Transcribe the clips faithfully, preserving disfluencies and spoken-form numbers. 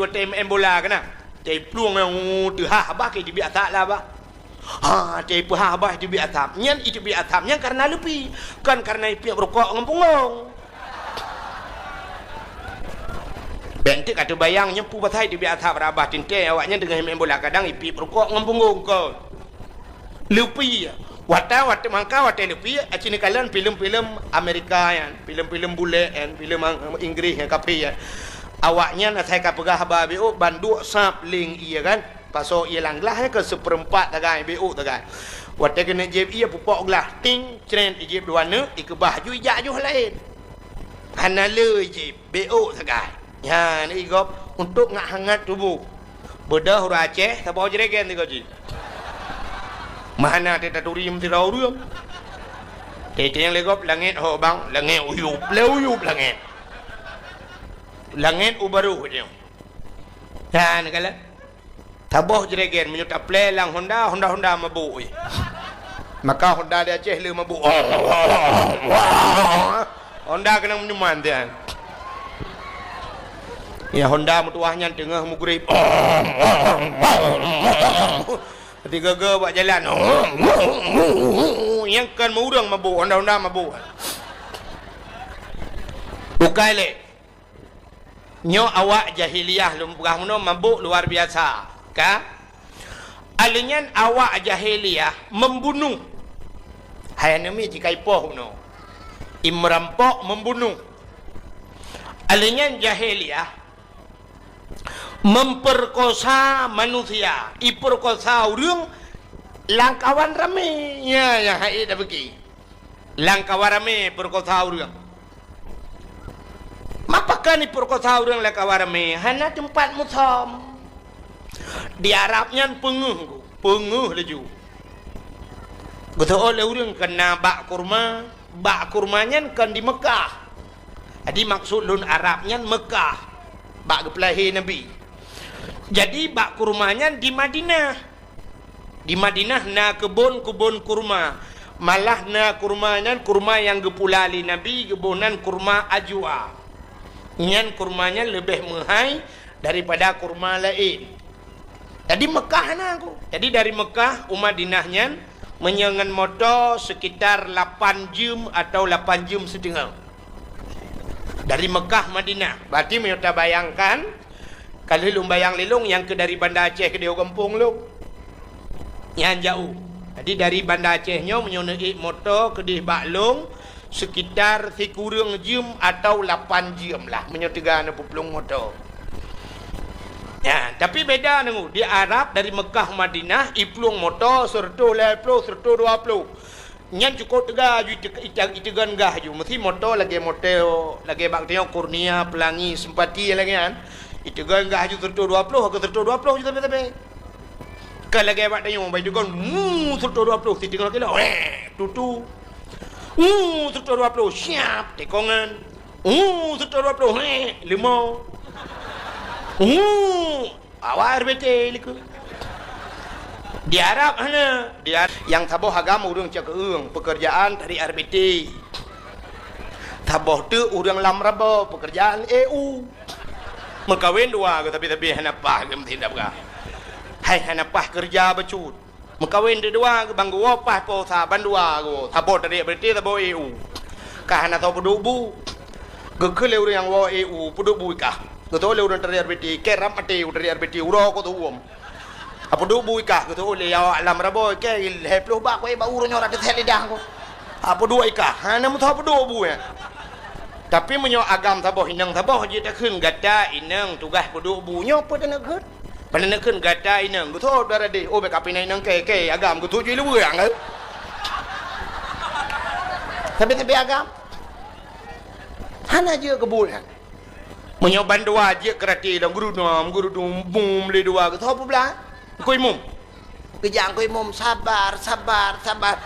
Watèe maén bola keunan, watèe plueng nyang teuhah bah, ka teubiet asap lah bah. Ha, watèe peuhah bah teubiet asap. Nyan teubiet asap nyan kareuna leupi, kon kareuna ipiep rukok ngon punggong. Bèk enteuk ka teubayang nyoe peue pasai teubiet asap rot bah teuntèe awaknyan teungoh maén bola, kadang ipiep rukok ngon punggong kon. Leupi. Watèe, watèe mangka, watèe leupi, aci neukalon filem-filem Amerika nyan, filem-filem bulèe nyan, filem Ang-, Inggris nyan, kafé nyan. Awaknyan asai ka peugah haba beuôk, ban duek sab leng ie kan. Pasoe ie lam glah nyan keu seupeurempat sagai, beuôk sagai. Watèe keuneuk jieb ie, pupok glah, ting, crèt, ijieb dua neuk, ikeubah ju, ijak ju laén. Hana le ijieb. Beuôk sagai. Nyan, i gob untuk ngat hangat tuboh. Beudôh ureueng Aceh, saboh jregen sigoe jih. Meuhana teutaturi meusidroe ureueng. Teuntèe nyang lé gob langèt ho bang, langèt uyup, lé uyup langèt. Langèt u barôh nyoe. Nyan, kalon. Saboh jregen meunyoe taplè lam Honda, Honda-Honda mabôk, eh. Maka Honda di Aceh le mabôk. Honda keunong minuman tian. Ya, Honda meutuwah nyan teungoh mugrib. Tiga-ga bak jalan. Nyang kon meu ureueng mabôk, Honda-Honda mabôk. Bukai lé. Nyoe awak jahiliyah lôn peugah meunoe mabôk luar biasa, ka? Alèh nyan awak jahiliyah membunuh. Hai aneuk miet jikaipoh meunoe. I meurampok membunuh. Alèh nyan jahiliyah memperkosa manusia, iperkosa ureueng lam kawan ramé. Nya, nyang hai tapeuki. Lam kawan ramé peurekosa ureueng. Ma pakon jipeurekosa ureueng lam kawan ramé? Hana teumpat musöm. Di Arab nyan peungeuh, peungeuh laju. Geuseuôt lé ureueng keu na bak kurma, bak kurma nyan kon di Meukah. Jadi maksud lôn Arab nyan Meukah, bak geupeulahé Nabi. Jadi bak kurma nyan di Madinah. Di Madinah na keubon-keubon kurma. Malah na kurma nyan kurma nyang geupula lé Nabi, geuboh nan kurma ajwa. Nyan kurma nyan leubeh meuhai daripada kurma laén. Jadi Meukah na ku. Jadi dari Meukah u Madinah nyan meunyoe ngon moto sekitar lapan jeuem atau lapan jeuem siteungoh. Dari Meukah Madinah. Berarti meunyoe tabayangkan, ka lheueh lôn bayang lé lôn nyang keu dari Banda Aceh keudéh u gampông lôn. Nyan jaoh. Jadi dari Banda Aceh nyoe meunyoe neuék moto keudéh bak lôn sekitar sikureueng jeuem atau lapan jeuem lah meunyoe teuga neupeuplueng moto. Nyan, tapi beda deungoe, di Arab dari Meukah Madinah iplueng moto seureutôh lhèe ploh, seureutôh dua ploh. Nyan cukôp teuga ju ite-, ite-, iteugon gah ju. Meusti moto lagèe moto, lagèe bak tanyoe Kurnia, Pelangi, Sempati lagèe nyan. Iteugon gah ju seureutôh dua ploh, ka seureutôh dua ploh ju sabe-sabe. Ka lagèe bak tanyoe, bak iteugon, mu, seureutôh dua ploh, siteungoh kilo, weh, tutu. Mu, seureutôh dua ploh, siap, tekongan. Mu, seureutôh dua ploh, weh, leumo. Mu, Awak R B T likot. Di Arab hana. Di Ar-, nyang saboh agam ureueng cakeueng, pekerjaan tarék R B T. Saboh teuk ureueng lam rabo, pekerjaan E U. Meukawen dua geuh, tapi-tapi hana paih geuh meutindak peugah. Hai hana paih keureuja bacut. Meukawen dua geuh, bang geuwoe paih posa, ban dua geuh. Saboh tarék R B T, saboh E U. Ka hana soe peuduek bu. Geukheun lé ureueng nyang woe E U, peuduek bu i kah. Geutôh lé ureueng tarék R B T, kèe rab maté u tarék R B T, uroe ko teuuem. Apeuduek bu i kah, geutôh lé awak lam rabo, kèe lhèe ploh bak, kue bak uroe nyoe rab teuthèe lidah ko. Apeuduek i kah, hana meusoe peuduek bu nyan. Tapi meunyoe agam saboh inong saboh jeuet takheun gata inong tugaih peuduek bu nyoe peue taneuk kheun? Pane neukheun gata inong, geutôh dara deh, oh, bèk kapinai inong kèe, kèe, agam geutôh ju i luweue, eh. Tapi, tapi agam. Hana jeuet keu buet nyan. Meunyoe ban dua jeuet keu rati lom, geurudum, geurudum, bum, lé dua, geutôh peublah. Engkui mum. Geujak Engkui Mum, sabar, sabar, sabar.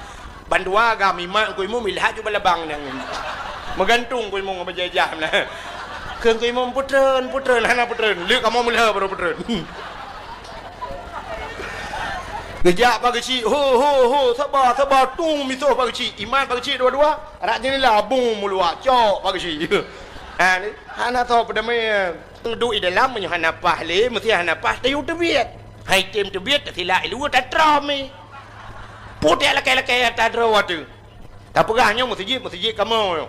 Ban dua agam imat Engkui Mum ilhat ju balabang nyan. Meugantung Engkui Mum bajèe jam na. Kheun Engkui Mum, "Peutreun, peutreun," hana peutreun. Lheueh kamoe meulhèe baru peutreun. Geujak Pak Geuchik, "Ho, ho, ho, sabar, sabar, tung misoh Pak Geuchik." Imat Pak Geuchik dua-dua, rak jeunela bung meuluak, cok Pak Geuchik. Ha, ni, hana soe peudamé. Duek i dalam, meunyoe hana paih lé, meusti hana paih tayue teubiet. Hai tem teubiet, tasilak i luwa, tatrom i. Putéh lakée-lakée ata droe teuh. Tapeugah nyoe meuseujid, meuseujid kamoe nyoe.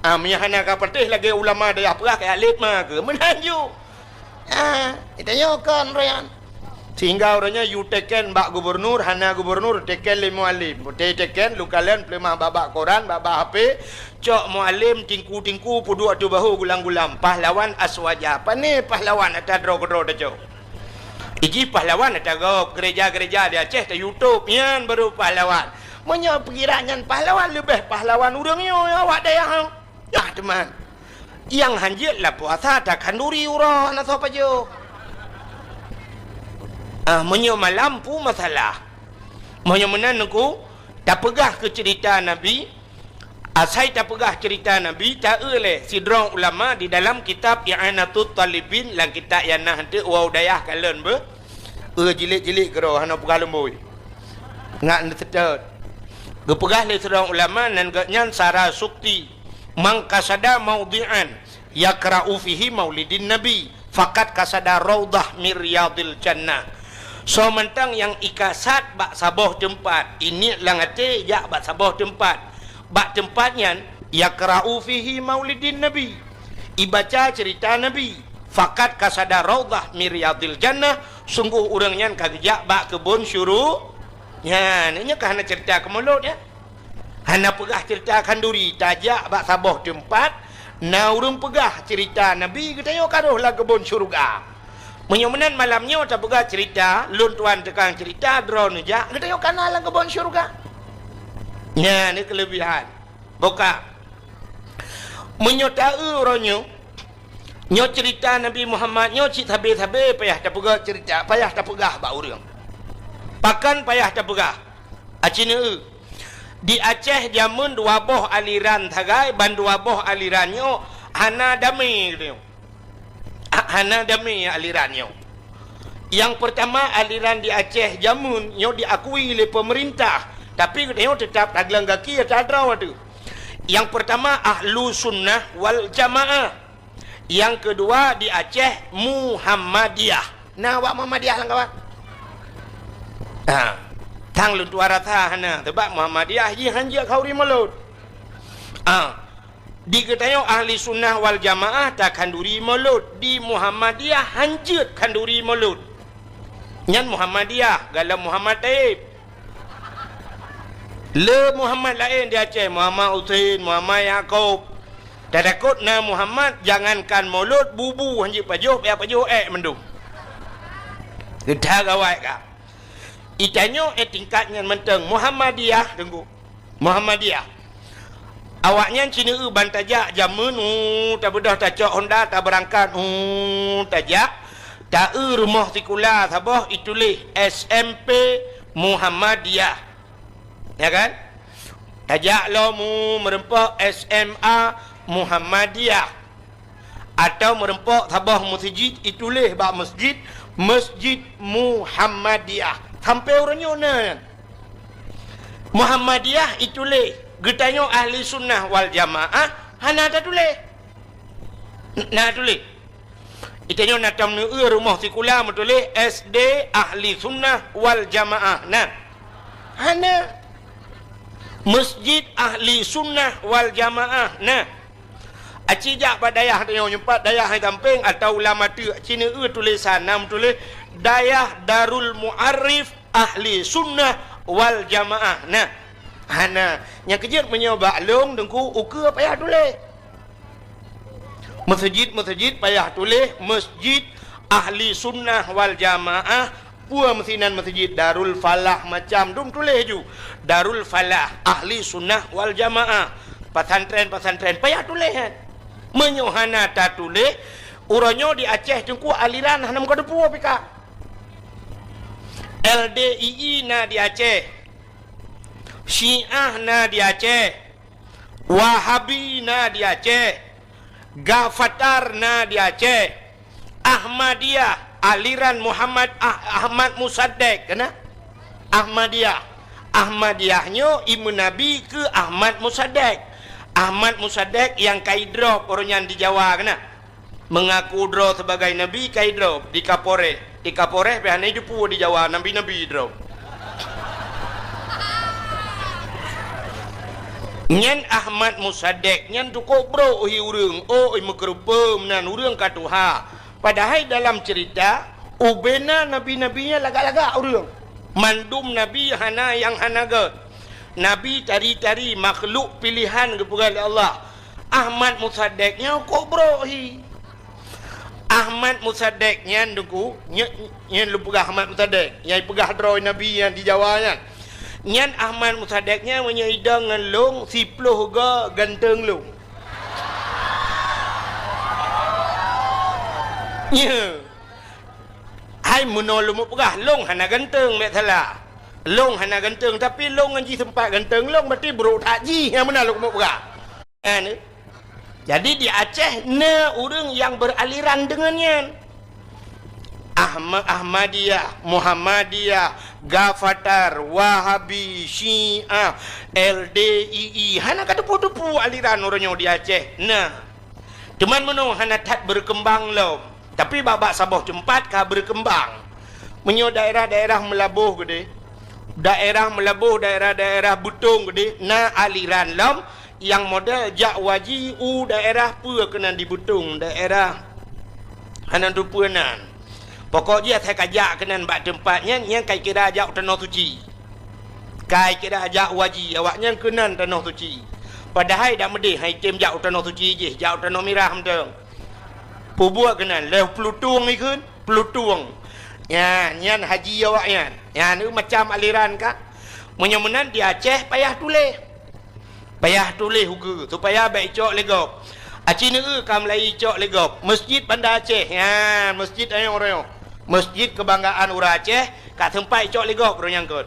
Ah, meunyoe hana ka patéh lagée ulama dayah peugah, kajak lét ma keuh. Meunan ju. Ah, tanyoe kon royan. Sehingga uroe nyoe yue teken bak gubernur, hana gubernur, teken lé mualim. Putéh teken, lukalon, peuleumah bak-bak koran, bak-bak H P, cok mualim, tingku-tingku, peuduek ateueh bahô gulam-gulam. Pahlawan aswaja. Pané pahlawan ata droe keudroe tacok. Ijih pahlawan ata gob, gereja-gereja di Aceh ta YouTube, nyan baru pahlawan. Meunyoe pikiran nyan pahlawan, leubeh pahlawan ureuëng nyoe awak dayah. Nah, teuma. Nyang hanjeuet lam puasa takhanduri uroe hana soe pajoh. Ah, meunyoe malam peue masalah. Meunyoe meunan Teungku, tapeugah keu ceurita Nabi, asai tapeugah ceurita Nabi, ta-eu lé sidroe ulama di dalam kitab I'anatut Talibin, lam kitab nyang na hanteuk wau dayah kalon beuh, eu jilid-jilid keudroe hana peugah lumbôi. Ngat neuseutôt. Geupeugah lé sidroe ulama nan gobnyan Sarasukti, "Man qasada maudhi'an yakra'u fihi maulidin Nabi, faqad qasada raudhah min riyadil jannah." Soe mantong nyang ikasad bak saboh teumpat, iniet lam até jak bak saboh teumpat, bak teumpat nyan yakra'u fihi maulidin Nabi, ibaca ceurita Nabi, faqad qasada raudhah min riyadil jannah, sunggoh ureuëng nyan ka geujak bak keubon syuru-, nyan, nyoe ka hana ceurita keu mulod, ya. Hana peugah ceurita khanduri, tajak bak saboh teumpat, na ureuëng peugah ceurita Nabi, geutanyoe ka rhoh lam keubon syeuruga. Meunyoe meunan malam nyoe tapeugah ceurita, lôn tuan tukang ceurita, droeneuh jak, geutanyoe ka na lam keubon syeuruga. Nyan ni keuleubihan. Boh ka. Meunyoe ta-eu uroe nyoe, nyoe ceurita Nabi Muhammad nyoe cit sabe-sabe payah tapeugah ceurita, payah tapeugah bak ureuëng. Pakon payah tapeugah? Aci neu-eu. Di Aceh jameun dua boh aliran sagai, ban dua boh aliran nyoe hana damé geutanyoe. Ha-, hana damé aliran nyoe. Nyang peurtama, aliran di Aceh jameun nyoe diakui lé peumeurintah, tapi geutanyoe teutab tagleng gaki ata droe teuh. Nyang peurtama, Ahlu Sunnah wal Jamaah. Nyang keudua di Aceh, Muhammadiyah. Na awak Muhammadiyah lam kawan? Ha. Tang lôn tuan rasa hana, sabab Muhammadiyah jih hanjeuet khanduri mulod. Ha. Di geutanyoe Ahli Sunnah wal Jamaah takhanduri mulod, di Muhammadiyah hanjeuet khanduri mulod. Nyan Muhammadiyah, gohlom Muhammad Taib. Le Muhammad laén di Aceh, Muhammad Husein, Muhammad Yakub. Tatakot na Muhammad, jangankan mulod, bubu hanjeuet pajoh, payah pajoh ék mandum. Geuda gawai ka. Itanyoe ék tingkat nyan mantong Muhammadiyah, Teungku. Muhammadiyah. Awaknyan ci neu-eu ban tajak jameun, uh, tabeudôh tacok honda, tabeurangkat, uh, tajak. Ta-eu rumoh sikula saboh ituléh S M P Muhammadiyah. Ya kan? Tajak lom, uh, meureumpok S M A Muhammadiyah. Atawa meureumpok saboh meuseujid ituléh bak meusjid, Meusjid Muhammadiyah. Sampoe uroe nyoe na nyan. Muhammadiyah ituléh, geutanyoe Ahli Sunnah wal Jamaah hana tatuléh. Na tuléh. Itanyoe na tam neu-eu rumoh sikula meutuléh S D Ahli Sunnah wal Jamaah. Na. Hana. Meusjid Ahli Sunnah wal Jamaah. Na. Aci jak bak dayah tanyoe, nyoe pat dayah hai sampéng atawa lam ateueh, ci neu-eu tulésan na meutuléh Dayah Darul Mu'arif Ahli Sunnah wal Jamaah. Na. Hana. Nyang keujeuet meunyoe bak lôn Teungku, ukeue payah tuléh. Meuseujid-meuseujid payah tuléh Meusjid Ahli Sunnah wal Jamaah, peue meusinan meuseujid Darul Falah macam dum tuléh ju. Darul Falah Ahli Sunnah wal Jamaah. Pesantren-pesantren payah tuléh nyan. Meunyoe hana tatuléh, uroe nyoe di Aceh Teungku aliran hana meukateupue pih ka. L D I I na di Aceh. Syiah na di Aceh. Wahabi na di Aceh. Gafatar na di Aceh. Ahmadiyah, aliran Muhammad Ah-, Ahmad Musaddiq, keunan? Ahmadiyah. Ahmadiyah nyoe imeunabi keu Ahmad Musaddiq. Ahmad Musaddiq nyang ka idrop uroe nyan di Jawa, keunan? Meungaku droe sibagai nabi, kai droe di Kapolres. Di Kapolres pih hana jiteupeue di Jawa, nabi-nabi droe. Nyan Ahmad Musaddiq, nyan cukôp brok hi ureuëng, oi meukeureupeue meunan ureuëng ka tuha. Padahai dalam ceurita, ubena nabi-nabi nyan lagak-lagak ureuëng. Mandum nabi hana nyang hana gét. Nabi tari-tari makhluk pilehan geupeugah lé Allah. Ahmad Musaddiq nyan cukôp brok hi. Ahmad Musaddiq nyan Teungku, nyan, nyan lôn peugah Ahmad Musaddiq, nyang peugah droe nabi nyang di Jawa nyan. Nyan Ahmad Musaddiq nyan meunyoe idong ngon lôn, siploh goe ganteng lôn. Nyan. Hai meunoe lôn peugah, lôn hana ganteng, bék salah. Lôn hana ganteng, tapi lôn ngon jih seumpat ganteng lôn, berarti brok that jih, nyang meunan lôn peugah. Nyan. Jadi di Aceh na ureuëng nyang beraliran deungon nyan. Ahma-, Ahmadiyah, Muhammadiyah, Gafatar, Wahabi, Syiah, L D I I, hana ka teupeue-teupeue aliran uroe nyoe di Aceh. Na. Teuma meunoe hana that berkembang lom, tapi bak-bak saboh teumpat ka berkembang. Meunyoe daerah-daerah Meulaboh keudeh, daerah Meulaboh, daerah-daerah Beutong keudeh, na aliran lom nyang model jak waji u daerah peue keunan di Beutong, daerah hana teupeue nan. Pokok jih asai ka jak keunan bak teumpat nyan, nyan kai kira jak u Tanoh Suci. Kai kira jak waji awaknyan keunan Tanoh Suci. Padahai dak meudeh han item jak u Tanoh Suci jih, jak u Tanoh Mirah mantong. Peubuet keunan lheueh Peulutong ikheun, Peulutong. Nyan, nyan haji awaknyan. Nyan, eu, macam aliran ka. Meunyoe meunan di Aceh payah tuléh. Payah tuléh ukeue supaya bék icok lé gob. Aci neu-eu ka meulayi icok lé gob. Masjid Banda Aceh. Nyan, masjid ayong royoh. Masjid keubanggaan ureuëng Aceh ka seumpat icok lé gob roh nyang kot.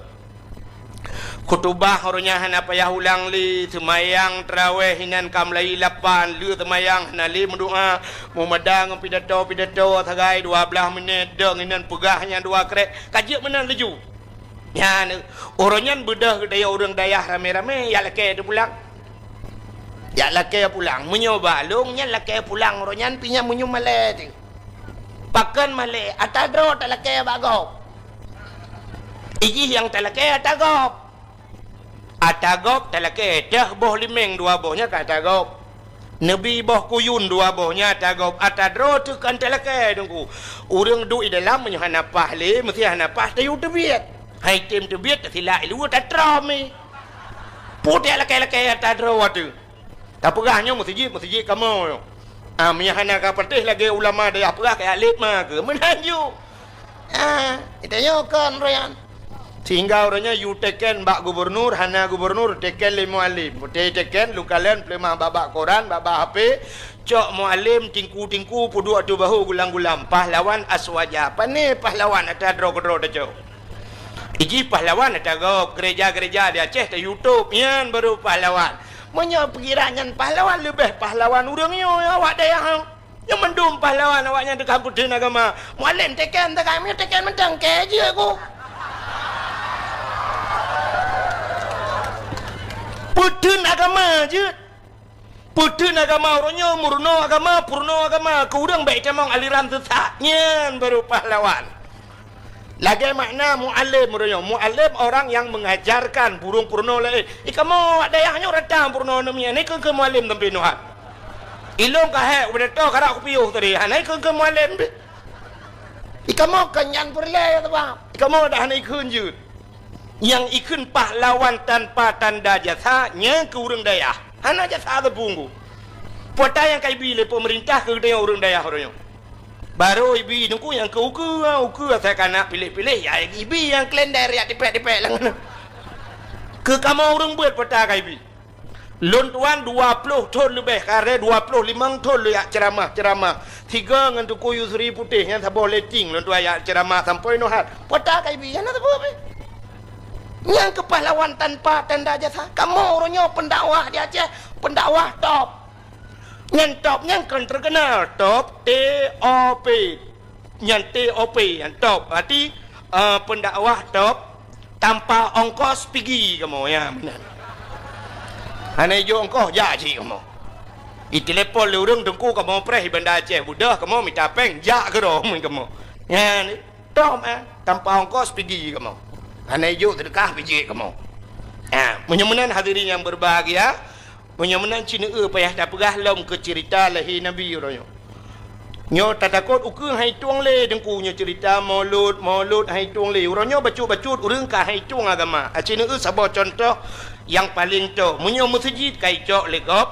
Khutubah uroe nyan hana payah ulang lé, seumayang taraweh inan ka meulayi lapan, lheueh seumayang hana lé meudoá, meumada ngon pidato-pidato sagai dua blaih minét, dong inan peugah nyang dua krek, ka jeuet meunan laju. Nyan, uroe nyan beudôh geutanyoe ureuëng dayah ramé-ramé, jak lakée teupulang. Jak lakée pulang. Meunyoe bak lôn nyan lakée pulang uroe nyan pih nyan meunyoe malée teuh. Pakon malée, ata droe talakée bak gob. Ijih nyang talakée ata gob. Ata gob talakée, teuh boh limeng dua boh nyan ka ata gob. Neubi boh kuyun dua boh nyan ata gob. Ata droe teuh kan talakée Teungku. Ureuëng duek di dalam meunyoe hana paih lé, meusé hana paih tayue teubiet. Han item teubiet, tasilak i luwa tatrom i. Putéh lakée-lakée ata droe teuh. Tapeugah nyoe meuseujid, meuseujid kamoe nyoe. Ah, meunyoe hana ka patéh lagée ulama dayah peugah kajak lét ma keu meunan ju. Ah, geutanyoe kon uroe nyan. Sehingga uroe nyan yue teken bak gubunur, hana gubunur teken lé mualim. Putéh teken, leukalon peuleumah bak-bak koran, bak-bak H P, cok mualim tingku-tingku peuduek ateueh bahô gulam-gulam. Pahlawan aswaja. Pané pahlawan ata droe keudroe tacok. Ijih pahlawan ata gob, gereja-gereja di Aceh ta YouTube, nyan baru pahlawan. Meunyoe pikiran nyan pahlawan, leubeh pahlawan ureuëng nyoe awak dayah. Nyang mandum pahlawan awaknyan teuka peutheun agama. Mualem teken teuka, meunyoe teken mantong kée jeuet ku. Peutheun agama jeuet. Peutheun agama uroe nyoe, meurunoe agama, peurunoe agama, keu ureuëng bék itamong aliran sesat. Nyan baru pahlawan. Lagée makna mualem uroe nyoe, mualem orang yang mengajarkan burung peurunoe laén. Ikamoe awak dayah nyoe rata peurunoe namiet, hana ikheun-kheun mualem sampoe nyoe. Ilôn ka hék ubé toh karap kupiôh tadi, hana ikheun-kheun mualem. Ikamoe kon nyan peureulée ya teuma. Ikamoe dah hana ikheun jeuet. Nyang ikheun pahlawan tanpa tanda jasa, nyan keu ureuëng dayah. Hana jasa teupunggu. Peue ata nyang ka ibi lé peumeurintah keu geutanyoe ureuëng dayah uroe nyoe. Barô ibi Teungku nyang keu ukeue, ukeue asai ka na piléh-piléh, ya ibi nyang kalender jak tipék-tipék lam. Keu kamoe ureuëng beuet peue ata ka ibi. Lôn tuan dua ploh thon leubeh, kareh dua ploh limong thon lôn jak ceuramah-ceuramah. Sigoe ngon Teungku Yusri Putéh nyan saboh letting lôn tuan jak ceuramah sampoe nyoe hat. Peue ata ka ibi, hana sapeue pih. Nyang keu pahlawan tanpa tanda jasa. Kamoe uroe nyoe pendakwah di Aceh, pendakwah top. Nyan top nyan kon terkenal, top, T O P. Nyan T O P, nyan top. Berarti, eh, pendakwah top tanpa ongkos pigi kamoe, ya, meunan. Hana ijok ongkos, jak cit kamoe. Itelepon lé ureuëng, "Teungku, kamoe preh di Banda Aceh, beudôh kamoe mita péng, jak keudroe kamoe." Nyan, tom, eh, tanpa ongkos pigi kamoe. Hana ijok seudeukah pijék kamoe. Ha, meunyoe meunan hadirin nyang berbahagia, meunyoe meunan ci neueu payah tapeugah lom keu ceurita lahé Nabi uroe nyoe. Nyoe tatakot ukeue hai tueng lé Teungku, nyoe ceurita Maulud, Maulud hai tueng lé. Uroe nyoe bacut-bacut ureuëng ka hai tueng agama. Aci neueu saboh cuntoh nyang paleng toh. Meunyoe meuseujid ka icok lé gob,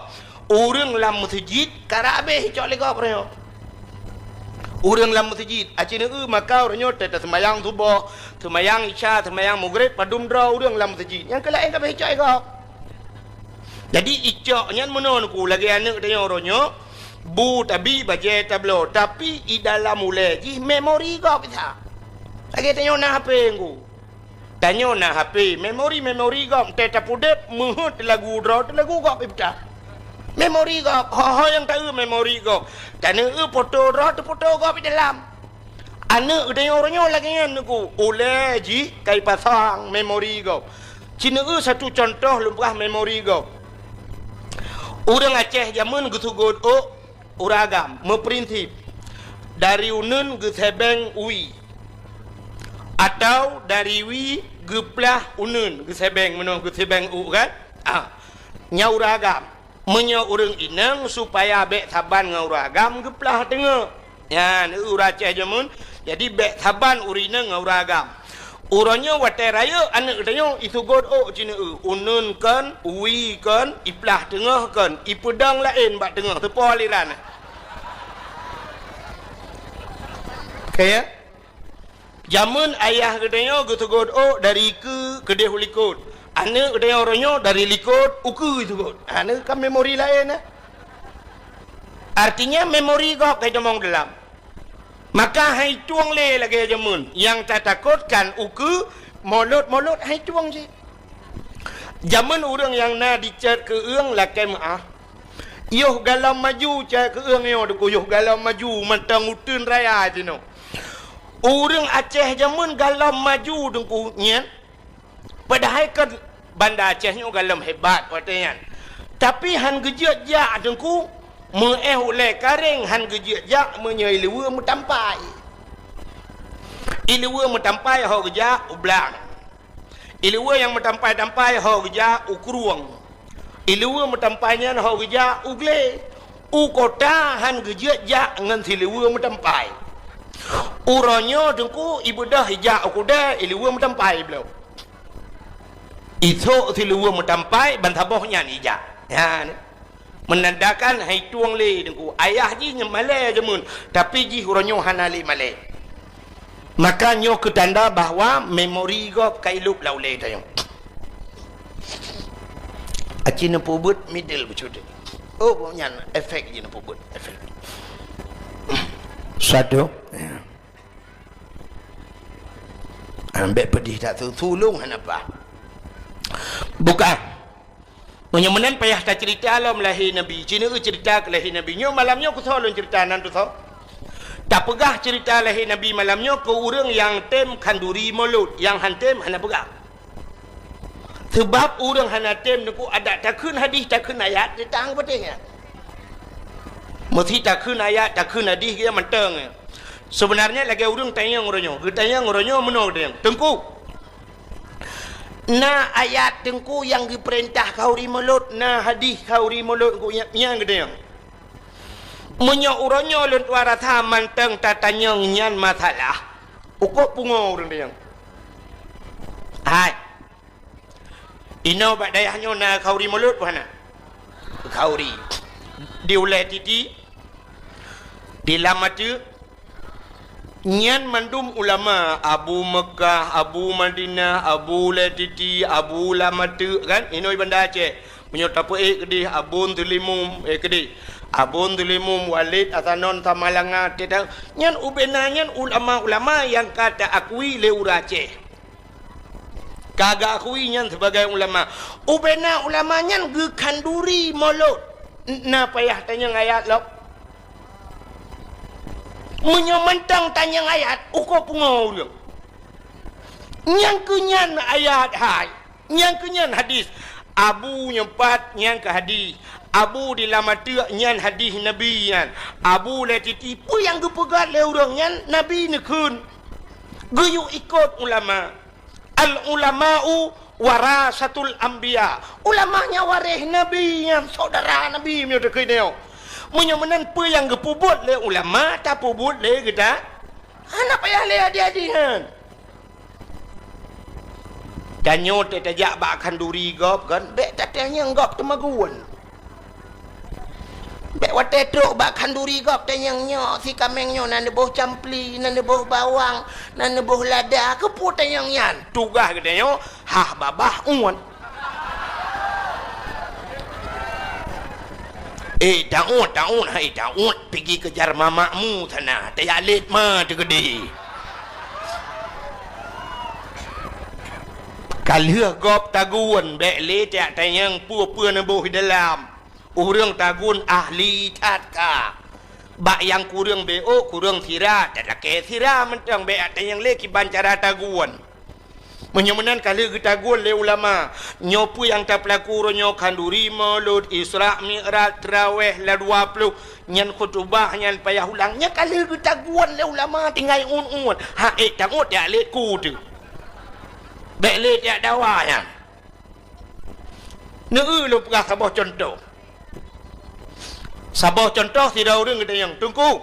ureuëng lam meuseujid karab habéh icok lé gob uroe nyoe. Ureuëng lam meuseujid, aci neueu maka uroe nyoe teuh taseumayang suboh, seumayang isya, seumayang maghrib, padum droe ureuëng lam meuseujid. Nyang keu laén ka habéh icok lé gob. Jadi, icok nyan meunoe Teungku, lagée aneuëk tanyoe uroe nyoe, bu tabi, bajée tabloe, tapi i dalam ulée jih memori gob isa. Lagée tanyoe na H P Teungku. Tanyoe na H P, memori-memori gob, teuh tapeudeb, meuheuet lagu droe, teuh lagu gob ipeugah. Memori gob, ho-ho nyang taeu memori gob. Taneueu foto droe, teuh foto gob i dalam. Aneuëk tanyoe uroe nyoe lagée nyan Teungku, ulée jih ka ipasang memori gob. Ci neueu satu cuntoh lôn peugah memori gob. Ureuëng Aceh jameun geuseugot ôk ureuëng agam, meuprinsip dari uneuen geusebeng wie, atau dari wie geuplah uneuen geusebeng, meunoe geusebeng ôk kan? Ah, nyan ureuëng agam. Meunyoe ureuëng inong supaya bék saban ngon ureuëng agam geuplah teungoh. Nyan, ureuëng Aceh jameun, jadi bék saban ureuëng inong ngon ureuëng agam. Uroe nyoe watée rayeuk aneuëk tanyoe iseugot ôk ci neueu, uneuen kon, wie kon, iplah teungoh kon, ipeudong laén bak teungoh, teupo aliran. Oke, ya? Jameun ayah geutanyoe geuseugot ôk dari keue keudeh u likot. Aneuëk geutanyoe uroe nyoe dari likot u keue seugot. Aneuëk kan memori laén, eh? Artinya memori gob ka itamong dalam. Maka hai tueng lé lagée jameun. Nyang tatakot kan u keue, Maulud-Maulud hai tueng cit. Jameun ureuëng nyang na dicet keu-eueng lakée meuáh. Yoh galom maju cet keu-eueng nyoe Teungku, yoh galom maju mantong uteuen raya jinoe. Ureuëng Aceh jameun galom maju Teungku nyan. Padahai kan Banda Aceh nyoe galom hebat watée nyan. Tapi han geujeuet jak Teungku, meuéh ulée karéng han geujeuet jak meunyoe iluweue meutampai. Iluweue meutampai ho geujak u blang. Iluweue nyang meutampai-tampai ho geujak u krueng. Iluweue meutampai nyan ho geujak u glé. U kota han geujeuet jak ngon siluweue meutampai. Uroe nyoe Teungku ibeudôh ijak u keudée iluweue meutampai bloe. Isok siluweue meutampai ban saboh nyan ijak. Nyan. Meunandakan hai tueng lé Teungku. Ayah jih nyan malée jameun, tapi jih uroe nyoe hana lé malée. Maka nyoe keu tanda bahwa memori gob ka ilôb lam ulée tanyoe. Aci neupeubuet middle bacut. Oh, nyan efek jih neupeubuet, efek. Satu. Ya. Ambek pedih tak tu, tulung hana apa. Bukan. Meunyoe meunan payah taceurita lom lahé Nabi. Ci neueu ceurita keu lahé Nabi. Nyoe malam nyoe keusoe lôn ceurita nan tusoe. Tapeugah ceurita lahé Nabi malam nyoe keu ureuëng nyang tem khanduri Maulud, nyang han tem hana peugah. Seubab ureuëng hana tem Teungku adak takheun hadih, takheun ayat, teuntang peuteh nyan. Meusi takheun ayat, takheun hadih, geuh mantong. Sebenarnya lagée ureuëng tanyong uroe nyoe. Geutanyong uroe nyoe meunoe tanyong. Teungku, na ayat Teungku nyang geupeurintah khanduri Maulud, na hadih khanduri Maulud Teungku nyang, nyang geutanyong. Meunyoe uroe nyoe lôn tuan rasa mantong tatanyong nyan masalah, ukoe pungo ureuëng tanyong. Hai. Inoe bak dayah nyoe na khanduri Maulud peu hana? Khanduri. Di ulée titi, di lam ateuk, nyan mandum ulama, Abu Meukah, Abu Madinah, Abu Ulée Titi, Abu Lam Ateuk, kan? Inoe Banda Aceh. Meunyoe tapeuék keudeh Abon Teulimum, eh, keudeh. Abon Teulimum, Walid Hasanon Samalanga, teuta-, nyan ubena nyan ulama-ulama nyang ka taakui lé ureuëng Aceh. Ka geuakui nyan sibagai ulama. Ubena ulama nyan geukhanduri Maulud. Na payah tanyong ayat lom. Meunyoe mantong tanyong ayat, ukoe pungo ureuëng. Nyang keu nyan ayat hai, nyang keu nyan hadis. Abu nyang pat nyang keu hadis. Abu di lam ateueh nyan hadih Nabi nyan. Abu lé titi peue nyang geupeugah lé ureuëng nyan Nabi neukheun. Geuyue ikot ulama. Al-ulama'u warasatul anbiya. Ulama nyan waréh Nabi nyan, syedara Nabi meunyoe takheun nyoe. Meunyoe meunan peue nyang geupeubuet lé ulama, tapeubuet lé geuta. Hana payah lé adi-adi nyan. Tanyoe teuh tajak bak khanduri gob kan, bék tatanyong gob teumagun. Bék watée trok bak khanduri gob tanyong nyoe, si kaméng nyoe na neuboh campli, na neuboh bawang, na neuboh lada, keupeue tanyong nyan? Tugaih geutanyoe hah babah uet. Eh, taun, taun, hai taun, pigi keujar mamakmu sana, tajak lét ma teukeudi. Ka lheueh gob tagun, bék lé tajak tanyong peue-peue neuboh di dalam. Ureuëng tagun ahli that ka. Bak nyang kureueng B O, kureueng sira, talakée sira mantong, bék tanyong lé kiban cara tagun. Meunyoe meunan ka lheueh geutagun lé ulama, nyoe peue nyang tapeulaku uroe nyoe, khanduri, mulod, Isra, Mi'raj, Traweh, la dua ploh, nyan khutubah, nyan payah ulang, nyan ka lheueh geutagun lé ulama tinggai uet-uet. Ha ék tagun tajak lét ku teuh. Bék lé tajak dawa nyan. Neu-eu lôn peugah saboh cuntoh. Saboh cuntoh sidroe ureuëng geutanyong, "Teungku."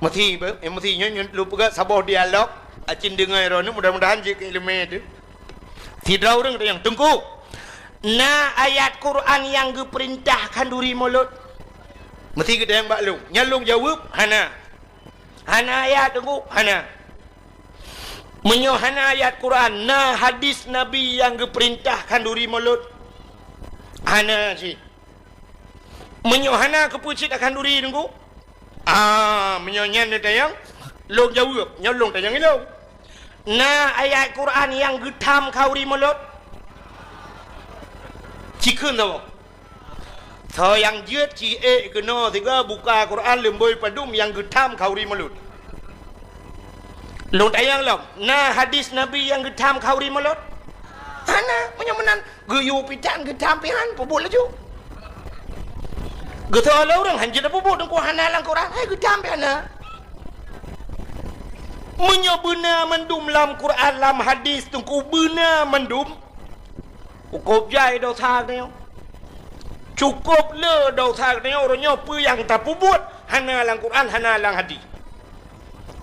Meusi, eh, meusi nyoe, nyoe lôn peugah saboh dialog, acin deungoe droeneuh, mudah-mudahan jeuet keu iéleumé teuh. Sidroe ureuëng geutanyong, "Teungku, na ayat Quran nyang geupeurintah khanduri mulod?" Meusi geutanyong bak lôn. Nyan lôn jaweueb, "Hana." "Hana ayat, Teungku?" "Hana." "Meunyoe hana ayat Quran, na hadis Nabi nyang geupeurintah khanduri mulod?" "Hana cit." "Meunyoe hana, keupeue cit takhanduri, Teungku?" "Ah, meunyoe nyan neutanyong, lôn jaweueb, nyoe lôn tanyong ilôn. Na ayat Quran nyang geutham khanduri mulod?" Ci kheun saboh. Soe nyang jeuet ci ék keunoe sigoe buka Quran leumbôi padum nyang geutham khanduri mulod. Lôn tanyong lom, na hadis Nabi nyang geutham khanduri mulod? Hana, meunyoe meunan geuyue pitan geutham pihan, peubuet laju. Geusoe lé ureuëng, "Han jeuet peubuet, Teungku, hana lam Quran." Hai geutham pihan na. Meunyoe beuna mandum lam Quran, lam hadis, Teungku, beuna mandum, Cukôp jai desya geutanyoe. Cukôp le desya geutanyoe, uroe nyoe peue nyang tapeubuet hana lam Quran, hana lam hadis.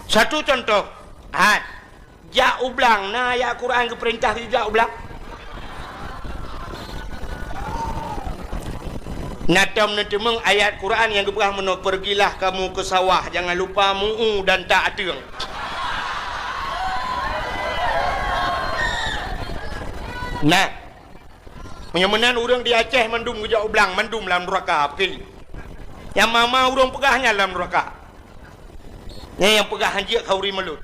Satu contoh, hai, jak u blang, na ayat Quran geupeurintah jak u blang? Na tom neuteumeung ayat Quran nyang geupeugah meunoe, "Pergilah kamu ke sawah, jangan lupa mu'u dan tak ateueng." Nah, meunyoe meunan ureuëng di Aceh mandum geujak u blang, mandum lam nuraka, peuki. Nyang ma-ma ureuëng peugah nyan lam nuraka. Nyan nyang peugah hanjeuet khanduri mulod.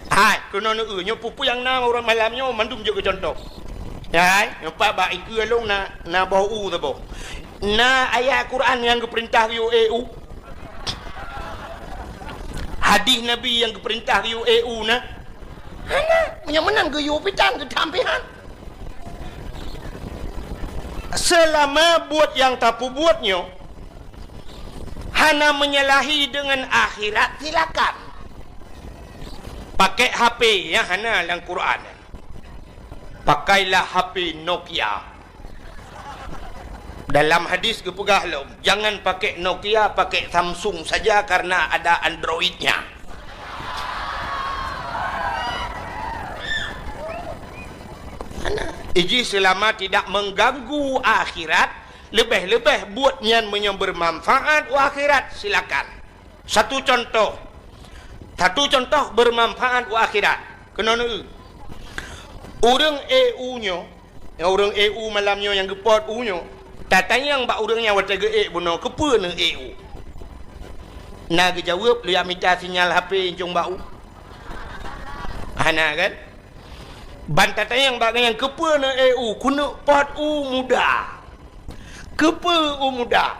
Hai, keunoe neu-eu, nyoe peue-peue nyang na ureuëng malam nyoe mandum jeuet keu contoh. Hai, nyoe pat bak ikeue lôn na, na boh u saboh. Na ayat Quran nyang geupeurintah geuyue ék u? Hadis Nabi nyang geupeurintah geuyue ék u na? Hana, meunyoe meunan geuyue pitan geutham pihan. Seulama buet nyang tapeubuet nyoe hana menyalahi deungon akhirat, silakan. Pakai H P nyang hana lam Quran. Pakailah H P Nokia. Dalam hadis geupeugah lom, "Jangan pakai Nokia, pakai Samsung saja karena ada Android-nya." Hana. Iji selama tidak mengganggu akhirat, leubeh-leubeh buet nyan meunyoe bermanfaat u akhirat, silakan. Satu contoh. Satu contoh bermanfaat u akhirat. Keunoe neu-eu. Ureuëng ék u nyoe, nyang ureuëng ék u malam nyoe nyang geupot u nyoe, tatanyong bak ureuëng nyan watée geuék bunoe, "Keupeue neuék u?" Na geujaweueb, "Lôn jak mita sinyal H P incong bak u." Hana kan? Ban tatanyong bak gobnyan, "Keupeue neuék u?" "Keuneuk pot u muda." "Keupeue u muda?"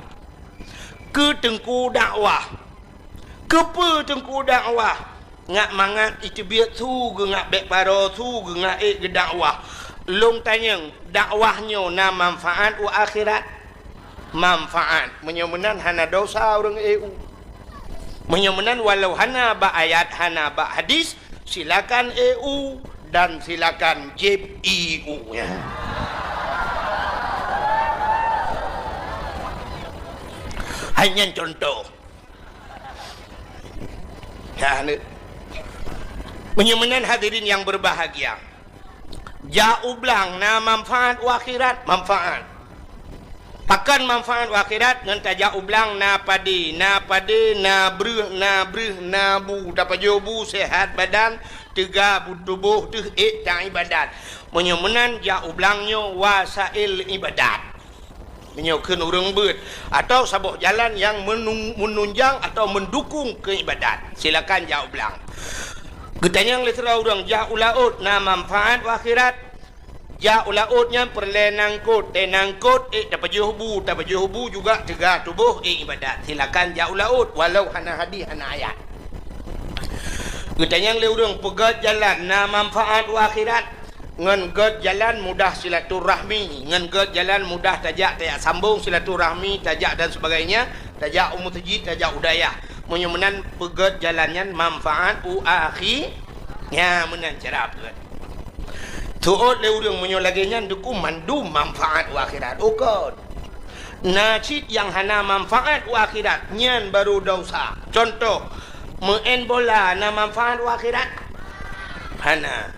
"Keu teungku dakwah." "Keupeue teungku dakwah?" "Ngat mangat iteubiet su geuh, ngat bék paro su geuh, ngat ék geudakwah." "Lôn tanyong, dakwah nyoe na manfaat u akhirat?" manfaat. Meunyoe meunan hana dosa ureuëng eu. Meunyoe meunan walau hana bak ayat, hana bak hadis, silakan eu dan silakan jieb ié u nyan. Hai nyan contoh. Ya, ni. Meunyoe meunan hadirin yang berbahagia, jak u blang na manfaat u akhirat, manfaat. Pakon manfaat u akhirat? Ngon tajak u blang na padé, na padé, na breueh, na breueh, na bu, tapajoh bu, sehat badan, teuga bu tuboh teuh ék taibadat. Meunyoe meunan jak u blang nyoe wasail ibadat. Meunyoe kheun ureuëng beuet, atau saboh jalan nyang menung-, menunjang atau mendukung keu ibadat, silakan jak u blang. Geutanyong lé sidroe ureuëng, jak u laôt na manfaat u akhirat? Jak u laôt nyan peureulée nangkot, eh, nangkot, eh, tapajoh bu, tapajoh bu juga teuga tuboh, eh, ibadat. Silakan jak u laôt, walau hana hadis, hana ayat. Geutanyong lé ureuëng, peugét jalan na manfaat u akhirat? Ngon gét jalan mudah silaturahmi, ngon gét jalan mudah tajak, tajak sambong silaturahmi, tajak dan sebagainya, tajak u meuseujid, tajak u dayah. Meunyoe meunan peugét jalan nyan manfaat u akhi-, nya meunan cara peugét. Teuôt lé ureuëng meunyoe lagée nyan deuku mandum manfaat u akhirat. Ukon. Na cit nyang hana manfaat u akhirat, nyan baru dosa. Contoh, meu'en bola na manfaat u akhirat? Hana.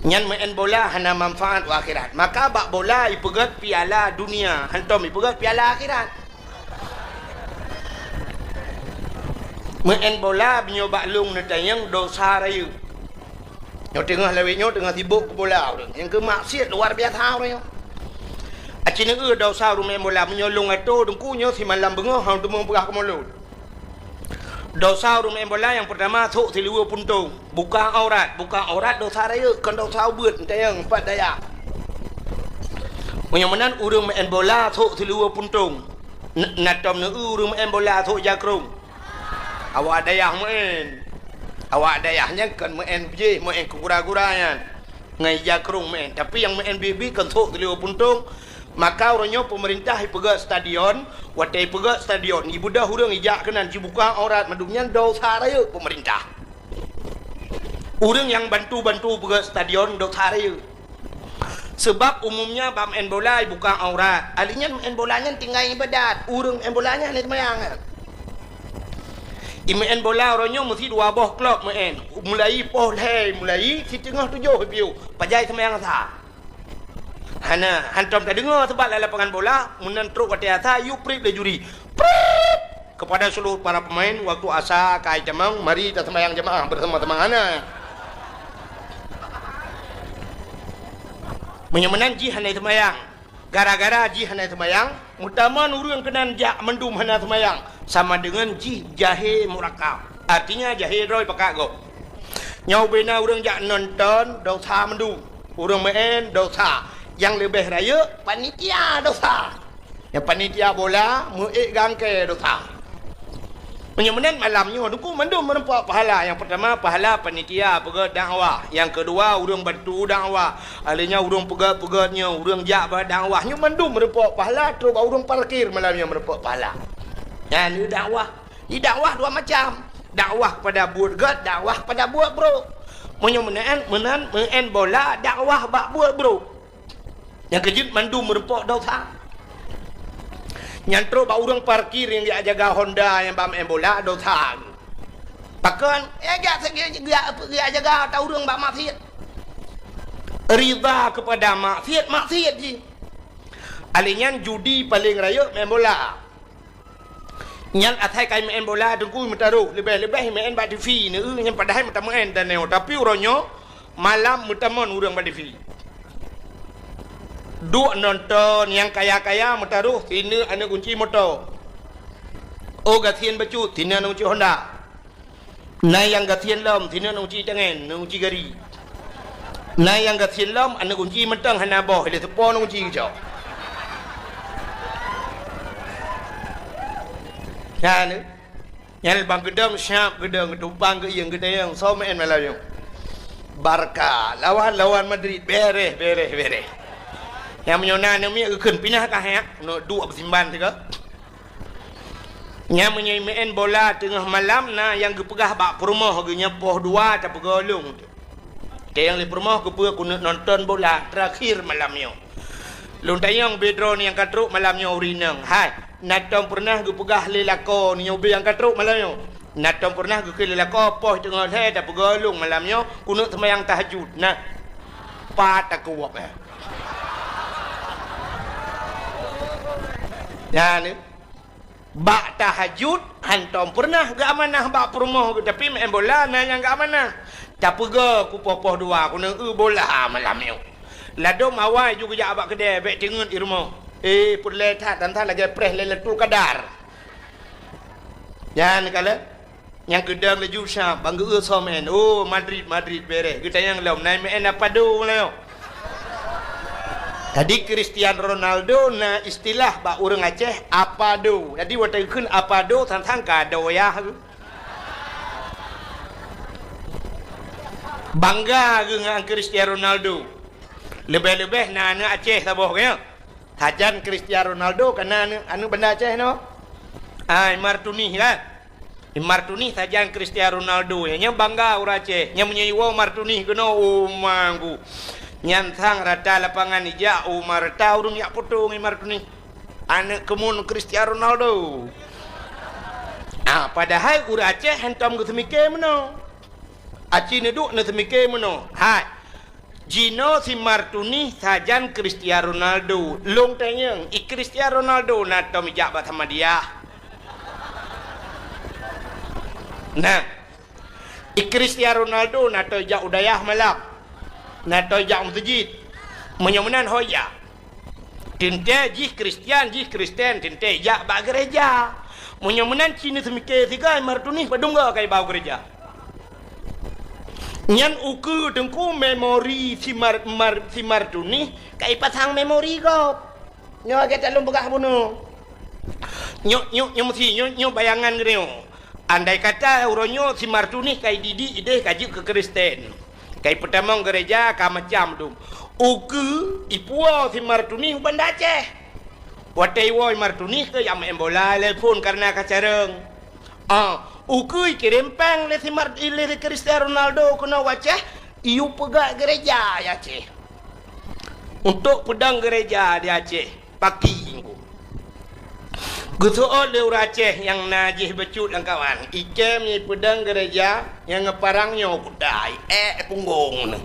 Nyan meu'en bola hana manfaat u akhirat. Maka bak bola ipeugét piala dunia, hantom ipeugét piala akhirat. Meu'en bola meunyoe bak lông neutanyong dosa rayeuk. Nyoe teungoh lawét nyoe teungoh sibok keu bola ureuëng. Nyang keu maksiat luar biasa ureuëng nyoe. Aci neueu dosa ureuëng meu'en bola meunyoe lông atô teungku nyoe simalam beungoh hana teumé peugah keu mulod. Dosa ureuëng meu'en bola nyang peurtama sôk siluweue puntông, buka aurat. Buka aurat dosa rayeuk, kon dosa ubeut, neutanyong pat daya. Meunyoe meunan ureuëng meu'en bola sôk siluweue puntông, n-, na tom neueu ureuëng meu'en bola sôk jakrong. Awak dayah meu'en. Awak dayah nyan kon meu'en bejih, meu'en keu gura-gura nyan. Ngon jakrong meu'en. Tapi nyang meu'en bie-bie kon sôk siluweue puntông. Maka uroe nyoe peumeurintah ipeugét stadion, watée ipeugét stadion, ibeudôh ureuëng ijak keunan jibuka aurat mandum nyan dosa rayeuk peumeurintah. Ureuëng nyang bantu-bantu peugét stadion dosa rayeuk. Sabab umumnya bak meu'en bola ibuka aurat. Ahli nyan meu'en bola nyan tinggai ibadat. Ureuëng meu'en bola nyan hana seumayang nyan. Imeu'en bola uroe nyoe meusi dua boh klub meu'en. Mulai poh lhée, mulai siteungoh tujoh piôh. Pajan seumayang sa. Hana, hantom tadeungoe sabab lam lapangan bola, meunan trok watée asa, yue prip lé juri. Prip! Kepada seluruh para pemain, waktu asa ka itamong, mari taseumayang jamaah bersama-sama. Hana. Meunyoe meunan jih hana seumayang. Gara-gara jih hana seumayang, meutamong ureuëng keunan jak mandum hana seumayang, sama deungon jih jahé murakab. Artinya jahé droe pakat gob. Nyoe ubena ureuëng jak nonton, dosa mandum. Ureuëng meu'en, dosa. Nyang leubeh rayeuk, panitia, dosa. Nyang panitia bola, meu'ék gangkée, dosa. Meunyoe meunan malam nyoe, teungku mandum meurumpok pahala. Nyang peurtama, pahala panitia peugét dakwah. Nyang keudua, ureuëng bantu dakwah. Ahli nyan ureuëng peugét-peugét nyoe, ureuëng jak bak dakwah. Nyoe mandum meurumpok pahala, trok bak ureuëng parkir malam nyoe meurumpok pahala. Nyan dakwah. Di dakwah dua macam. Dakwah kepada buet gét, dakwah kepada buet brok. Meunyoe meunan, meunan, meu'en bola, dakwah bak buet brok. Nyang keujeuet mandum meurumpok dosa. Nyan trok bak ureuëng parkir nyang jak jaga Honda nyang bak meu'en bola dosa. Pakon? Eh, jak, jak, jak, jak jaga ata ureuëng bak maksiat. Ridha kepada maksiat, maksiat jih. Ahli nyan judi paleng rayeuk meu'en bola. Nyan asai ka imeu'en bola teungku meutaroh, leubeh-leubeh imeu'en bak TV, neueu nyan padahai meutameu'en dan nyoe. Tapi uroe nyoe malam meutamong ureuëng bak TV. Duek nonton nyang kaya-kaya meutaroh sineuk aneuëk gunci moto. Oh gasien bacut sineuk aneuëk gunci Honda. Na nyang gasien lom, sineuk neuci tangen, neuci gari. Na nyang gasien lom, aneuëk gunci mantong hana boh, ilée teupo neuci geucok. Nyan, nyan bang geudong siab geudong, geutupang geuieng geudayong, soe meu'en malam nyoe. Barca lawan, lawan Madrid, bereh, bereh, bereh. Nyang meunyoe na aneuk miet geukheun pinah ka hek, keuneuk duek beusimban sigoe. Nyang meunyoe meu'en bola teungoh malam na nyang geupeugah bak peurumoh geuh nyan poh dua tapeugoe lôn. Teuh nyang lé peurumoh geupeue keuneuk nonton bola terakhir malam nyoe. Lôn tanyong bak droeneuh nyang ka trok malam nyoe ureueng inong. Hai, na tom peureunah geupeugah lé lakoe nyoe ubé nyang ka trok malam nyoe? Na tom peureunah geukheun lé lakoe poh teungoh lhèe tapeugoe lôn malam nyoe keuneuk seumayang tahajud? Nah. Pat takeuwok, eh. Nyan, eh. Bak tahajud, hantom peureunah geuamanah bak peurumoh geuh, tapi meu'en bola na nyang geuamanah. Tapeugoe ku poh-poh dua, keuneuk eu bola malam nyoe. Ladôm awai ju geujak bak keudè, bèk teungeut i rumoh. Eh, peureulèe that, dan that lagèe preh Lailatul Qadar. Nyan kalon. Nyang keudong laju sa, ban geu-eu soe meu'en. Oh, Madrid, Madrid, bèrèh. Geutanyong lom, na meu'en Apado nyoe. Jadi, Cristiano Ronaldo na istilah bak ureueng Aceh, Apado. Jadi, watèe geukheun Apado, sang-sang ka doyah. Bangga geuh ngon Cristiano Ronaldo. Leubeh-leubeh na aneuk Aceh saboh, kan? Sajan Cristiano Ronaldo ka na aneuk, aneuk Banda Aceh nyoe. Ah, Imar Tunih kan? Imar Tunih sajan Cristiano Ronaldo. Nyan, nyan bangga ureueng Aceh. Nyan meunyoe iwoe Imar Tunih keunoe, oh, manggu. Nyan sang rata lapangan ijak, oh, ma rata ureueng jak poto ngon Imar Tunih. Aneuk keumun Cristiano Ronaldo. Ah, padahai ureueng Aceh hantom geuseumiké meunoe. Aci neuduek neuseumiké meunoe. Hai. Jinoe si Imar Tunih sajan Cristiano Ronaldo. Lôn tanyong, i Cristiano Ronaldo na tom ijak bak Samadiyah? Nah, i Cristiano Ronaldo na tom ijak u dayah malam? Na tom ijak u meuseujid? Meunyoe meunan ho ijak. Teuntèe jih Kristian, jih Kristen, teuntèe ijak bak geureja. Meunyoe meunan ci neuseumiké sigoe Imar Tunih padum goe ka iba u geureja. Nyan ukeue teungku memori si Mar-, Mar-, si Imar Tunih ka ipasang memori gob. Nyoe lagèe that lôn peugah bunoe. Nyoe, nyoe, nyoe meusi, nyoe, nyoe bayangan geutanyoe. Andai kata uroe nyoe si Imar Tunih ka ididik idéh ka jeuet keu Kristen, ka ipeutamong geureja ka macam dum. Ukeue ipuwoe si Imar Tunih u Banda Aceh. Watèe iwoe Imar Tunih keu jak meu'en bola lé phôn kareuna ka carông. Ah, ukeue ikirém pèng lé si Mar-, lé si Cristiano Ronaldo keunoe u Aceh, iyue peugöt geureja di Aceh. Untuk peudong geureja di Aceh, paki. Geuseuôt lé ureueng Aceh nyang na jih bacut lam kawan, ikém nyan ipeudong geureja nyang ngon parang nyoe kuda, iék punggong neuh.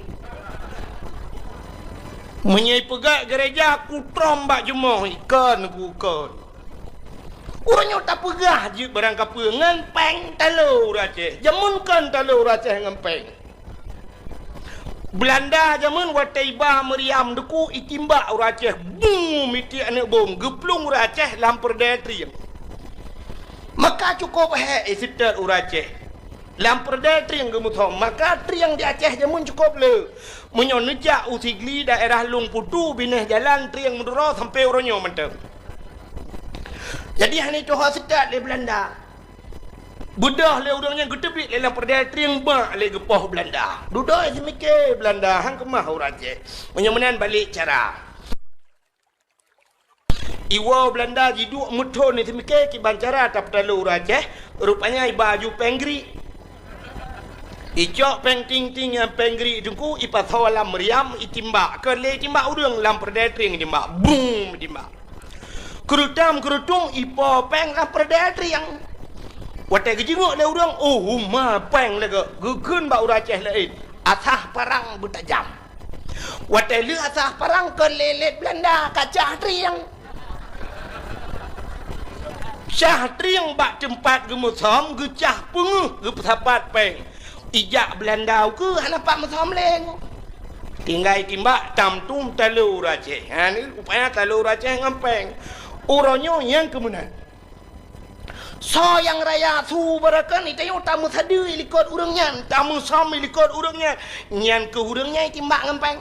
Meunyoe ipeugöt geureja, kutrom bak jumoh, ikon ku kon. Uroe nyoe tapeugah jeuet barang kapeue ngon pèng talo ureueng Aceh. Jameun kon talo ureueng Aceh ngon pèng. Beulanda jameun watèe iba meuriam deuku itimbak ureueng Aceh, bum, mitiek aneuk bom, geuplueng ureueng Aceh lam peureudèe trieng. Maka cukôp hék iseutôt ureueng Aceh. Lam peureudèe trieng geumeusom, maka trieng di Aceh jameun cukôp le. Meunyoe neujak u Sigli daerah Lueng Putu, binéh jalan trieng meuduro sampoe uroe nyoe mantong. Jadi hana ituho seutôt lé Beulanda. Beudôh lé ureueng nyan geuteubiet lé lam peureudèe trieng bak lé geupoh Beulanda. Dudoe seumiké Beulanda han keumah ureueng Aceh. Meunyoe meunan balek cara. Iwoe Beulanda jiduek meuthon seumiké kiban cara tapeutalo ureueng Aceh, rupanya iba aju pèng grik. Icok pèng ting-ting ngon pèng grik teungku ipasoe lam meuriam itimbak. Kon lé itimbak ureueng lam peureudèe trieng itimbak. Bum itimbak. Keurutam-keurutum ipo pèng lam peureudèe trieng. Watèe geujingok lé ureueng, oh, uma pèng lagèe geukheun bak ureueng Aceh laén, asah parang beutajam. Watèe lheueh asah parang kon lé lét Beulanda ka cah trieng. Cah trieng bak teumpat geumeusom geucah peungeuh geupeusapat pèng. Ijak Beulanda ukeue hana pat meusom lé. Tinggai timbak tam tum talo ureueng Aceh. Ha, ni rupanya talo ureueng Aceh ngon pèng. Uroe nyoe nyang keumeunan. Soe nyang raya su barokon, itanyoe tameusadeue likot ureueng nyan, tameusom likot ureueng nyan. Nyan keuh ureueng nyan itimbak ngon pèng.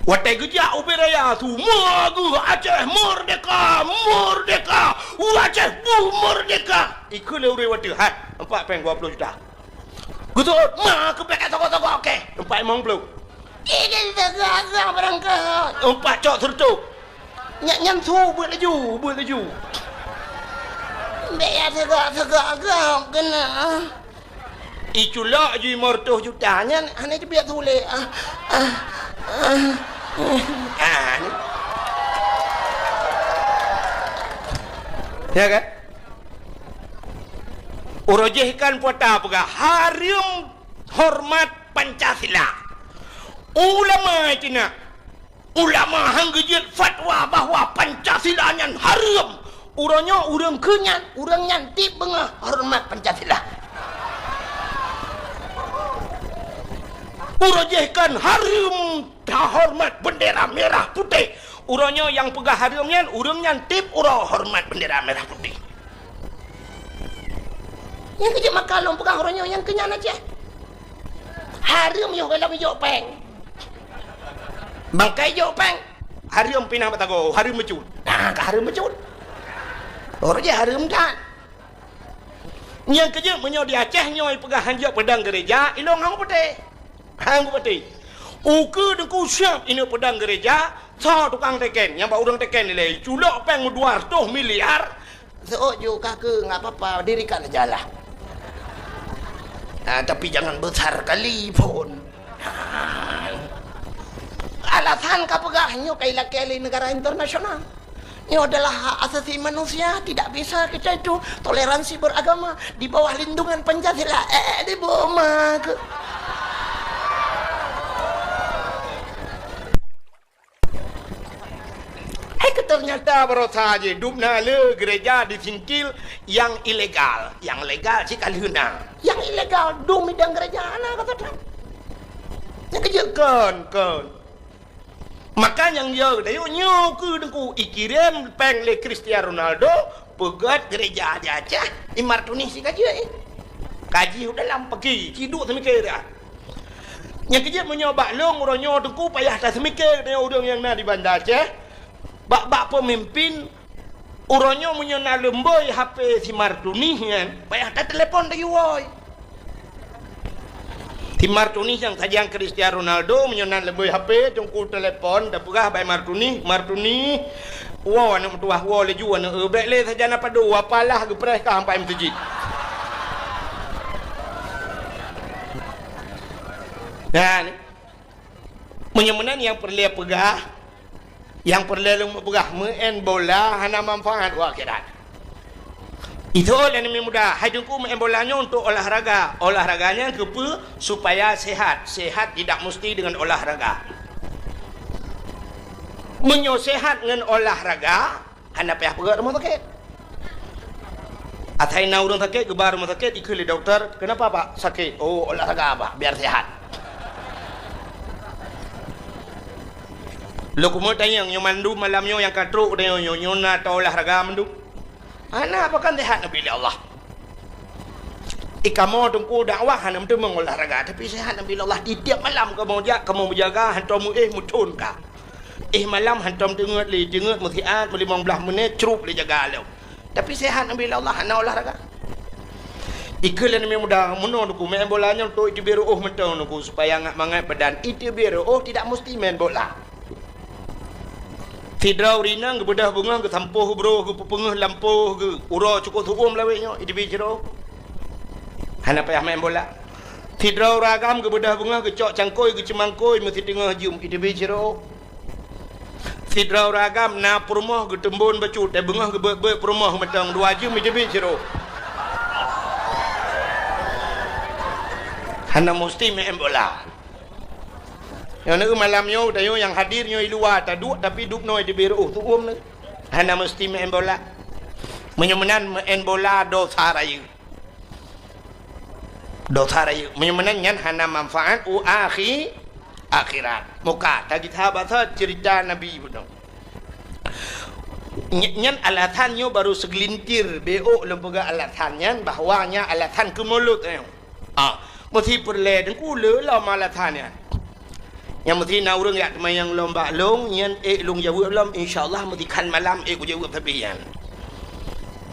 Watèe geujak ubé raya su, "Meugeue Aceh merdeka, merdeka, Aceh bu merdeka." Ikheun lé ureueng watèe, "Hai, nampak pèng dua ploh juta." Geuseuôt, "Ma keuh pèng ka sogok-sogok kèe, nampak limong ploh." Ih, ih, sagak-sagak barangkaho. Umpat cok seureutôh. Nyan, nyan su beuet laju, beuet laju. Bèk ya sagak-sagak gob keunan. Iculok ju lima reutôh juta nyan hana teubiet su lé. Ah, ah, ah, ah. Ah, ni. Ya kan? Uroe jéh kan puasa peugah hareuem hormat Pancasila. Ulama cina, ulama han geujeuet fatwa bahwa Pancasila nyan hareuem. Uroe nyoe ureueng keu nyan, ureueng nyan tiep beungoh hormat Pancasila. Uroe jéh kan hareuem tahormat bendera merah putih. Uroe nyoe nyang peugah hareuem nyan, ureueng nyan tiep uroe hormat bendera merah putih. Nyang keu jeuet maka lôn peugah uroe nyoe nyang keu nyan Aceh. Hareuem yoh goh lom jok péng. Bangkai jok péng. Hareuem pinah batago, hareuem meucut. Nah, ka hareuem meucut. Uroe jéh hareuem that. Nyang keu jeuet meunyoe di Aceh nyoe peugah han jok peudong gereja, ilôn han kupatéh. Han kupatéh. Ukeue Teungku siab ineuk peudong gereja, soe tukang teken, nyang bak ureueng teken ilèe, culok péng dua reutôh miliar, Seuôt ju ka keu, nggak apa-apa, dirikan aja lah. Ah, tapi jangan besar kali pun. Ah. Alasan ka peugah nyoe ka ilakèe lé negara internasional. Nyoe adalah hak asasi manusia, tidak bisa kita itu toleransi beragama di bawah lindungan Pancasila. Eh, di boma ke? Hai keu teunyata barosa jih dum na le gereja di Singkil nyang ilegal. Nyang legal cit ka lheueh na. Nyang ilegal dum idang gereja na kata that. Nyang keu jeuet kon, kon. Maka nyang yo dayok nyoe keu Teungku ikirém péng lé Cristiano Ronaldo, peugöt gereja di Aceh, i Martunih si ka jeuet, eh. Ka jih u dalam peuki, ci duek seumiké dah. Nyang keu jeuet meunyoe bak lôn uroe nyoe Teungku payah taseumiké deungon ureuëng nyang na di Banda Aceh. Bak-bak peumimpén uroe nyoe meunyoe na leumbôi H P si Martunih nyan, payah tatelepon laju woe. Si Martunih nyang sajan Cristiano Ronaldo meunyoe na leumbôi H P Teungku telepon, tapeugah bak Martunih, "Martunih, woe aneuëk meutuwah, woe laju aneuëk, eh, bék lé sajan apa do, apalah geupreh ka sampai meuseujid." Nah, ni. Meunyoe meunan nyang peureulée peugah, nyang peureulée lôn peugah, meu'en bola hana manfaat u akhirat. Itu lé aneuk muda, hai Teungku meu'en bola nyoe untuk olahraga. Olahraga nyan keupeue? Supaya sehat. Sehat tidak mesti dengan olahraga. Meunyoe sehat ngon olahraga, hana payah peugöt rumoh sakét. Asai na ureuëng sakét, geuba rumoh sakét, ikheun lé dokto, "Kenapa, Pak, sakit?" "Oh, olahraga, Pak, biar sehat." Lôn keumeung tanyong, nyoe mandum malam nyoe nyang ka trok, nyoe, nyoe, nyoe na ata olahraga mandum? Hana, apa kan sehat Nabi lé Allah. Eh, kamoe Teungku dakwah hana meuteumong olahraga, tapi sehat Nabi lé Allah. Tiep-tiep malam kamoe jak, kamoe meujaga, hantom meuéh meuthon ka. Eh, malam hantom teungeut lé, teungeut meusiat meulimong blaih menit, crup lé jaga lom. Tapi sehat Nabi lé Allah, hana olahraga. Ikheun lé aneuk muda, meunoe Teungku, main bola nyoe untuk iteubiet reuôh mantong Teungku, supaya ngat mangat badan. Iteubiet reuôh tidak mesti main bola. Sidroe ureuëng inong geubeudôh beungoh, geusampôh broh, geupeupeungeuh lampôh geuh, uroe cukôp su'uem lawét nyoe, iteubiet sidroe. Hana payah main bola. Sidroe ureuëng agam geubeudôh beungoh, geucok cangkôi, geuceumangkôi, meusiteungoh jeuem, iteubiet sidroe. Sidroe ureuëng agam na peurumoh geuteumbon bacut, eh, beungoh geubeuet-beuet peurumoh mantong dua jeuem, iteubiet sidroe. Hana musti main bola. Nyoe neueu malam nyoe, tanyoe nyang hadir nyoe i luwa taduek, tapi dubnoe iteubiet reuôh su'uem neueu. Hana musti main bola. Meunyoe meunan main bola dosa rayeuk. Dosa rayeuk. Meunyoe meunan nyan hana manfaat u akhi-, akhirat. Muka, tagita basa cerita Nabi bunoe. Ny-, nyan alasan nyoe baru segelintir, bék lôn peugah alasan nyan bahwa nyan alasan keu mulod nyoe. Ah, meusti peureulée Teungku le lom alasan nyan. Nyang meusti na ureuëng jak teumayang lom bak lôn, nyan ék lôn jaweueb lom, insya Allah meusti khan malam ék kujaweueb sabe nyan.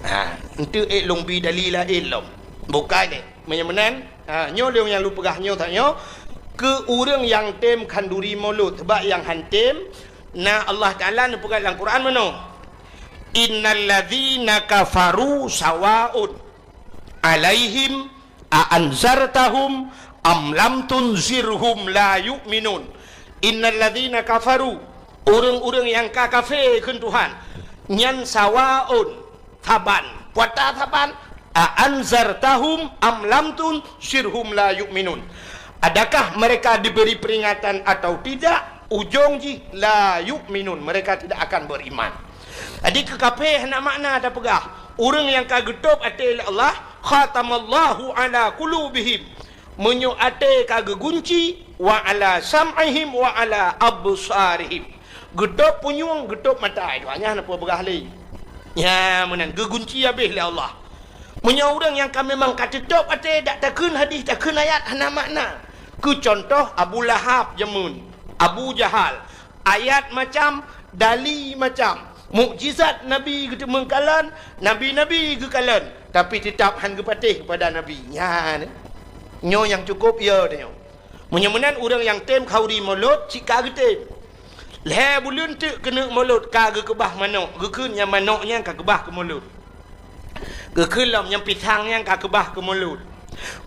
Ha, enteuk ék lôn bi dali laén lom. Bukai deh. Meunyoe meunan, ha, nyoe lôn nyang lôn peugah nyoe that nyoe. Keu ureuëng nyang tem khanduri mulod, sabab nyang han tem, na Allah Taala neupeugah lam Quran meunoe, "Innal ladzina kafaru sawaun alaihim a anzartahum am lam tunzirhum la yu'minun." Innal ladzina kafaru, ureuëng-ureuëng nyang ka kafé kheun Tuhan, nyan sawaun, saban. Peue ata saban? "A anzartahum am lam tunzirhum la yu'minun." Adakah mereka diberi peringatan atau tidak, ujong jih la yu'minun, mereka tidak akan beriman. Jadi keu kafé hana makna tapeugah. Ureuëng nyang ka geutôb até lé Allah, "Khatamallahu ala qulubihim." Meunyoe até ka geugunci, "wa ala sam'ihim wa ala absarihim." Geutôb punyueng, geutôb mata, itu hanya hana peue peugah lé. Nyan meunan, geugunci habéh lé Allah. Meunyoe ureuëng nyang ka memang ka teutôb até, dak takheun hadis, takheun ayat, hana makna. Keu cuntoh, Abu Lahab jameun, Abu Jahal, ayat macam, dali macam, mukjizat Nabi geuteumeung kalon, nabi-nabi geukalon, tapi teutap han geupatéh keupada Nabi. Nyan, nyoe nyang cukôp yo tanyoe. Meunyoe meunan, ureuëng nyang tem khanduri mulod cit ka geutem. Lhée buleuen teuk keuneuk mulod ka geukeubah manok, geukheun nyang manok nyan ka keubah keu mulod. Geukheun lom nyang pisang nyan ka keubah keu mulod.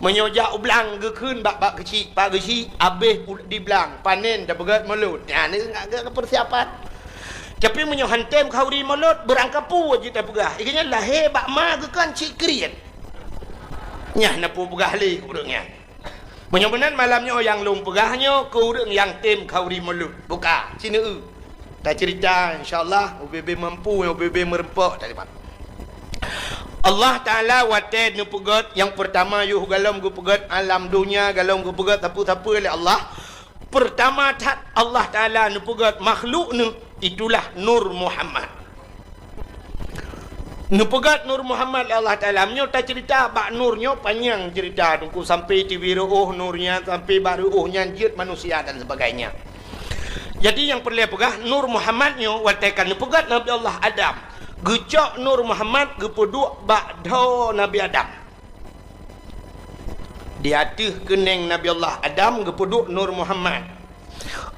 Meunyoe jak u blang geukheun bak, bak keuchik, bak keuchik, habéh u-, di blang, panen tapeugét mulod. Nyan ngat geuh peusiapan. Tapi meunyoe han tem khanduri mulod, beurangkapeue jeuet tapeugah. Ié nyan lahé bak ma geukheun cit kriet. Nyan na peue peugah lé ureuëng nyan. Meunyoe meunan malam nyoe nyang lôn peugah nyoe keu ureuëng nyang tem khanduri mulod. Buka, sineue. Taceurita, insya Allah, ubé-bé mampu, ubé-bé meureumpok tadi. Allah Taala watée neupeugét nyang peurtama yoh galom geupeugét alam donya, galom geupeugét sapeue-sapeue lé Allah. Peurtama that Allah Taala neupeugét makhluk neuh, itulah Nur Muhammad. Neupeugét Nur Muhammad lé Allah Taala. Meunyoe taceurita bak Nur nyoe panyang ceurita, Teungku, sampai tiwi reuôh Nur nyan, sampai bak reuôh nyan jeuet manusia dan sebagainya. Jadi nyang peureulée peugah, Nur Muhammad nyoe watée ka neupeugét Nabi Allah Adam, geucok Nur Muhammad geupeuduek bak dhoe Nabi Adam. Di ateueh keuneng Nabi Allah Adam geupeuduek Nur Muhammad.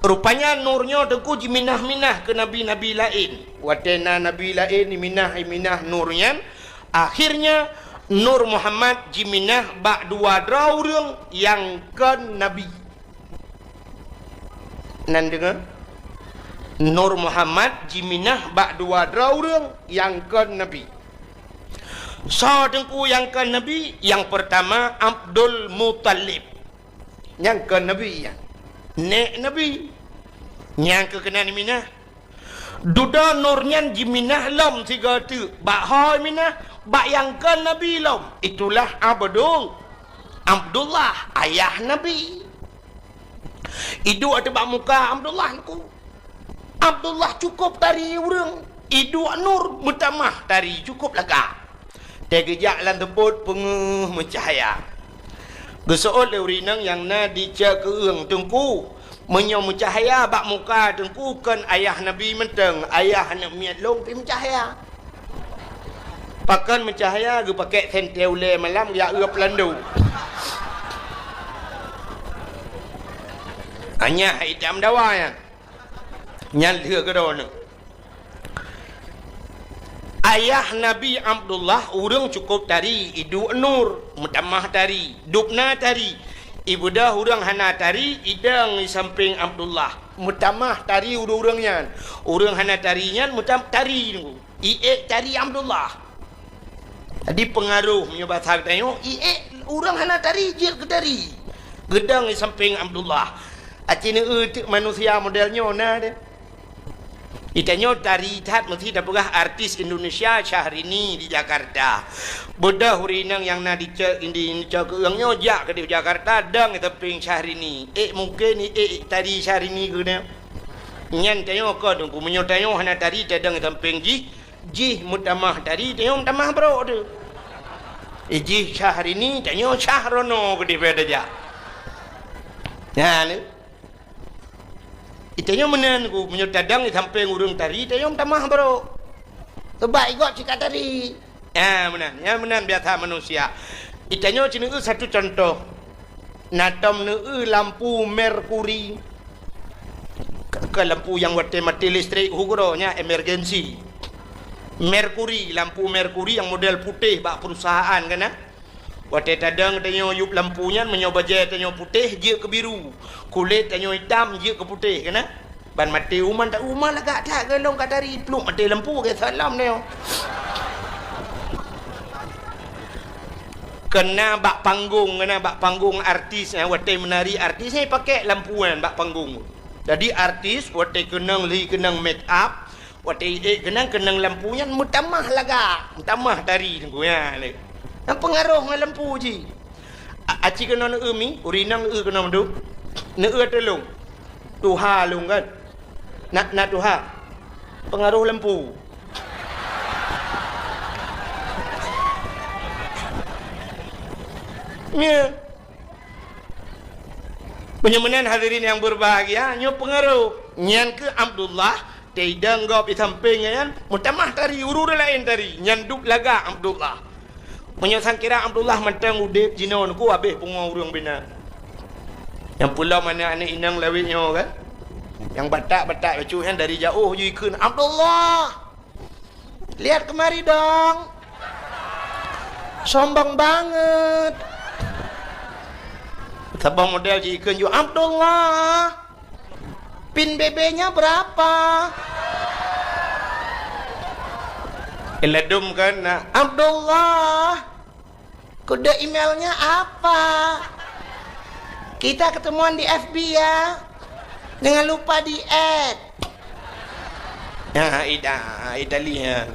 Rupanya Nur nyoe Teungku jiminah-minah keu nabi-nabi laén. Watée na nabi laén jiminah-minah Nur nyan, akhirnya Nur Muhammad jiminah bak dua droe ureuëng nyang kon nabi. Nan deungoe? Nur Muhammad jiminah bak dua droe ureuëng nyang kon nabi. Soe Teungku nyang kon nabi? Nyang peurtama Abdul Muthalib. Nyang kon nabi nyan. Nék nabi. Nyang keu keunan minah. Dudoe Nur nyan jiminah lom sigoe teuk. Bak ho minah, bak nyang kon nabi lom. Itulah Abdul, Abdullah, ayah nabi. Iduek ateueh bak muka Abdullah Teungku. Abdullah cukôp tari ureuëng. Iduek Nur meutamah tari cukôp lagak. Teugeujak lam teupot peungeuh meucahya. Geuseuôt lé ureuëng inong nyang na di cok keueueng, "Teungku, meunyoe meucahya bak muka Teungku kon ayah Nabi mantong, ayah aneuk miet lôn pih meucahya." Pakon meucahya? Geupakèk sentée ulée malam geujak eu peulando. Anyah itam dawa nyan. Nyan lheueh keudroe nyoe. Ayah Nabi Abdullah ureuëng cukôp tari, iduek Nur, meutamah tari, dubna tari. Ibeudôh ureuëng hana tari, idong di sampéng Abdullah, meutamah tari ureuëng-ureuëng nyan. Ureuëng hana tari nyan meutam-, tari Teungku. Iék tari Abdullah. Jadi peungaroh meunyoe basa geutanyoe, iék ureuëng hana tari jeuet keu tari. Geudong di sampéng Abdullah. Aci neueu teuk manusia model nyoe na deh. Itanyoe tari that meusti tapeugah artis Indonesia Syahrini di Jakarta. Beudôh ureuëng inong nyang na di cok, di cok keueueng nyoe jak keudeh Jakarta dong di sampéng Syahrini. Ék mungken iék tari Syahrini keunoe. Nyan tanyoe kon Teungku, meunyoe tanyoe hana tari tadong di sampéng jih, jih meutamah tari, tanyoe meutamah brok teuh. Eh, jih Syahrini, tanyoe Syahrono keudeh bèe tajak. Nyan. Itanyoe meunan Teungku, meunyoe tadong di sampéng ureuëng tari, tanyoe meutamah brok. Sabab igob cit ka tari. Ah, meunan. Nyan meunan biasa manusia. Itanyoe ci neueu satu contoh. Na tom neueu lampu merkuri. Ke, ke lampu nyang watèe maté listrik, ukeue nyan emergency. Merkuri, lampu merkuri nyang model putéh bak perusahaan kan, na? Watèe tadong tanyoe yup lampu nyan, meunyoe bajèe tanyoe putéh, jeuet keu biru. Kulét tanyoe itam, jeuet keu putéh kan, na? Ban maté uma, tak uma lagak that, golom ka tari, pluek maté lampu, ke salam nyoe. Keu na bak panggong, keu na bak panggong artis, eh, watèe meunari artis, eh, pakèk lampu nyan bak panggong. Jadi artis watèe keunong lhi keunong make up, watèe ék keunong, keunong lampu nyan meutamah lagak, meutamah tari teungku nyan. Nyan peungaroh ngon lampu jih. A-, aci keunoe neueu mi, ureueng inong eu keunoe mandum. Neueu tulông. Tuha lôn kan. Na, na tuha. Peungaroh lampu. Nyoe. Meunyoe meunan hadirin nyang berbahagia, nyoe peungaroh. Nyan keuh Abdullah, teidong gob di sampéng nyan, meutamah tari, ureueng laén tari, nyan dub lagak Abdullah. Meunyoe sangkira Abdullah mantong udép jinoe, neuku habéh pungo ureueng bina. Nyang peulom aneuk-aneuk inong lawét nyoe kan? Nyang batak-batak bacut nyan dari jaoh ju ikheun, "Abdullah! Lihat kemari dong! Sombong banget!" Saboh model ji ikheun ju, "Abdullah! Pin B B-nya berapa?" Iladum kan, na, "Abdullah, kode emailnya apa? Kita ketemuan di F B ya. Jangan lupa di-add." Ya, Ida-, Itali, ya.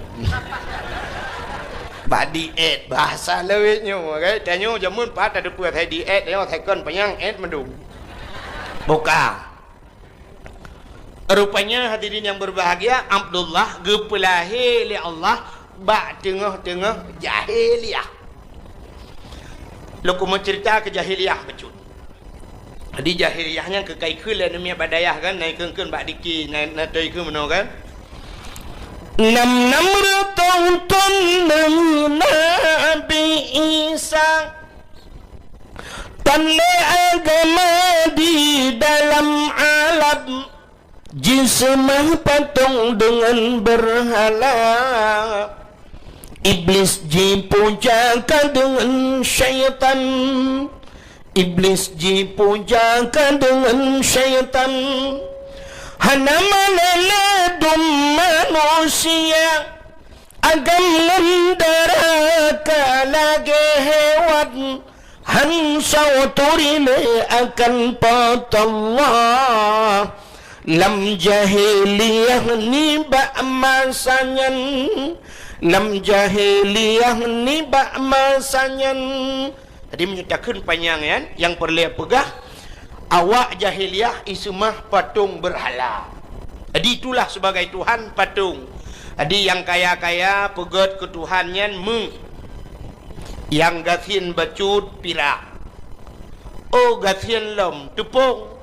Bak di-add, bahasa lawét nyoe, kan? Tanyoe jameun pat ada peue, saya di-add, nyoe second panyang add mandum. Buka. Rupanya, hadirin yang berbahagia, Abdullah geupeulahé lé Allah bak teungoh-teungoh jahiliyah. Lôn keumeung cerita keu jahiliyah bacut. Jadi, jahiliyah nyan keu ka ikheun lé aneuk miet bak dayah kan, na ikheun-kheun bak diki, na, na toe ikheun meunoe kan. Nam-nam reutôh thôn deungon Nabi Isa. Tan lé agama di dalam alam, jiseumah patong deungon beurhala. Iblis jipuja ka deungon syaitan, Iblis jipuja ka deungon syaitan. Hana malée ladôm manusia, agam ngon dara ka lagée hewan. Han soe turi lé akan Po teu Allah. Lam jahiliyah nibak masa nyan, lam jahiliyah nibak masa nyan. Jadi, meunyoe takheun panyang nyan, nyang peureulée peugah, awak jahiliyah iseumah patong beurhala. Jadi, itulah sebagai tuhan patong. Jadi, nyang kaya-kaya peugét keu tuhan nyan meu. Nyang gasien bacut pirak. Oh, gasien lom, teupông.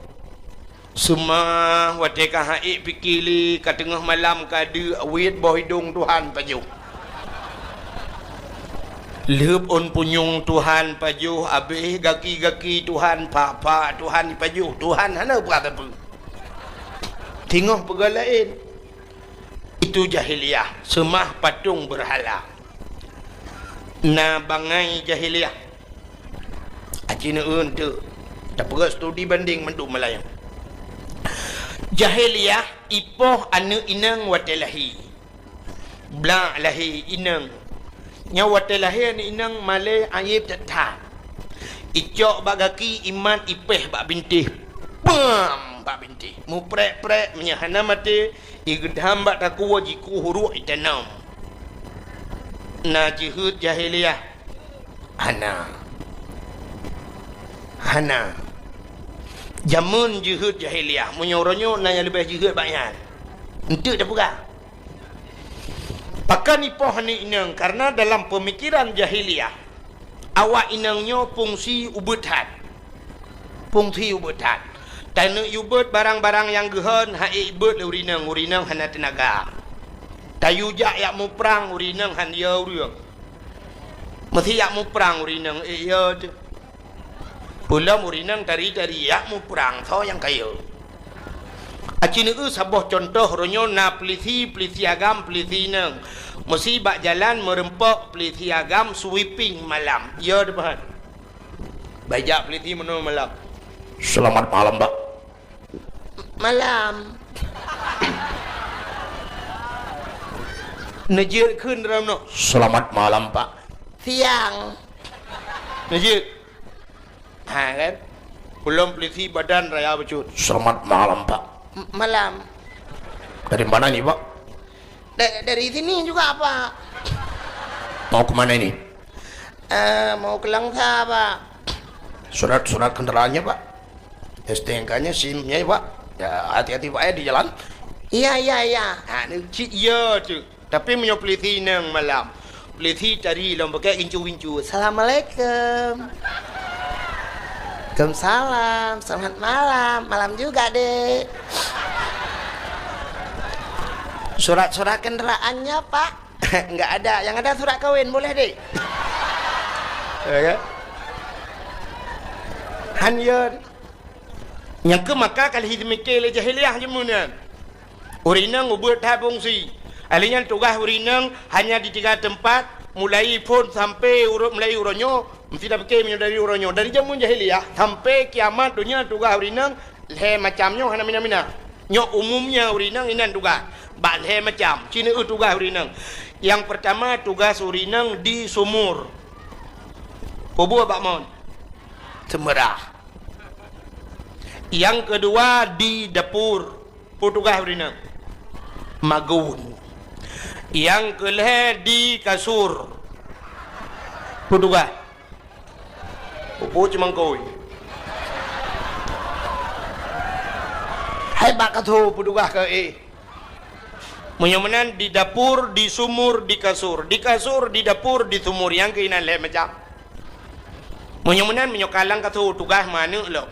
Seumah watée ka han ék pike lé, ka teungoh malam ka deuk, wét boh idong tuhan pajoh. Lheueb ôn punyueng tuhan pajoh, abéh gaki-gaki tuhan, pak-pak tuhan pajoh, tuhan hana peugah sapeue. Teungoh peugah laén. Itu jahiliyah, seumah patong beurhala. Na bangai jahiliyah. Aci neueu teuk. Tapeugah studi bandeng mandum malam nyan. Jahiliyah ipoh aneuk inong watée lahé. Blak lahé inong. Nyoe watée lahé aneuk inong malée aéb that-that. Icok bak gaki, imat, ipéh bak bintéh. Pam! Bak bintéh. Muprek-prek, meunyoe hana maté, igeudam bak takue, jikueh uruek, itanom. Na jeuheut jahiliyah? Hana. Hana. Jameun jeuheut jahiliyah, meunyoe uroe nyoe na nyang leubeh jeuheut bak nyan. Eunteuk tapeugah. Pakon ipoh aneuk inong? Kareuna dalam peumikiran jahiliyah, awak inong nyoe fungsi ubeut that. Fungsi ubeut that. Taneuk yue beuet barang-barang nyang geuhon, han ék ibeuet lé ureueng inong, ureueng inong hana teunaga. Tayue jak yak muprang, ureueng inong han yo ureueng. Meusé yak muprang, ureueng inong ék yo teuh. Peulom ureueng inong tari-tari yak muprang, soe nyang kayém. Aci neueu saboh cuntoh, uroe nyoe na peulisi, peulisi agam, peulisi inong. Meusi bak jalan meureumpok peulisi agam sweeping malam. Yo, teupeue. Bak jak peulisi meunoe malam. "Selamat malam, Pak." "Malam." Neujeuet kheun dalam nyoe. "Selamat malam, Pak." "Siang." Neujeuet. Ha, kan? Peulom peulisi badan raya bacut. "Selamat malam, Pak." "M-, malam." "Dari mana ini, Pak?" "Da-, dari sini juga, Pak." "Mau ke mana ini?" "Eh, mau ke Langsa, Pak." "Surat-surat kendaraannya, Pak? S T N K-nya, SIM-nya, Pak? Ya, hati-hati, Pak, ya, di jalan." "Iya, iya, iya." Ha, ni cit iya tu. Tapi meunyoe peulisi inong malam, peulisi tari lom pakai gincu-gincu. "Assalamualaikum." "Waalaikumsalam. Selamat malam." "Malam juga, Dek." "Surat-surat kendaraannya, Pak?" "Enggak ada. Yang ada surat kawin. Boleh, Dek?" Ya kan? Han yo. Nyang keu maka ka lheueh jimike lé jahiliyah jameun nyan. Ureueng inong ubeuet that fungsi. Ahli nyan tugaih ureueng inong hanya di tiga teumpat, mulai phon sampai uroe, mulai uroe nyoe, meusti tapike meunyoe dari uroe nyoe. Dari jameun jahiliyah sampai kiamat donya tugaih ureueng inong lhée macam nyoe hana mina-mina. Nyoe umumnya ureueng inong inan tugaih. Bak lhée macam, ci neueu tugaih ureueng inong. Nyang peurtama tugaih ureueng inong di sumur. Peue buet bak mon? Seumeurah. Nyang keudua di dapur. Peue tugaih ureueng inong? Magun. Nyang keulhée di kasur. Peue tugaih? Pupu cimangkui. Hai bak kasur peue tugaih keu éh? Meunyoe meunan di dapur, di sumur, di kasur. Di kasur, di dapur, di sumur. Nyang keuh inan lhée macam. Meunyoe meunan, meunyoe ka lam kasur tugaih meuaneuk lom.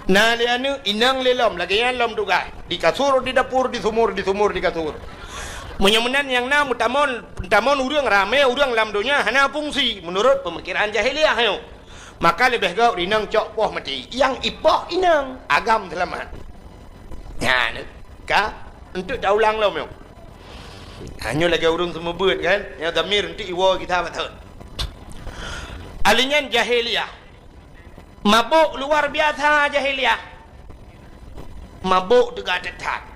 Na lé aneuk, inong lé lom, lagée nyan lom tugaih. Di kasur, di dapur, di sumur, di sumur, di kasur. Meunyoe meunan nyang na meutamon, meutamon ureueng ramé, ureueng lam donya hana fungsi meunurot peumikiran jahiliyah nyoe. Maka leubeh gét inong cok poh maté. Nyang ipoh inong, agam seulamat. Nyan ka, untuk taulang lom nyoe. Ha, nyoe lagée ureueng seumeubeuet kan, nyang damir untuk iwoe kita beutôi. Ahli nyan jahiliyah. Mabök luar biasa jahiliyah. Mabök teuga that-that.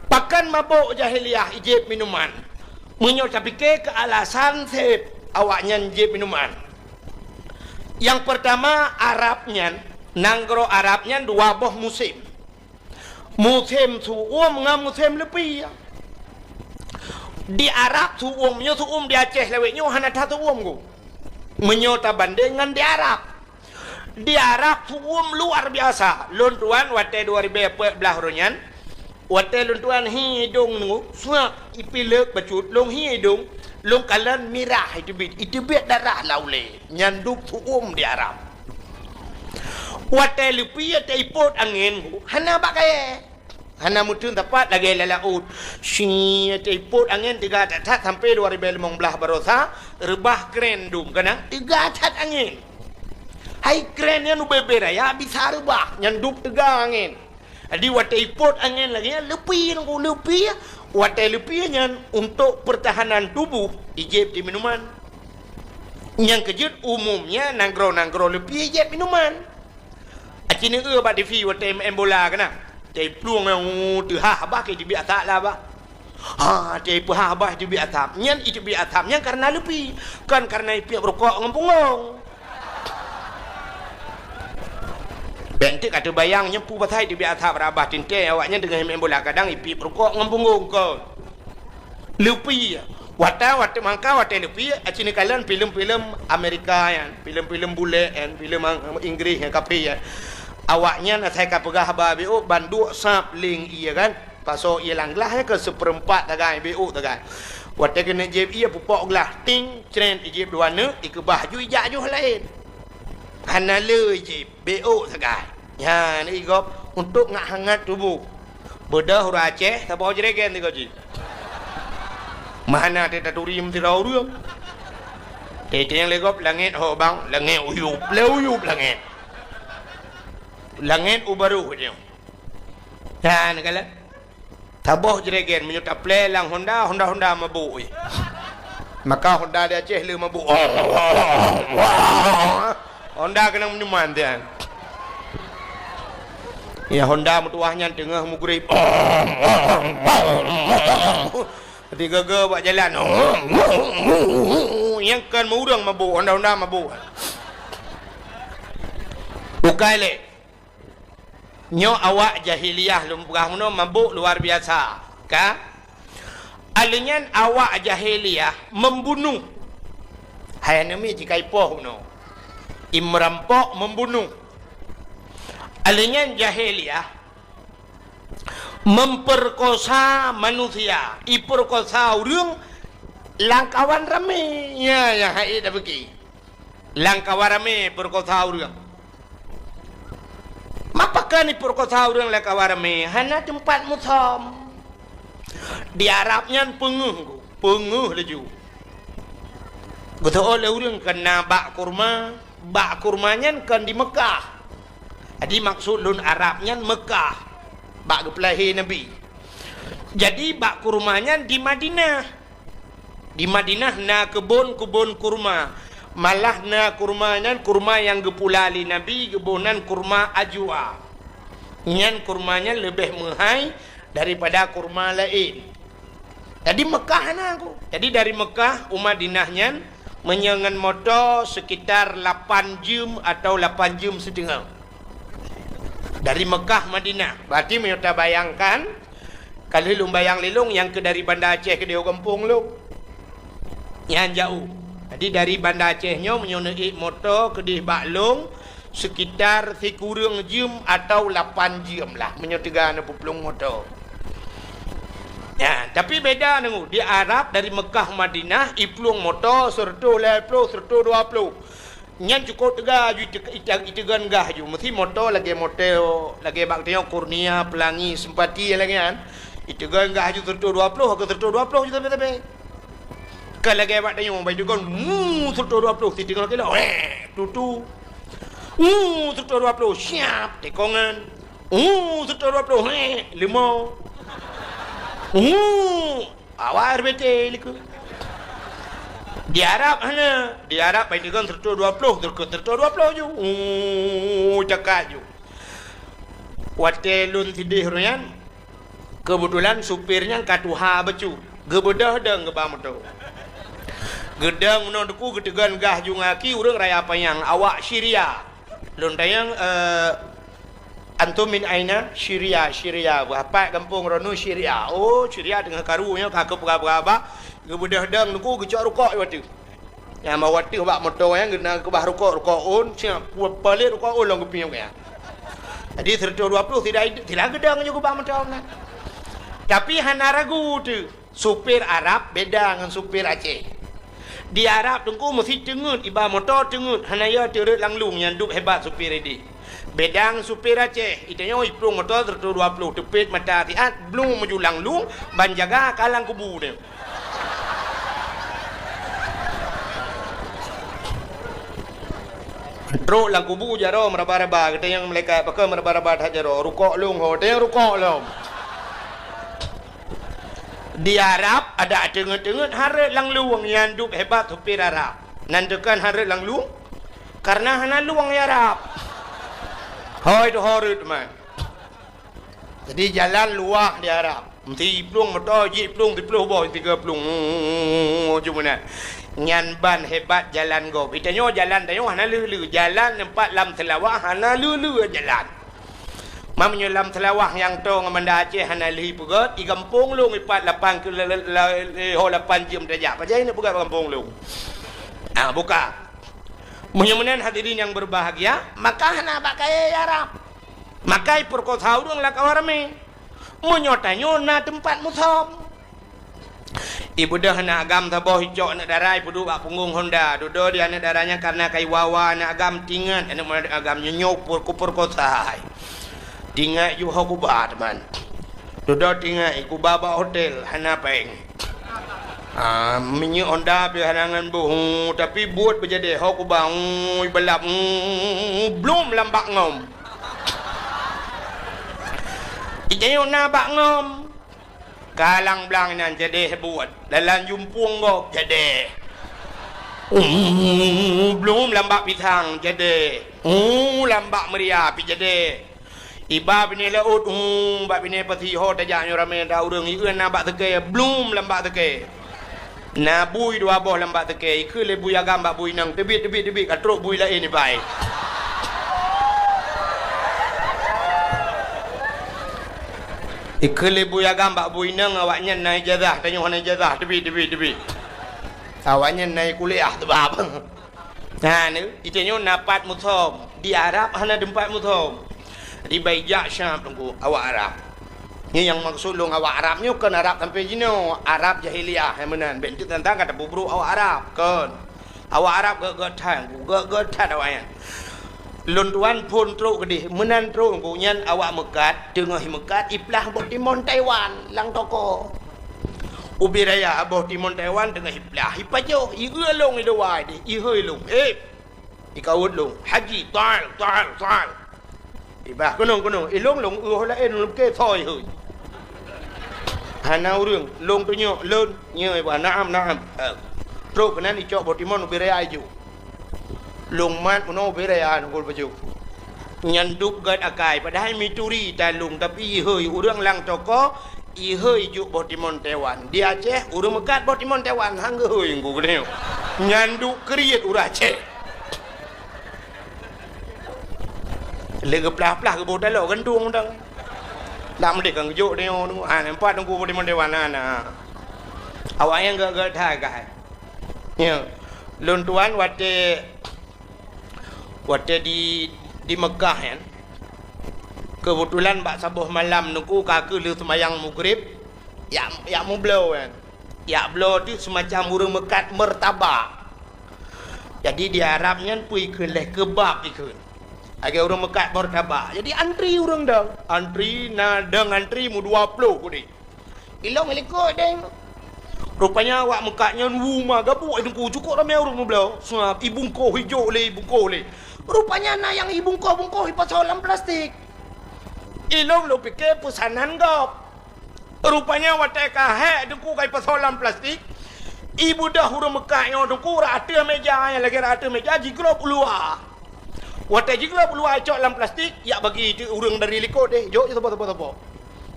Pakon mabök jahiliyah ijieb minuman? Meunyoe tapike keu alasan seb awaknyan jieb minuman. Nyang peurtama, Arab nyan, nanggroe Arab nyan dua boh musém. Musém su'uem ngon musém leupie. Di Arab su'uem, nyoe su'uem di Aceh lawét nyoe hana that su'uem ku. Meunyoe tabandeng ngon di Arab. Di Arab su'uem luar biasa. Lôn tuan watée dua ribée peuet blaih uroe nyan, watée lôn tuan hi idong nyoe, suak ipilek bacut, lôn hi idong, lôn kalon mirah iteubiet, iteubiet darah lam ulée. Nyan dub su'uem di Arab. Watée leupie teupot angén, hana bak kayée. Hana meuteun sapat lagée lam laôt. Shi, teupot angén teuga that-that sampoe dua ribée limong blaih baroesa, reubah kren dum, kana teuga that angén. Hai kren nyan ubé-bé raya bisa reubah, nyan dub teuga angén. Jadi watée ipot angén lagée nyan, leupie ngon leupie, watée leupie nyan untuk pertahanan tubuh, ijieb di minuman. Nyang keujeuet umumnya nanggroe-nanggroe leupie ijieb minuman. Aci neueu bak T V watée maén bola kana. Teuh plueng nyang teuhah bah ke teubiet asap lah bah. Ha, teuh peuhah bah teubiet asap. Nyan iteubiet asap nyan karena leupie, kon karena ipiep rukok ngon punggong. Bék enteuk ka teubayang nyan peue pasai teubiet asap rabah teuntée awaknyan teungoh maén bola kadang ipiep rukok ngon punggong kon. Leupie. Watée, watée mangka, watée leupie, aci neukalon filem-filem Amerika nyan, filem-filem bulek nyan, filem Ang-, Inggris nyan, kafé nyan. Awaknyan asai ka peugah haba bék ôk, ban duek sab leng ie kan. Pasoe ie lam glah nyan keu seupeurempat sagai, bék ôk sagai. Watée keuneuk jieb ie pupok glah, ting, cret, ijieb dua neuk, ikeubah ju ijak joh laén. Hana le ijieb, bék ôk sagai. Nyan igop untuk ngak hangat tuboh. Beudôh ureueng Aceh saboh jregen sigoe jih. Meuhana teutaturi meusidroe ureueng. Teuntang lé gob langét ho bang, langét uyup, lé uyup langét. Langét u barôh nyoe. Nyan kala. Taboh jregen meunyoe taplè lam Honda, Honda-Honda mabôk. Maka Honda di Aceh le mabôk. Honda keunong minuman tian. Ya Honda meutuwah nyan teungoh mugrib. Tiga-ga bak jalan. Nyang kan ureuëng mabôk, Honda-Honda mabôk. Bukai lé. Nyoe awak jahiliyah lôn peugah meunoe mabôk luar biasa, ka? Aleuh nyan awak jahiliyah membunuh. Hai aneuk miet jikaipoh meunoe. Imerampok membunuh. Aleuh nyan jahiliyah memperkosa manusia, iperkosa ureuëng lam kawan ramé. Ya, nyang hai tapeuki. Lam kawan ramé peurkosa ureuëng. Mapakon ipeurkosa ureuëng lam kawan ramé? Hana teumpat musom. Di Arab nyan peungeuh, peungeuh laju. Geuteuôt lé ureuëng keu na bak kurma, bak kurma nyan kon di Meukah. Jadi maksud lôn Arab nyan Meukah, bak geupeulahé Nabi. Jadi bak kurma nyan di Madinah. Di Madinah na keubon-keubon kurma. Malah na kurma nyan kurma nyang geupula lé Nabi, geuboh nan kurma ajwa. Nyan kurma nyan leubeh meuhai daripada kurma laén. Jadi Meukah na ku. Jadi dari Meukah u Madinah nyan meunyoe ngon moto sekitar lapan jeuem atau lapan jeuem siteungoh. Dari Meukah Madinah. Berarti meunyoe tabayangkan, ka lheueh lôn bayang lé lôn nyang keu dari Banda Aceh keudéh u gampông lôn. Nyan jaoh. Jadi dari Banda Aceh nyoe meunyoe neuék moto keudéh bak lôn sekitar sikureueng jeuem atau lapan jeuem lah meunyoe teuga neupeuplong moto. Ya, tapi beda deungoe, di Arab dari Meukah Madinah iplueng moto seureutôh lhèe ploh, seureutôh dua ploh. Nyan cukôp teuga aju ite-, ite-, iteugon gah aju. Meusi moto lagèe moto, lagèe bak tanyoe Kurnia, Pelangi, Sempati lagèe nyan. Iteugon gah aju seureutôh dua ploh, ka seureutôh dua ploh aju sabe-sabe. Ka lagèe bak tanyoe, bak iteugon, mu, seureutôh dua ploh, siteungoh kilo, weh, tutu. Mu, seureutôh dua ploh, siap, tikongan. Mu, seureutôh dua ploh, weh, limau. Mu, Awak R B T likot. Di Arab hana. Di Arab bai teukon seratus dua puluh, teukon seratus dua puluh ju. Uh, cakap ju. Watèe lôn sideh uroe nyan, keubeutulan supir nyan ka tuha bacut. Geubeudôh dong geuba moto. Geudong meunoe teungku geuteugon gah ju ngon aki ureueng Raya Panyang, awak Syria. Lôn tanyong, eh, "Antum min aina?" "Syria, Syria." "Bah pat gampông droeneuh?" "Syria." "Oh, Syria teungoh karu nyoe ka keupeugah-peugah." Geubeudôh dong teungku geucok rukok di ateueh. Nyang bak ateueh bak moto nyan geukeubah rukok, rukok ôn, siap, pu-, palet rukok ôn lom geupiep nyan. Jadi seratus dua puluh tidak, tidak geudong ju geuba moto nyan. Tapi hana ragu teuh. Supir Arab beda ngon supir Aceh. Di Arab teungku meusi teungeut, iba moto teungeut, hana yo teureuet lam lueng nyan dub hebat supir ideh. Beda ngon supir Aceh, itanyoe iplueng moto seratus dua puluh, teupet mata siat, blueng maju lam lueng, ban jaga ka lam kubu nyan. Trok lam kubu jaroe meuraba-raba, geutanyong malaikat, "Pakon meuraba-raba that jaroe?" "Rukok lôn ho." "Tanyong rukok lom." Di Arab adak teungeut-teungeut hareuet lam lueng nyan dub hebat supir Arab. Nan teukon hareuet lam lueng, kareuna hana lueng di Arab. Hôi tu hareuet teuma. Jadi jalan luwah di Arab. Meusi plueng moto jiplueng siploh boh tiga plueng. Cuma nyan ban hebat jalan gob. Itanyoe jalan tanyoe hana leu-leu. Jalan teumpat lam Seulawah hana leu-leu jalan. Ma meunyoe lam Seulawah nyang toe ngon Banda Aceh hana lheueh peugöt, di gampông lôn ipat lapan kilo, la-, la-, la-, ho lapan jeuem tajak. Pajan neuk peugöt gampông lôn? Ah, buka. Meunyoe meunan hadirin yang berbahagia, maka hana bak kayèe Arab. Maka ipeurkosa ureueng lam kawan ramé. Meunyoe tanyoe na teumpat musom. Ibeudôh aneuk agam saboh icok aneuk dara ipeuduek bak punggong honda. Dudoe di aneuk dara nyan kareuna ka iwa-wa aneuk agam tingat aneuk agam nyoe nyoe pur-, kupeurkosa hai. Tingat ju ho kuba teuma. Dudoe tingat ikuba bak hotel hana péng. Ah, minyeuk Honda pih hana ngon boh, tapi buet beujadeh ho kuba, ui, balap, ui, blum lam bak ngom. Ijayok na bak ngom. Kalang blang inan jadeh buet. Dalam jumpung gob jadeh. Ui, blum lam bak pisang jadeh. Ui, lam bak meuria pih jadeh. Iba binéh laôt, hu, bak binéh pasi ho tajak nyoe ramé that ureuëng, ié na bak seukée, blum lam bak seukée. Na bui dua boh lam bak seukée, ikheun lé bui agam bak bui inong, teubiet, teubiet, teubiet, ka trok bui laén iba. Ikheun lé bui agam bak bui inong, awaknyan na ijazah, tanyoe hana ijazah, teubiet, teubiet, teubiet. Awaknyan na kuliah teubab. Nah, ni, ita nyoe na pat musom. Di Arab hana teumpat musom. Di baijak Syam teungku, awak Arab. Nyoe nyang maksud lôn awak Arab nyoe kon Arab sampai jinoe, Arab jahiliyah hai meunan. Bék teuntang ka tapeubrok awak Arab, kon. Awak Arab gét-gét that, gét-gét that awaknyan. Lôn tuan phon trok keudeh, meunan trok teungku nyan awak meukat, teungoh meukat iplah boh timon Taiwan lam toko. Ubé raya boh timon Taiwan teungoh iplah, ipajoh, ieu lông iluwa deh, ihôi lông. Eh, ikawot lông. Haji, tal, tal, tal. Ibah kunong, kunong. Ilông lông ueh laén lông ke soi hôi. Hana ureuëng, lông tunyok lôn, nyoe ibah, naam, naam. Eh, trok keunan icok boh timon ubé raya iju. Lông mat meunoe ubé raya nungkul baju. Nyan duek gét akai, padahai mituri talung, tapi ihôi ureuëng lam toko, ihôi jok boh timon Taiwan. Di Aceh, ureuëng meukat boh timon Taiwan, han geuhôi ngku geutanyoe. Nyan duek kriet ureuëng Aceh. Lé geuplah-plah geuboh taloe gantung dang. Nak meudeh kan geujok tanyoe tu. Ha, nampak teungku boh timon Taiwan, ha, na. Awaknyan gét-gét that akai. Ya. Lôn tuan watée Watée di, di Mekah nyan, keubeutulan bak saboh malam teungku ka keuh lheueh seumayang Maghrib, yak, yak mubloe nyan. Yak bloe teuk seumacam ureuëng meukat meurtaba. Jadi di Arab nyan peue ikheun lé keubab ikheun. Lagée ureuëng meukat meurtaba. Jadi antri ureuëng dong. Antri na dong antri meudua ploh udeh. Ilong likot deh. Rupanya awak meukat nyan wu ma gabuk teungku, cukok ramé ureuëng meubloe. Sab ibungkoh ijok lé, ibungkoh lé. Rupanya na nyang ibungkoh-bungkoh ipasoe lam plastik. Ilong lôn pike peusanan gob. Rupanya watée ka hék teungku ka ipasoe lam plastik, ibeudôh ureuëng meukat nyoe teungku rot ateueh méja, nyang lagée rot ateueh méja jigrob u luwa. Watée jiglab luwa icok lam plastik, yak bagi teuk ureuëng dari likot deh, jok je saboh-saboh-saboh.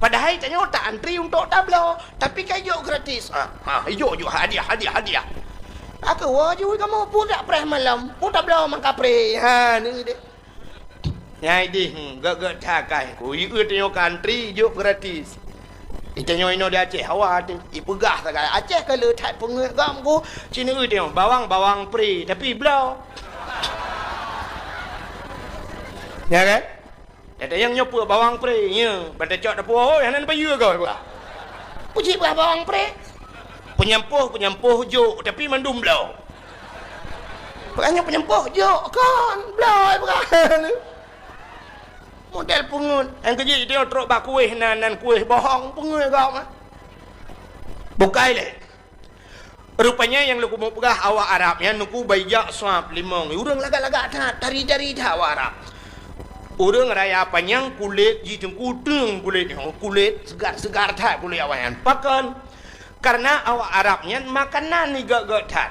Padahai tanyoe ta antri untuk tabloe, tapi ka ijok gratis. Ah, ha, ijok, ijok, hadiah, hadiah, hadiah. Aku woe ju kamoe pun dak preh malam, pun tabloe mangkapreh. Ha, ni deh. Nyai deh, hmm, gét-gét that akai. Ku ieu tanyoe ka antri, ijok gratis. Itanyoe inoe di Aceh, hawa teuh. Ipeugah sagai, Aceh ka le that peungeuet gam ku. Cina ieu tanyoe, bawang, bawang pre, tapi bloe. Ya kan? Kata nyang nyoe peue bawang pre, nya. Ban tacok dapur, oh, hana payeue goe, bah. Puji bah bawang pre. Peunyampôh, peunyampôh jok, tapi mandum bloe. Bukan nyang peunyampôh jok, kon bloe bukan. Model peungeuet. Nyang keujeuet idéh trok bak kueh nan, nan kueh bohong, peungeuet gob mah. Bukai lé. Rupanya nyang leuku mupeugah awak Arab nyan nuku baijak sab limong. Ureuëng lagak-lagak that, tari-tari that awak Arab. Ureuëng raya panyang kulét jih teungku teung kulét nyoe, kulét seugar-seugar that kulét awak nyan. Pakon? Karena awak Arab nyan makanan igét-gét that.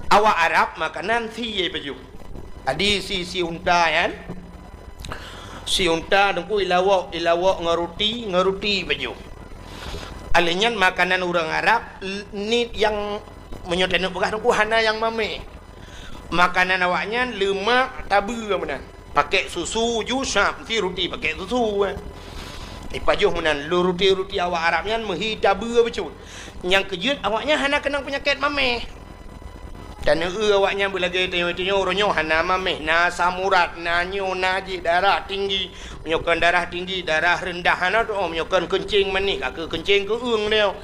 Awak Arab makanan sie pajoh. Adi si, si unta nyan, si unta teungku ilawok, ilawok ngon ruti, ngon ruti pajoh. Alèh nyan makanan ureuëng Arab, l-, ni nyang meunyoe taneuk peugah teungku hana nyang mamèh. Makanan awaknyan leumak tabeue meunan. Pakèk susu ju sab, meusti ruti pakèk susu, eh. Ipajoh meunan, lôn ruti-ruti awak Arab nyan meuhi tabeue bacut. Nyang keujeuet awaknyan hana keunong peunyakét mamèh. Taneuk awaknyan beulagèe tanyoe-tanyoe, uroe nyoe hana mamèh, na asam urat, na nyoe, na jih, darah tinggi. Meunyoe kon darah tinggi, darah rendah hana teu'oh, meunyoe kon keuncing manéh, ka keuh keuncing keu'eueng nyoe.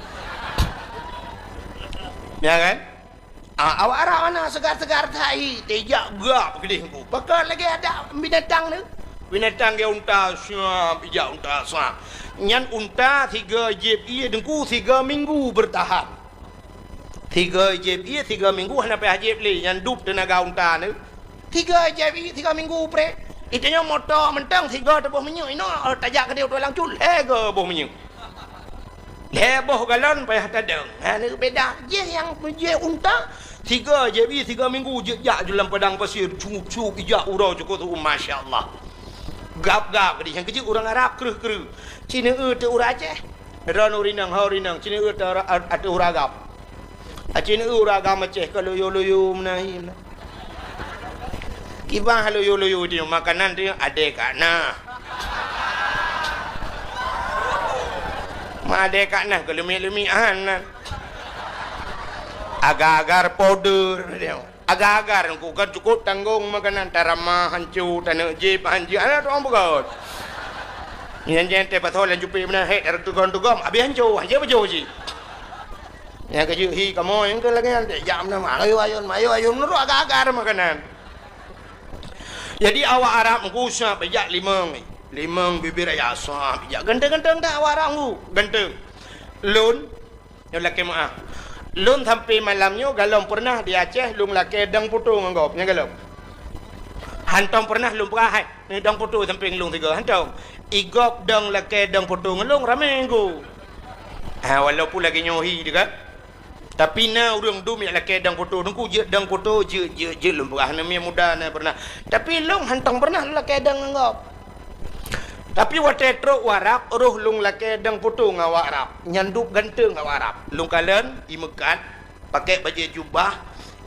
Ya kan? Ah, awak Arab hana seugar-seugar that hi, tijak beugak keudeh teungku. Pakon lagèe adak binatang tu. Binatang geuh unta, siap, ijak unta, siap. Nyan unta siga jieb ié teungku siga minggu bertahan. Sigoe jieb ié, sigoe minggu hana payah jieb lé, nyan dub teunaga unta nyoe. Sigoe jieb ié, sigoe minggu preh. Itanyoe moto mantong sigoe teuboh minyeuk, inoe, eh, tajak keudéh u Tualang Cut, lhèe goe boh minyeuk. Lhèe boh galon payah tadong. Ha, nyoe beda. Jih nyang jieb unta, sigoe jieb ié, sigoe minggu jeuet jak ju lam padang pasir, cup-cup ijak uroe cukôp tu'uem, masya Allah. Gab-gab keudéh, nyang keujeuet ureueng Arab kreueh-kreueh. Ci neueu teuk ureueng Aceh. Droeneuh ureueng inong, ho ureueng inong, ci neueu teuk ura-, ateueh ureueng agam. Aci neueu ureueng agam Aceh ka loyo-loyo meunan hi meunan. Kiban loyo-loyo di makanan di adé ka na. Ma adé ka na keu leumik-leumik han nan. Agar-agar powder dia. Agar-agar ku kan cukup tanggong makanan, tarama hanco, taneuk jieb hanco, aneuk tuang beugöt. Nyan jen teuh pasoe lam jupé meunan, hék, tareuteugom-teugom, abéh hanco, hanco beujôh jih. Nyang keujeuet hi kamoe nyang keu lagèe nyan, jak meunan, ayo ayun, ayo ayun, meunurot agar-agar makanan. Jadi awak Arab meugusa bijak limong, limong bibir ayah sah bijak ganteng-ganteng dah awak Arab meugu, ganteng. Lôn Nyoe lakèe meu'ah. Lôn sampoe malam nyoe galom peureunah di Aceh lôn lakèe dong poto ngon gob, nyan galom. Hantom peureunah lôn peugah hai, "Ni dong poto sampoe ngon lôn sigoe." Hantom. I gob dong lakèe dong poto ngon lôn ramé ngon. Ha, walaupun lagèe nyoe hi teuh kan. Tapi na ureueng dum nyang lakèe dong poto, teungku jeuet dong poto, jeuet, jeuet, jeuet lôn peugah, na miet muda na peureunah. Tapi lôn hantom peureunah lôn lakèe dong ngon gob. Tapi watèe trok u Arab, roh lôn lakèe dong poto ngon awak Arab. Nyan dub ganteng awak Arab. Lôn kalon, i meukat, pakèk bajèe jubah,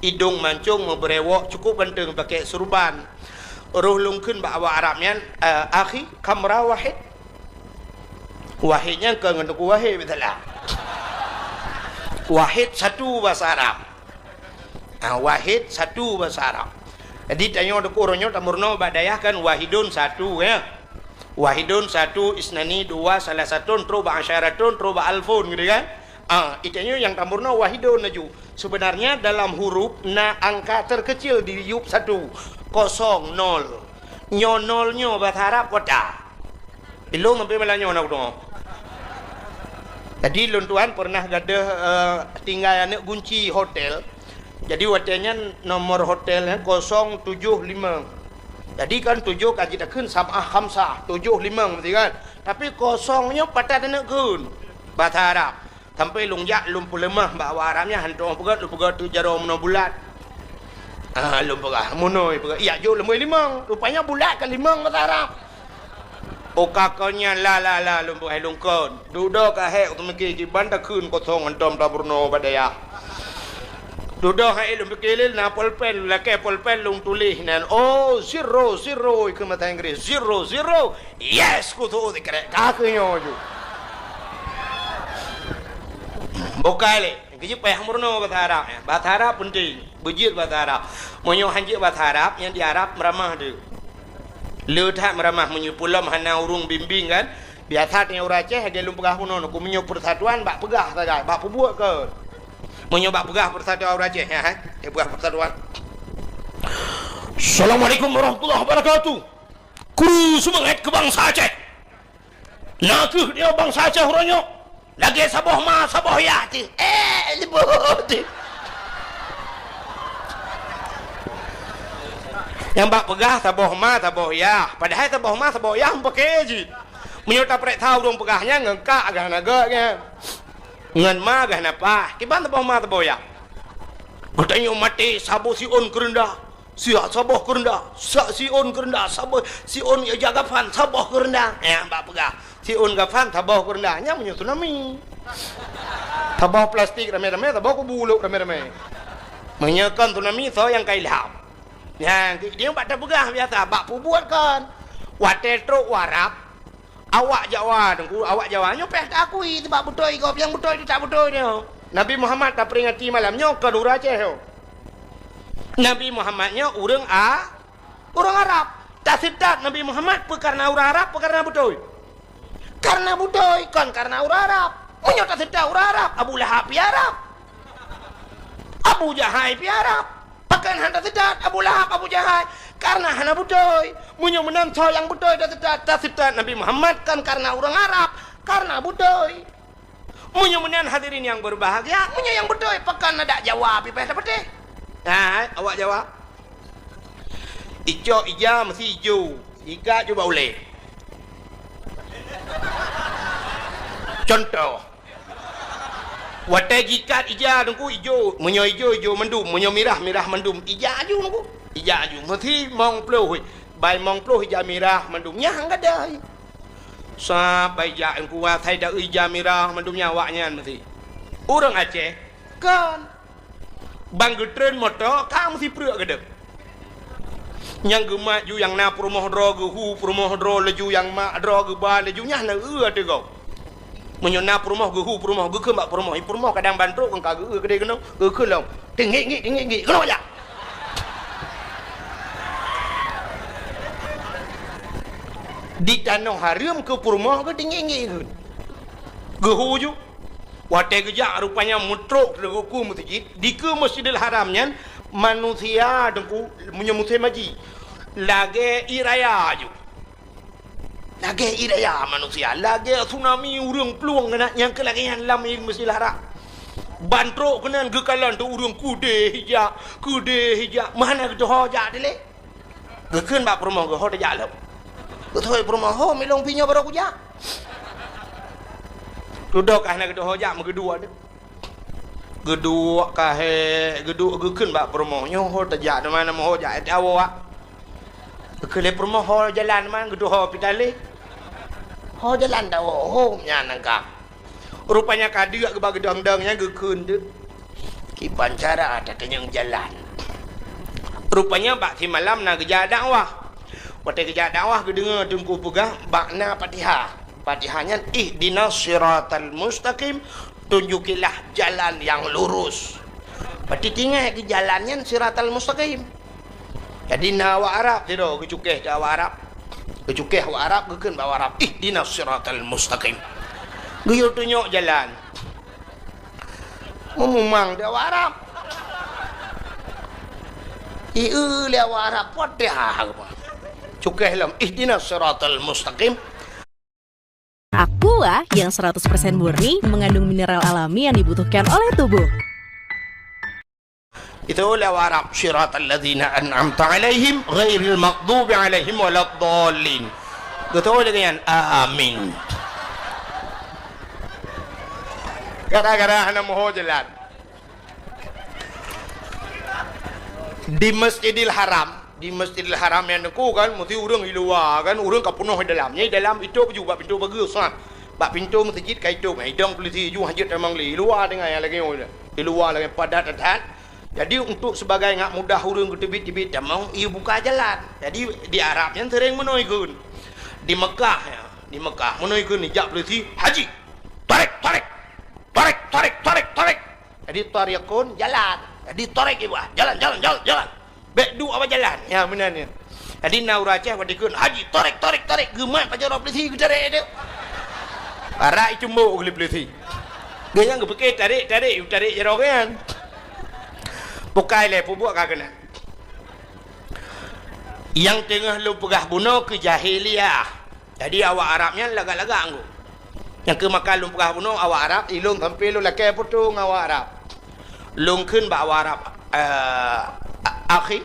idong mancong, meubeurèwok, cukup ganteng, pakèk surban. Roh lôn kheun bak awak Arab nyan, "Eh, akhi, kam ra wahid?" Wahid nyan kon ngon Teungku Wahid, beutôi lah. Wahid satu bahasa Arab. Ah, wahid, satu bahasa Arab. Jadi, tanyoe dikeue uroe nyoe tameurunoe bak dayah kan wahidun satu, ya. Wahidun satu, isnani dua, salasatun, trok bak asyaratun, trok bak alfun, gitu kan. Ah, itanyoe nyang tameurunoe wahidun laju. Sebenarnya dalam huruf na angka terkecil di yup satu, kosong, nol. Nyoe nol nyoe bahasa Arab wata. Ilôn sampai malam nyoe na kudeungoe. Jadi lôn tuan pernah gadoh, eh, tinggai aneuk gunci hotel. Jadi watèe nyan nomor hotel nyan kosong tujoh limong. Jadi kan tujoh ka jitakheun sab'ah khamsah, tujoh limong meusti kan. Tapi kosong nyoe pat that aneuk kheun. Bahasa Arab. Sampai lôn jak lôn peuleumah bak awak Arab nyan, hantom peugah, lôn peugah teuk jaroe meunoe bulat. Ah, lôn peugah, meunoe peugah. Ijak jok lôn limong. Rupanya bulat ka limong bahasa Arab. Oh, ka kon nyan la, la, la, lôn peugah lôn kon. Dudoe ka hék, teumiki kiban takheun kosong hantom tapeurunoe bak dayah. Dudoe hai lôn pike lé na polpen, lakèe polpen lôn tuléh nan. Oh, zero, zero, ikheun bahasa Inggris. Zero, zero. Yes, kutu sikrek. Ka keuh nyoe ju. Bukai lé. Keujeuet payah meurunoe bahasa Arab, ya. Bahasa Arab penting. Beujeuet bahasa Arab. Meunyoe han jeuet bahasa Arab, nyang di Arab meuramah teuk. Le that meuramah meunyoe peulom hana ureueng bimbing kan. Biasa teuh ureueng Aceh lagèe lôn peugah bunoe, ku meunyoe persatuan bak peugah sagai, bak peubuet kon. Meunyoe bak peugah persatuan ureueng Aceh, ya, hai. Dia peugah persatuan. Assalamualaikum warahmatullahi wabarakatuh. Kru seumangat keu bansa Aceh. Na kheueh dia bansa Aceh uroe nyoe. Lagèe saboh ma, saboh yah teuh. Eh, leubeh teuh. Nyang bak peugah saboh ma, saboh yah. Padahai saboh ma, saboh yah meupaké jih. Meunyoe tapareksa ureueng peugah nyan ngon kak gah na gèt nyan. Ngon ma gah na pah. Kiban saboh ma, saboh yah. Geutanyoe maté saboh siôn keureundah. Siat saboh keureundah, siat siôn keureundah, saboh siôn ija gafan, saboh keureundah. Nyang bak peugah, siôn gafan, saboh keureundah. Nyan meunyoe tsunami. Saboh plastik ramé-ramé, saboh kubu lhok ramé-ramé. Meunyoe kon tsunami, soe nyang ka ilham? Nyan, di, di bak tapeugah biasa, bak peubuet kon. Watèe trok u Arab, Awak Jawa, Teungku, awak Jawa nyoe payah taakui, sabab beutôi gob nyang beutôi teutab beutôi nyoe. Nabi Muhammad taperingati malam nyoe kon ureueng Aceh nyoe. Nabi Muhammad nyoe ureueng A-, ureueng Arab. Taseutôt Nabi Muhammad peu kareuna ureueng Arab, peu kareuna beutôi? Kareuna beutôi, kon kareuna ureueng Arab. Meunyoe taseutôt ureueng Arab, Abu Lahab pih Arab. Abu Jahai pih Arab. Pakon hana taseutôt Abu Lahab, Abu Jahai? Kareuna hana beutôi. Meunyoe meunan soe nyang beutôi taseutôt, taseutôt Nabi Muhammad kon kareuna ureueng Arab, kareuna beutôi. Meunyoe meunan hadirin nyang berbahagia, meunyoe nyang beutôi, pakon adak Jawa pih payah tapatéh. Nah, awak Jawa. Icok ija meusi ijo, ikat ju bak ulée. Contoh, watée jikat ija teungku ijo, meunyoe ijo, ijo mandum, meunyoe mirah, mirah mandum, ija aju teungku, ija aju. Meusi mong ploh, bai mong ploh ija mirah mandum, nyang gadai. Sabai jak teungku, asai da ija mirah mandum nyan awaknyan meusi. Ureuëng Aceh, kon. Ban geutreun moto ka meusipreuk geudeb. Nyang geumat ju nyang na peurumoh droe geuhu peurumoh droe laju nyang mak droe geuba laju nyah na eu ateueh gob. Meunyoe na peurumoh geuhu peurumoh geukheun bak peurumoh, i peurumoh kadang ban trok kon ka geu-eu keudeh keunoe, geukheun lom. Teunggik-ngik, teunggik-ngik, keunoe jak. Di tanoh hareuem keu peurumoh geuteunggik-nggik kheun. Geuhu ju. Watée geujak rupanya meutrok teungku meuseujid, dikeue Masjidil Haram nyan manusia teungku meunyoe musém haji lagée ié raya ju. Lagée ié raya manusia, lagée tsunami ureuëng plueng keunan nyang keu lagée nyan lam Masjidil Haram. Ban trok keunan geukalon teuk ureuëng keudeh ija, keudeh ija, meuhana geutoho jak dilée. Geukheun bak peurumoh geuh, "Ho tajak lom." Geutôi peurumoh, "Ho, milong pih nyoe barô kujak." Tudok ka hana geutoho jak meugeuduek deh. Geuduek ka hék, geuduek geukheun bak peurumoh, "Nyoe ho tajak teuma, na meuho jak ék tawoe." Geukheun lé peurumoh, "Ho jalan teuma, geutoho pih talé." "Ho jalan tawoe, ho nyan angka." Rupanya ka deuk geuba geudong-dong nyan geukheun teuk. Kiban cara tatanyong jalan. Rupanya bak simalam na geujak dakwah. Watée geujak dakwah geudeungoe teungku peugah makna Fatihah. Fatihah nyan ihdinas siratal mustaqim, tunjukilah jalan yang lurus. Berarti tinggai keu jalan nyan siratal mustaqim. Jadi na awak Arab sidroe geucukéh teuh awak Arab. Geucukéh awak Arab, geukheun bak awak Arab, "Ihdinas siratal mustaqim." Geuyue tunyok jalan. Meumumang teuh awak Arab. Ieu lé awak Arab, Fatihah. Cukéh lom, "Ihdinas siratal mustaqim." Aqua yang seratus persen murni mengandung mineral alami yang dibutuhkan oleh tubuh. Itu lewat Arab, "Siratal ladzina an'amta 'alaihim ghairil maghdubi 'alaihim waladdallin." Betul lagi kan? Amin. Gara-gara hana moho jalan. Di Masjidil Haram, di Masjidil Haram nyan teungku kan, meusti ureuëng i luwa kan, ureuëng ka peunoh i dalam. Nyan i dalam itôp ju bak pintoe pageue, sat. Bak pintoe meuseujid ka itôp, idong peulisi ju hanjeuet tamong lé. I luwa tinggai nyang lagée nyoe. I luwa lagée padat that. Jadi, untuk sebagai ngak mudah ureuëng geuteubiet-teubiet tamong, ibuka jalan. Jadi, di Arab nyan sering meunoe ikheun. Di Mekah, ya, di Mekah meunoe ikheun, jak peulisi, "Haji, tarik, tarik. Tarik, tarik, tarik, tarik." Jadi, tariqun, jalan. Jadi, tarik ibu, jalan, jalan, jalan, jalan. Bék duek awak jalan. Ya, meunan nyan. Jadi, na ureuëng Aceh watée ikheun, "Haji, tarik, tarik, tarik." Geumat pajoh droe peulisi geutarek teuk. Parak icumbok lé peulisi. Geuhnyan geupike tarik, tarik, tarik jaroe geuhnyan. Bukai lé peubuet ka keunan. Nyang teungoh lôn peugah bunoe keu jahiliyah. Jadi awak Arab nyan lagak-lagak anggô. Nyang keu maka lôn peugah bunoe awak Arab, ilôn sampoe lôn lakée photo ngon awak Arab. Lôn kheun bak awak Arab, eh, a-, akhi.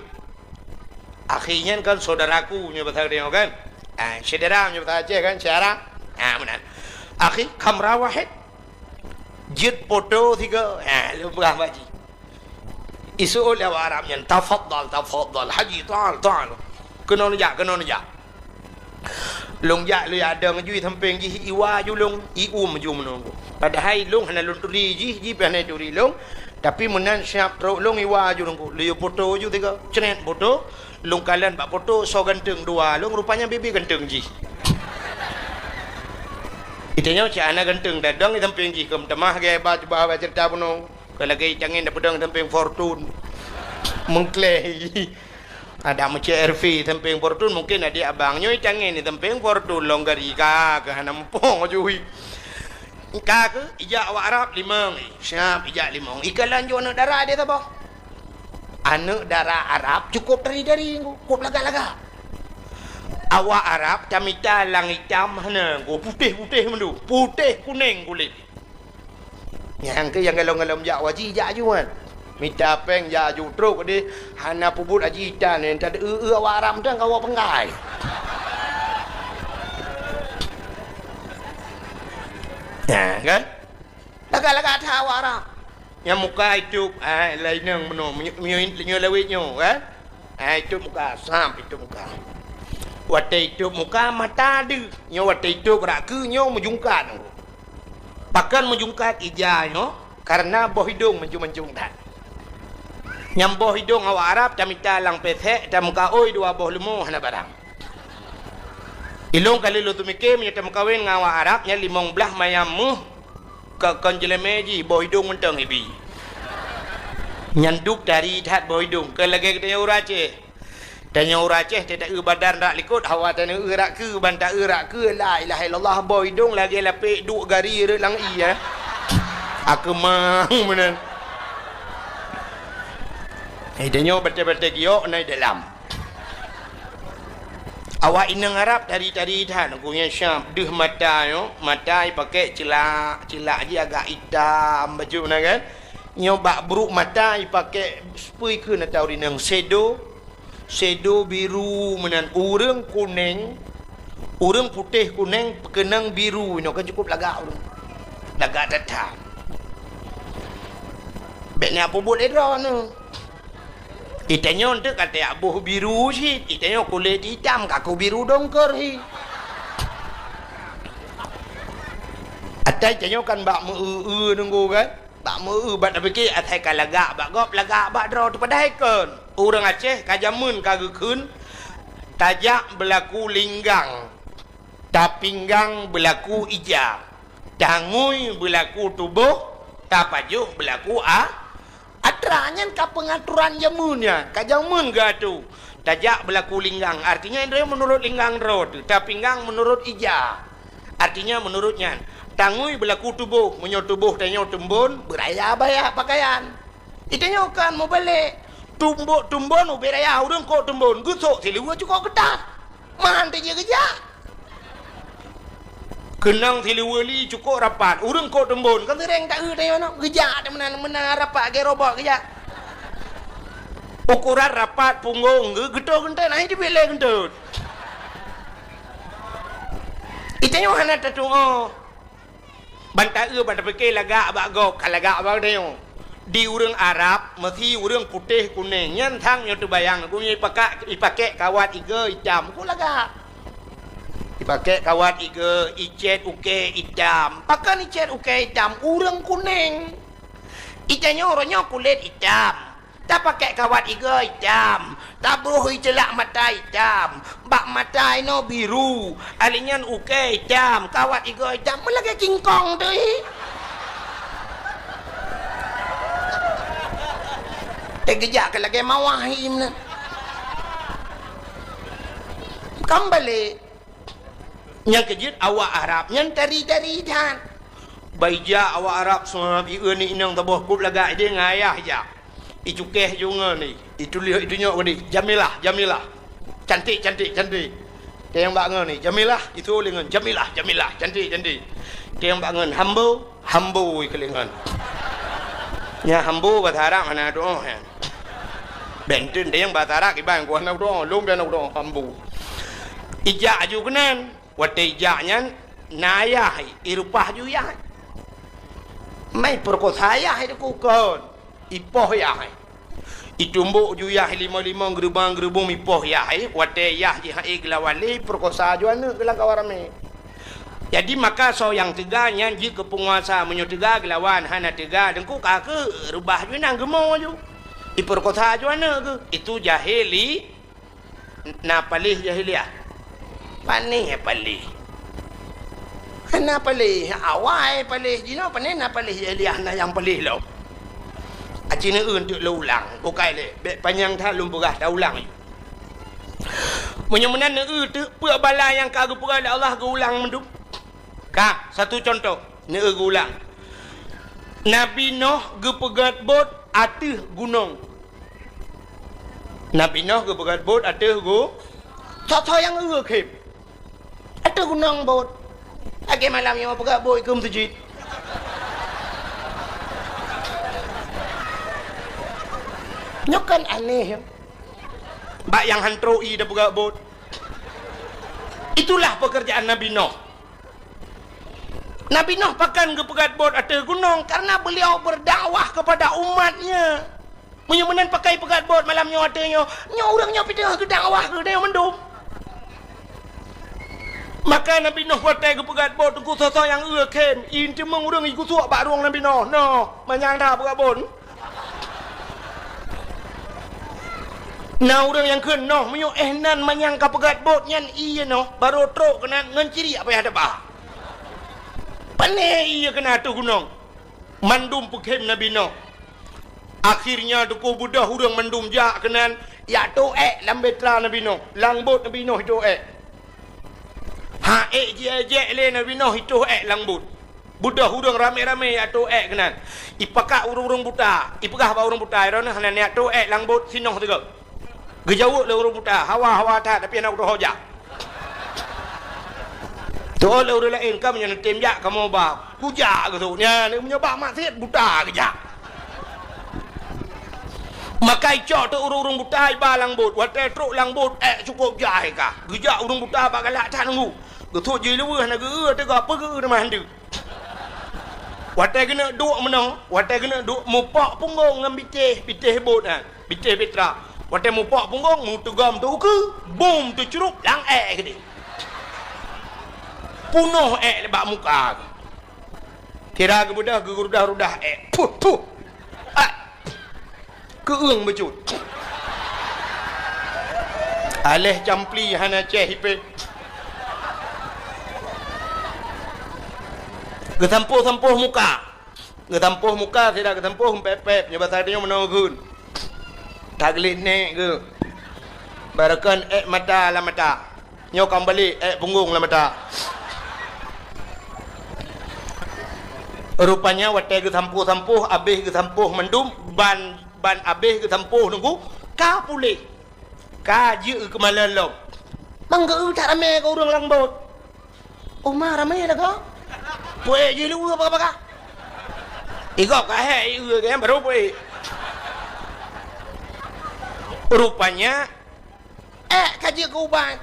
Akhi nyan kan saudaraku nyoe bahasa Aceh kan? Ah, syedara nyoe bahasa Aceh kan, syedara. Ah, meunan. Akhi, kamera wahid. Jeuet photo sigoe. Ah, lôn peugah bak jih. Iseuôt lé awak Arab nyan, "Tafadhal, tafadhal, Haji, ta'al, ta'al." Keunoe neujak, keunoe neujak. Lôn jak lôn jak dong ju i sampéng jih, iwa ju lôn, ium ju meununggu. Padahai lôn hana lôn turi jih, jih pih hana turi lôn. Tapi meunan siab trok lôn iwa ju lôn, lôn yue foto ju tiga. Cret foto, lôn kalon bak foto, soe ganteng dua lôn, rupanya bibi ganteng jih. Itanyoe cit hana ganteng, tadong i sampéng jih, keu meutamah lagée ba, cuba ba ceurita bunoe. Ka lagée i tangen dapeudong sampéng Fortune. Meukleh. Ada meucék R V sampéng Fortune, mungkin adik abang nyoe i tangen sampéng Fortune longgar i ka, ka hana muphom jui. Ka keu ijak awak Arab limong, siap ijak limong. Ikalon ju aneuëk dara di saboh. Aneuëk dara Arab cukup dari-dari, cukup lagak-lagak. Awak Arab tamita lang itam hana, putéh-putéh mandum, putéh kunéng kulét. Nyang keu nyang galom-galom jak haji jak aju kan. Mita péng jak aju trok deh, hana peubuet haji tan, nyang tadi eu-eu awak Arab mantong ka awak peunggai. Nah, kan? Lagak-lagak that awak Arab. Nyang muka itôb, ah, laineng meunoe, meunyo-, meunyo-, meunyoe lawét nyoe, kan? Ah, itôb muka, sab itôb muka. Watèe itôb muka, mata deuh. Nyoe watèe itôb rak keue, nyoe meujungkat. Pakon meujungkat ija nyoe? Kareuna boh idông mancung-mancung that. Nyang boh idông awak Arab tamita lam pesek, tameukaôi dua boh leumo hana barang. Ilông ka lheueh lôn teumike meunyoe tameukawen ngon awak Arab nyan limong blaih mayam méuh, ka kon jeulemé jih boh idông mantong ibi. Nyan duek tari that boh idông, kon lagèe geutanyoe ureueng Aceh. Tanyoe ureueng Aceh teuh taeu badan rak likot, hawa tanyoe eu rak keue, ban taeu rak keue, la ilaha illallah, boh idông lagèe lapek duek gari rot lam ie, eh. Akeumang meunan. Eh, tanyoe batèe-batèe giok na i dalam. Awak inong Arab tari-tari that, gobnyan syab deuh mata nyoe, mata ipakèk ceulak, ceulak jih agak itam bacut na kan. Nyoe bak brôk mata ipakèk spui kheun atau rineng sedo, sedo biru meunan, ureueng kuneng, ureueng putéh kuneng keunong biru nyoe kan cukup lagak ureueng. Lagak that-that. Bèk na peubuet lé droeneuh. Itanyoe eunteuk ka tajak boh biru cit, itanyoe kulét itam, kaku biru dongkor hi. Atai tanyoe kan bak meu-eu-eu nunggu kan? Bak meu-eu, bak tapike asai ka lagak bak gob, lagak bak droe teuh, padahai kon. Ureueng Aceh ka jameun ka geukheun, tajak beulaku linggang, tapinggang beulaku ija, tangui beulaku tuboh, tapajoh beulaku a-, Atra nyan ka peungaturan jameun nyan, ka jameun geuatô. Tajak beulaku linggang, artinya droe meunurot linggang droe teuh, tapinggang meunurot ija. Artinya meunurot nyan, tangui beulaku tuboh, meunyoe tuboh tanyoe teumbon, beuraya baya pakaian. Itanyoe kan mubalek, tumbok teumbon ubé raya, ureueng kok teumbon, geusok siluweue cukok keutas. Man teujeuet geujak. Keunong siluweue li cukok rapat, ureueng kok teumbon, kan seuréng taeu tanyoe nyoe, geujak teuh meunan, meunan rapat lagèe robot geujak. Ukoran rapat punggong geu-, geutot geunteut, akhé jeuet lé geunteut. Itanyoe hana tatuoh. Ban taeu, ban tapike lagak bak gob, ka lagak bak tanyoe. Di ureueng Arab, meusi ureueng putéh kuneng, nyan sang nyoe teubayang, gobnyan ipaka-, ipakèk kawat igoe itam, kok lagak. Ipakèk kawat igoe, icèt ukèe itam. Pakon icèt ukèe itam? Ureueng kuneng. Itanyoe uroe nyoe kulét itam. Tapakèk kawat igoe itam, tabroh iceulak mata itam, bak mata inoe biru, alinyan ukèe itam, kawat igoe itam, meulagèe kingkong teuh. Teugeujak keu lagèe mawah hi meunan. Kan balek. Nyang keujeuet awak Arab nyan tari-tari that. Baija awak Arab seuhat, ieu ni inong taboh kop lagak idéh ngon ayah jak. Icukéh ju ngon ni, ituléh itunyok geude, Jamilah, Jamilah. Cantik, cantik, cantik. Teunyong bak ngon ni, Jamilah, itu lé ngon, Jamilah, Jamilah, cantik, cantik. Teunyong bak ngon, Hambo, Hambo ikeu lé ngon. Nya Hambo bahasa Arab hana doa nyan. Benten teunyong bahasa Arab iban ku hana doa, lom pian doa, Hambo. Ijak aju keunan. Watèe ijak nyan na ayah, irupah ju yah. Mai peurekosa yah itu kon. Ipoh yah. Itumbok ju yah limong-limong, geurubong-geurubong ipoh yah. Watèe yah jih han ék geulawan lé, peurekosa ju aneuk geulam kawan ramé. Jadi maka soe nyang teuga nyan jeuet keu peunguasa, meunyoe teuga geulawan, hana teuga deungku ka keu reubah ju inong geumo ju. Ipeurekosa ju aneuk geuh. Itu jahili. Na paléh jahiliah. Pané paléh. Hana paléh, awai paléh jinoe, pané na paléh jahiliah na nyang paléh lom. Aci neueu teuk lôn ulang, bukai lé, bèk panyang that lôn peugah, taulang. Meunyoe meunan neueu teuk, peue bala nyang ka geupeugah lé Allah geuulang mandum. Ka, satu contoh, neueu geuulang. Nabi Noh geupeugèt bot ateueh gunong. Nabi Noh geupeugèt bot ateueh gu-, soe-soe nyang eu khém. Ateueh gunong bot. Lagèe malam nyoe peugèt bot keu meuseujid. Nyoe kan aneh, ya. Bak nyang han trok ié tapeugöt bot. Itulah pekerjaan Nabi Nuh. Nabi Nuh pakon geupeugöt bot ateueh gunong? Karena beliau berdakwah kepada umatnya. Meunyoe meunan pakon peugöt bot malam nyoe ateueh nyoe, nyoe ureuëng nyoe pih teungoh geudakwah keu geutanyoe mandum. Maka Nabi Nuh watée geupeugöt bot, teungku, soe-soe nyang eu kheun, ié teumeung ureuëng jigeusuek bak rueng Nabi Nuh. Noh, manyang that peugöt bot. Na ureuëng nyang kheun, noh, meunyoe éh nan manyang ka peugöt bot nyan ié noh, barô trok keunan ngon ciriek payah teuba. Pané ié keunan ateueh gunong. Mandum peukheun Nabi Nuh. Akhirnya teungku, beudôh ureuëng mandum jak keunan, jak tôk ék lam bahtera Nabi Nuh, lam bot Nabi Nuh tôk ék. Ha ék jiék-ék lé Nabi Nuh, itôh ék lam bot. Beudôh ureuëng ramé-ramé jak tôk ék keunan. Ipakat ureuëng-ureuëng buta, ipeugah bak ureuëng buta, "Droeneuh hana neujak tôk ék lam bot, sinoe sigoe." Geujaweueb lé ureuëng buta, "Hawa, hawa that, tapi hana kutuho jak." Tôk lé ureuëng laén, "Kamoe nyoe neutem jak, kamoe ba." "Kujak," geuseuôt. Nyan, meunyoe bak maksiet, buta geujak. Maka icok teuk ureuëng-ureuëng buta iba lam bot. Watée trok lam bot, ék cukôp jai ka. Geujak ureuëng buta bak galak that nunggu. Geuseuôt jih luweuh na geu-eu teuga peue geu-eu teuma handeue. Watée geuneuk duek meunoe, watée geuneuk duek mupok punggong ngon bitéh, bitéh bot nyan, bitéh bahtera. Watée mupok punggong, meuteugom teuh ukeue, bum teucrup lam ék keudeh. Punoh ék bak muka geuh. Kira geubeudôh geurudah-rudah ék. Puh, puh. Ai. Keueung bacut. Aléh campli hana céh ipéh. Geusampôh-sampôh muka. Geusampôh muka, sira geusampôh pép-pép, nyoe basa tanyoe meunoe geun. Taglét nék geuh. Barokon ék mata lam mata. Nyoe ka meubalek, ék punggong lam mata. Rupanya watée geusampôh-sampôh, abéh geusampôh mandum, ban, ban abéh geusampôh nunggu, ka puléh. Ka jeuet keumalon lom. Ban geu-eu that ramé keu ureuëng lam bot. Uma ramé lagoe. Puék jih luweue baka-baka. Igob ka hék ié geuh, barô puék. Rupanya, ék ka jeuet keu ubat.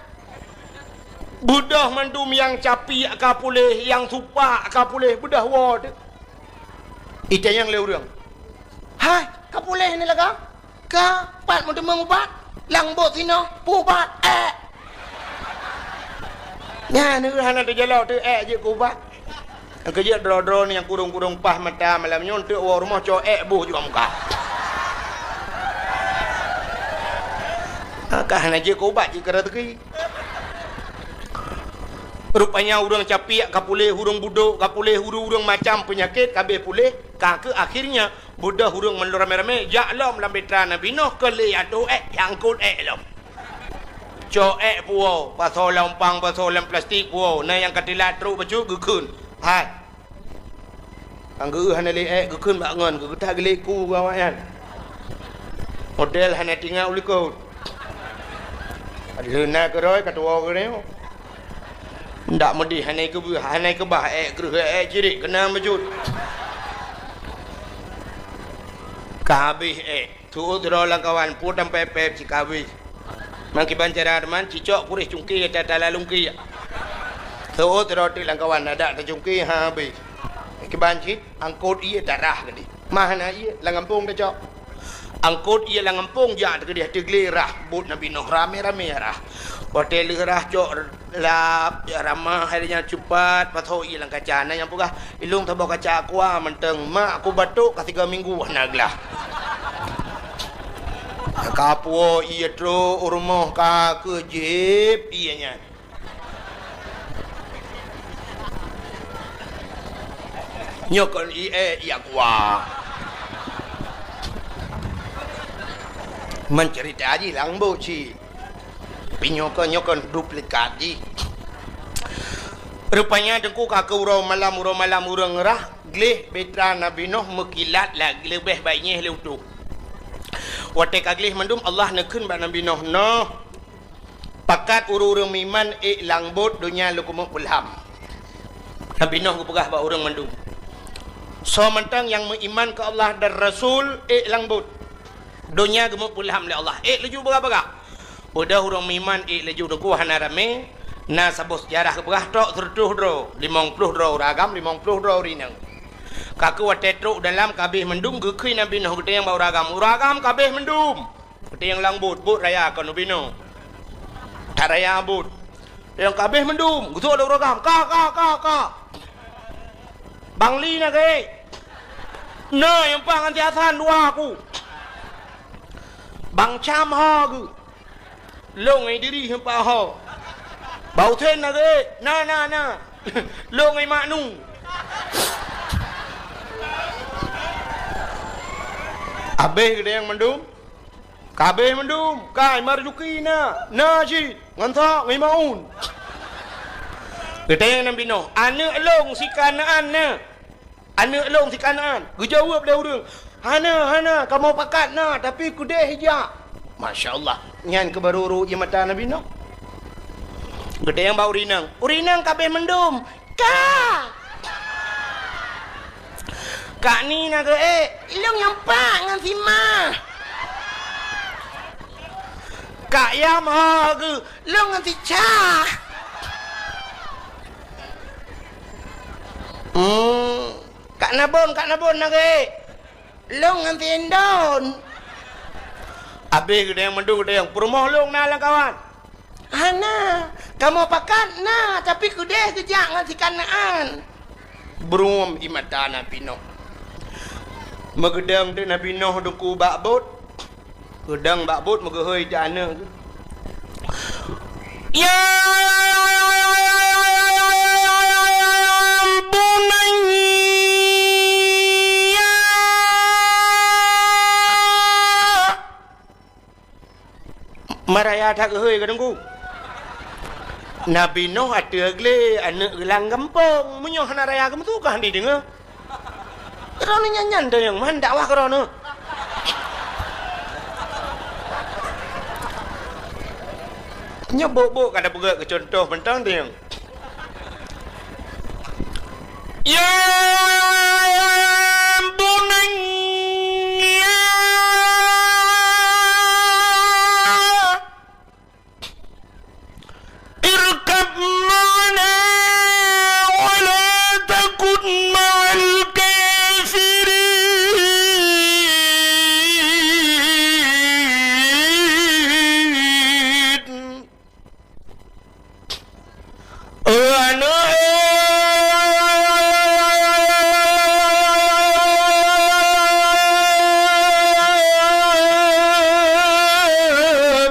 Beudôh mandum nyang capiek ka puléh, nyang supak ka puléh, beudôh woe teuh. Itanyong lé ureuëng, "Hai, ka puléh ni lagoe?" "Ka, pat meuteumeung ubat?" "Lam bot sinoe, peue ubat?" "Ék." Nyan hana teujalok teuh ék jeuet keu ubat. Nyang keujeuet droe-droe nyang kurong-kurong paih mata malam nyoe, eunteuk woe rumoh cok ék boh jua muka. Ka hana jeuet keu ubat, jeuet keu raseuki. Rupanya ureuëng capiek ka puléh, ureuëng budok ka puléh, ureuëng-ureuëng macam peunyakét ka abéh puléh, ka keuh akhirnya beudôh ureuëng mandum ramé-ramé jak lom lam bahtera Nabi Nuh keu lé atô ék, angkot ék lom. Cok ék puwoe, pasoe lam umpang, pasoe lam plastik puwoe, na nyang ka teulat trok bacut geukheun. Hai. Nyang geu-eu hana lé ék geukheun bak ngon, geugeutak geuléku keu awaknyan. Model hana tingat u likot. Padahai na keurôi ka tuwoe keudeh. Ndak meudeh hana keubah, hana keubah ék kreueh ék cirik keunan bacut. Ka habéh ék. Seuôt sidroe lam kawan, peue tampép-pép cit ka habéh. Meukiban cara teuma, cicok kureh cungké ata-ata lalungké. Seuôt sidroe teuk lam kawan, adak tacungké ha habéh. Meukiban cit, angkot ié tarah keudeh. Mah na ié lam gampông tacok. Angkot ié lam gampông jak teuh keudeh, teugleh rhah, bot Nabi Nuh ramé-ramé rhah. Watée lheueh rhah cok lap, ya ramah, hai nyan cupat, pasoe ié lam kaca. Na nyang peugah, "Ilong saboh kaca aqua mantong, mak ku batuk ka tiga minggu hana glah." Ka puwoe ié trok u rumoh ka keuh jieb ié nyan. Nyoe kon ié, ié aqua. Meuceurita jih lam bot cit. Tapi nyoe kon, nyoe kon duplikat jih. Rupanya teungku ka keuh uroe malam, uroe malam ureuëng rhah, gleh bahtera Nabi Nuh meukilat lagée leubeh baék nyeh lé utoe. Watée ka gleh mandum, Allah neukheun bak Nabi Nuh, "Noh, pakat ureuëng-ureuëng meuiman ék lam bot, donya lôn keumeung peulham." Nabi Nuh geupeugah bak ureuëng mandum, "Soe mantong nyang meuiman keu Allah dan Rasul, ék lam bot." Donya geumeupeulham lé Allah. Ék laju beurah-beurah. Beudôh ureuëng meuiman ék laju teungku hana ramé, na saboh seujarah geupeugah trok seureutôh droe, limong ploh droe ureuëng agam, limong ploh droe ureuëng inong. Ka keuh watée trok dalam ka abéh mandum geukheun Nabi Nuh geutanyong bak ureuëng agam, "Ureuëng agam ka abéh mandum?" Geutanyong lam bot, bot raya kon ubinoe. That raya bot. Nyang ka abéh mandum, geusok lé ureuëng agam, "Ka, ka, ka, ka." Bang Li na geuh. Na nyang paih ngon si Hasan dua aku. Bang Cam ho geuh. Lôn ngon Idris nyang paih ho. Bang Husen na geuh. Na, na, na. Lôn ngon Mak Nu. Abéh geutanyong mandum. Ka abéh mandum, ka Marzuki na, na cit, ngon Ishak, ngon Maun. Geutanyong Nabi Nuh, "Aneuëk lôn si Kanaan na? Aneuëk lôn si Kanaan?" Geujaweueb lé ureuëng, "Hana, hana, kamoe pakat na, tapi keudeh jak." Masya Allah, nyan keuh barô rhot ié mata Nabi Nuh. Geutanyong bak ureuëng inong, "Ureuëng inong ka abéh mandum?" "Ka." "Kak Ni na geuh ék?" "Lôn nyang pat ngon si Ma." "Kak Yam ho geuh?" "Lôn ngon si Ca." "Hmm. Kak Nabon, Kak Nabon na geuh ék?" "Lôn ngon si Indon." Abéh geutanyong mandum, geutanyong, "Peurumoh lôn na lam kawan?" "Hana, kamoe pakat na, tapi keudeh geujak ngon si Kanaan." Bruem ié mata Nabi Nuh. Meugeudong teuk Nabi Nuh teungku bak bot. Geudong bak bot meugeuhôi teuk aneuëk geuh. "Ya bunayya." Ma raya that geuhôi ka teungku. Nabi Nuh ateueh glé aneuëk geuh lam gampông. Meunyoe hana raya geumeusu ka hana jideungoe. Droeneuh nyan-nyan teuh nyang man dakwah keu droeneuh. Nyoe bok-bok ka tapeugah keu cuntoh mantong teuh nyang. Ya bunayya irkab ma'ana wa la takun ma'al kafirin.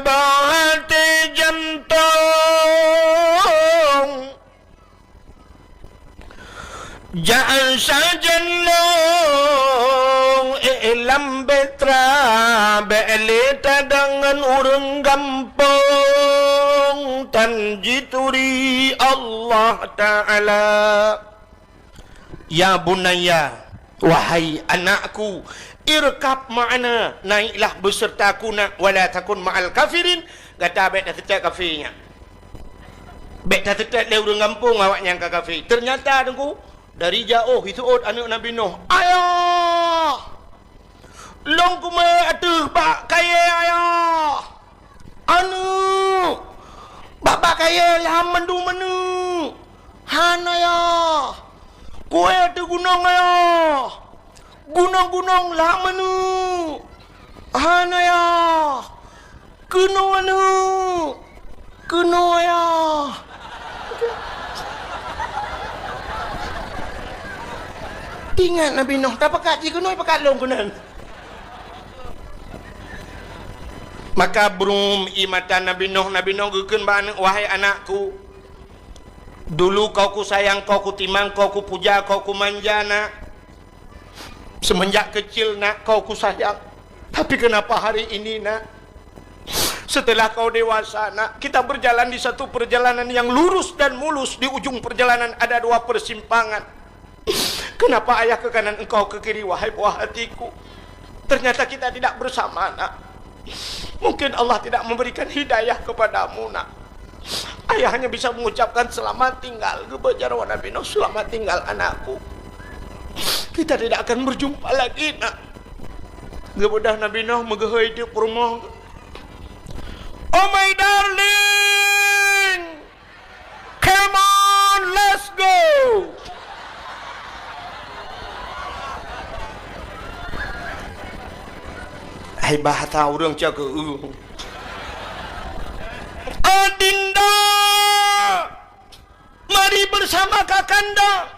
Bak até jantong. Jak sajan lôn, eh, lam bék tra, bék lé tadong ngon ureuëng gampông, tan jituri Allah Ta'ala. Ya bunayya, wahai anakku, irkab ma'ana, naiklah besertaku nak, wala takun ma'al kafirin, gata bék taseutôt kafé nyan. Bék taseutôt lé ureuëng gampông awaknyan ka kafé. Teunyata teungku, dari jiôh jiseuôt aneuëk Nabi Nuh, "Ayah! Lôn kumé ateueh bak kayée, Ayah!" "Aneuëk! Bak, bak kayée lham mandum, aneuëk!" "Hana, Yah!" "Kué ateueh gunong, Ayah!" "Gunong-gunong lham, aneuëk!" "Hana, Yah!" "Keunoe, aneuëk! Keunoe, Ayah!" Ingat Nabi Nuh, tapakat jih keunoe, pakat lôn keunan. Maka bruem ié mata Nabi Nuh, Nabi Nuh geukheun bak aneuëk, "Wahai anakku, dulu kau kusayang, kau kutimang, kau kupuja, kau kumanja, nak. Semenjak kecil, nak, kau kusayang. Tapi kenapa hari ini, nak, setelah kau dewasa, nak, kita berjalan di satu perjalanan yang lurus dan mulus, di ujung perjalanan ada dua persimpangan. Kenapa ayah ke kanan, engkau ke kiri, wahai buah hatiku? Ternyata kita tidak bersama, nak. Mungkin Allah tidak memberikan hidayah kepadamu, nak. Ayah hanya bisa mengucapkan selamat tinggal," geubeuet jaroe Nabi Nuh, "Selamat tinggal, anakku. Kita tidak akan berjumpa lagi, nak." Geubeudôh Nabi Nuh meugeuhôi teuk peurumoh. "Oh my darling, come on, let's go." Hai bahasa ureuëng cakeueng. "Adinda, mari bersama Kakanda.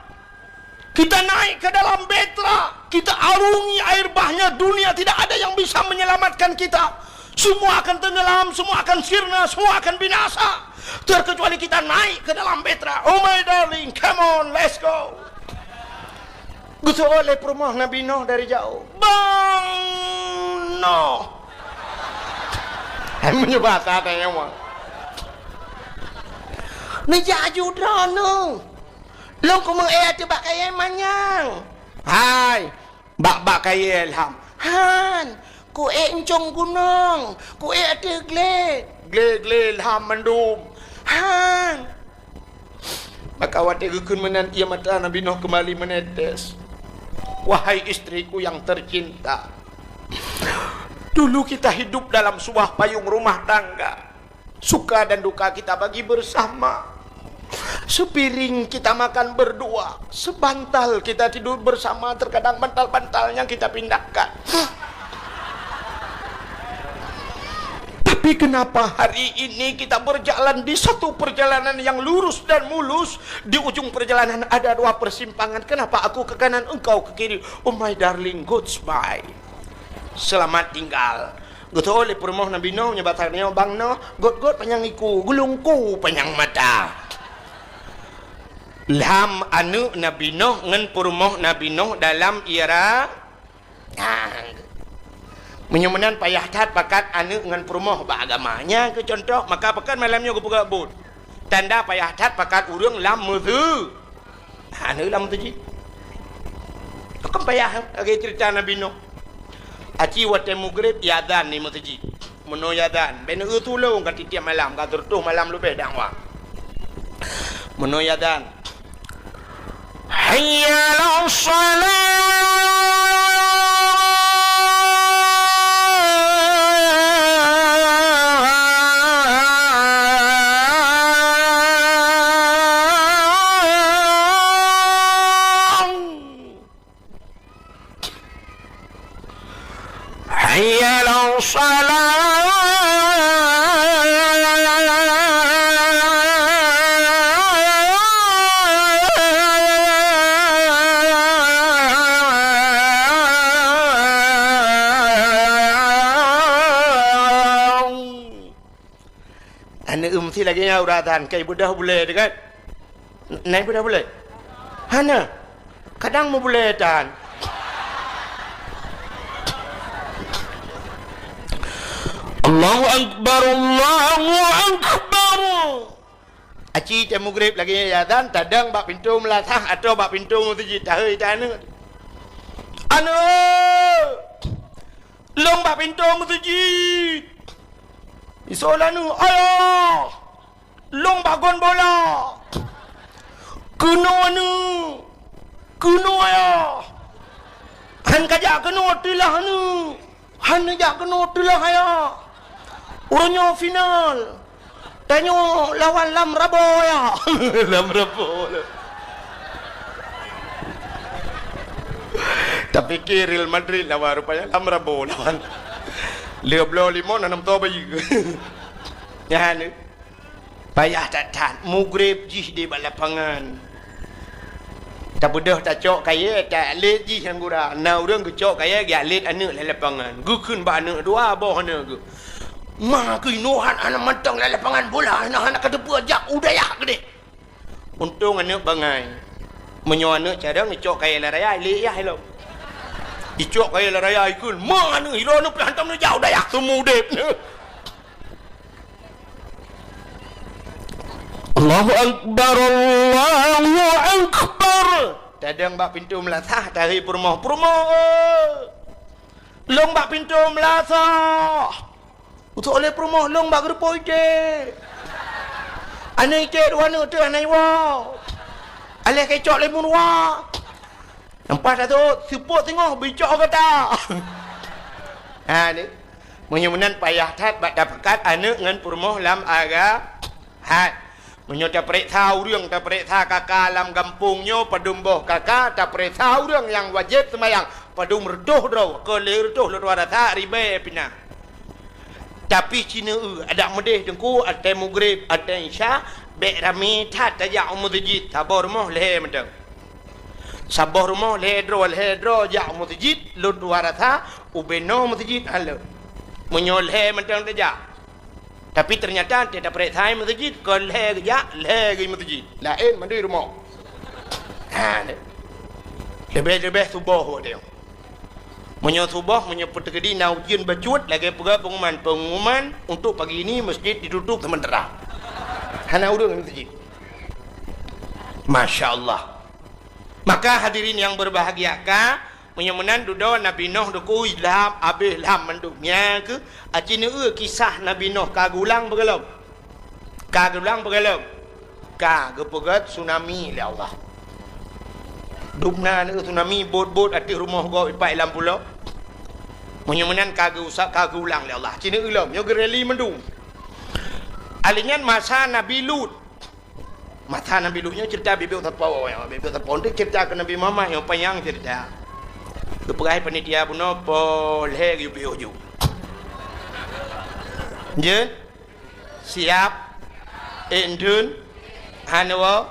Kita naik ke dalam bahtera, kita arungi air bahnya dunia, tidak ada yang bisa menyelamatkan kita. Semua akan tenggelam, semua akan sirna, semua akan binasa. Terkecuali kita naik ke dalam bahtera. Oh my darling, come on, let's go." Geuseuôt lé peurumoh Nabi Nuh dari jauh. "Bang Nuh." Hai meunyoe bahasa tanyoe. "Neujak aju droeneuh. Lôn kumeu'ék ateueh bak kayée manyang." "Hai, bak-bak kayée lham." "Han, ku'ék euncong gunong, ku'ék ateueh glé." "Glé-glé lham mandum." "Han." Maka watée geukheun meunan, ié mata Nabi Nuh keumbali meunetes. Wahai istriku yang tercinta, dulu kita hidup dalam sebuah payung rumah tangga. Suka dan duka kita bagi bersama. Sepiring kita makan berdua, sebantal kita tidur bersama, terkadang bantal-bantalnya kita pindahkan. Tapi kenapa hari ini kita berjalan di satu perjalanan yang lurus dan mulus, di ujung perjalanan ada dua persimpangan? Kenapa aku ke kanan, engkau ke kiri? Oh my darling, goodbye. Selamat tinggal. Geutôh lé peurumoh Nabi Nuh, nyoe bak tanyoe, "Bang Nuh, göt-göt panyang iku, geulungku panyang mata." Lham aneuëk Nabi Nuh ngon peurumoh Nabi Nuh dalam ira-, ah, meunyoe meunan payah that pakat aneuëk ngon peurumoh bak agama. Nyan keuh cuntoh, maka pakon malam nyoe geupeugah buet. Tanda payah that pakat ureuëng lam meuseu-, Hana lam meuseujid. Kan payah lagée ceurita Nabi Nuh. Aci watée mugreb, iazan di meuseujid. Meunoe iazan, bèk neueu tulông ka tiep-tiep malam, ka sireutoh malam leubeh dakwah. Meunoe iazan, "Hayya 'alas shalah!" Hayya 'alas shalah. Aneuk meusi lagée nyan uroe azan, kai beudôh bulée teuh kan? Na beudôh bulée? Hana. Kadang meubulée tan. Allahu Akbar, Allahu Akbar. Aci teuh mugreb lagée nyan azan, tadong bak pintoe meulasah atau bak pintoe meuseujid, tahôi teuh aneuk. Aneuk! Lôn bak pintoe meuseujid. Isoe lôn, "Ayah, lôn bak gon bola." "Keunoe aneuk, keunoe ayah." "Han kajak keunoe teulah aneuk." "Han neujak keunoe teulah ayah. Uroe nyoe final. Tanyoe lawan Lam Rabo, ayah." Lam Rabo. Tapike Real Madrid lawan, rupanya Lam Rabo lawan. Lheueh bloe limong, na nam toe bayeue. Nyan, payah that-that, mugreb jih di bak lapangan. Tabeudôh tacok kayée, talet jih nyang gura. Na ureuëng geucok kayée, geulet aneuk lam lapangan. Geukheun bak aneuk dua boh aneuk geuh. "Ma keunoe han, hana mantong lam lapangan bola, hana, hana kateupeue, jak u dayah keudeh." Untông aneuk bangai. Meunyoe aneuk carông, icok kayée lam raya, ilé yah ilong. Icok kayée lam raya, ikheun, "Ma aneuk, ilong aneuk pih hantom neujak u dayah, seumudeb neuh." Allahu Akbar, Allahu Akbar. Tadong bak pintoe meulasah, tahôi peurumoh, "Peurumoh, lôn bak pintoe meulasah." Utok lé peurumoh, "Lôn bak geureupoh icé." Aneuk icé dua aneuk teuh hana iwoe. Aléh keucok lé meuruwa. Nampak tak tu, seupôt teungoh bicok gata. Ha, ni. Meunyoe meunan payah that bak tapakat aneuk ngon peurumoh lam agama. Hai. Meunyoe tapareksa ureuëng, tapareksa kaka lam gampông nyoe, padum boh kaka, tapareksa ureuëng nyang wajéb seumayang, padum reutôh droe, keu lhée reutôh lôn tuan rasa ribée pih na. Tapi ci neueu, adak meudeh teungku, watée mugreb, watée isya, bék ramé that tajak u meuseujid, saboh rumoh lhée mantong. Saboh rumoh lhée droe, lhée droe jak u meuseujid, lôn tuan rasa ubé noe meuseujid hana lé. Meunyoe lhée mantong tajak. Tapi teunyata watée tapareksa meuseujid, kon lhée geujak, lhée geuh meuseujid. Laén mandum rumoh. Ha, leubeh-leubeh suboh watée nyoe. Meunyoe suboh, meunyoe peuteukedi na ujeuen bacut, lagée peugah pengumuman, pengumuman untuk pagi ini masjid ditutup sementara. Hana ureuëng meuseujid. Masya Allah. Maka hadirin yang berbahagia, ka, meunyoe meunan dudoe Nabi Nuh teungku ilham, abéh ilham mandum. Nyang keu, aci neueu kisah Nabi Nuh ka geulang beugalom. Ka geulang beugalom. Ka geupeugét tsunami lé Allah. Dubna neueu tsunami bot-bot ateueh rumoh gob ipat lam pulo. Meunyoe meunan ka geuusap, ka geulang lé Allah. Ci neueu lom, nyoe geureli mandum. Alèh nyan masa Nabi Lut. Masa Nabi Lut nyoe cerita bibiôh sapo, ya, bibiôh sapo. Untuk cerita ke Nabi Muhammad nyoe panyang cerita. Geupeugah panitia bunoe poh lhée geuyue piôh ju. Jeuet? Siap? Ék dun? Hana woe?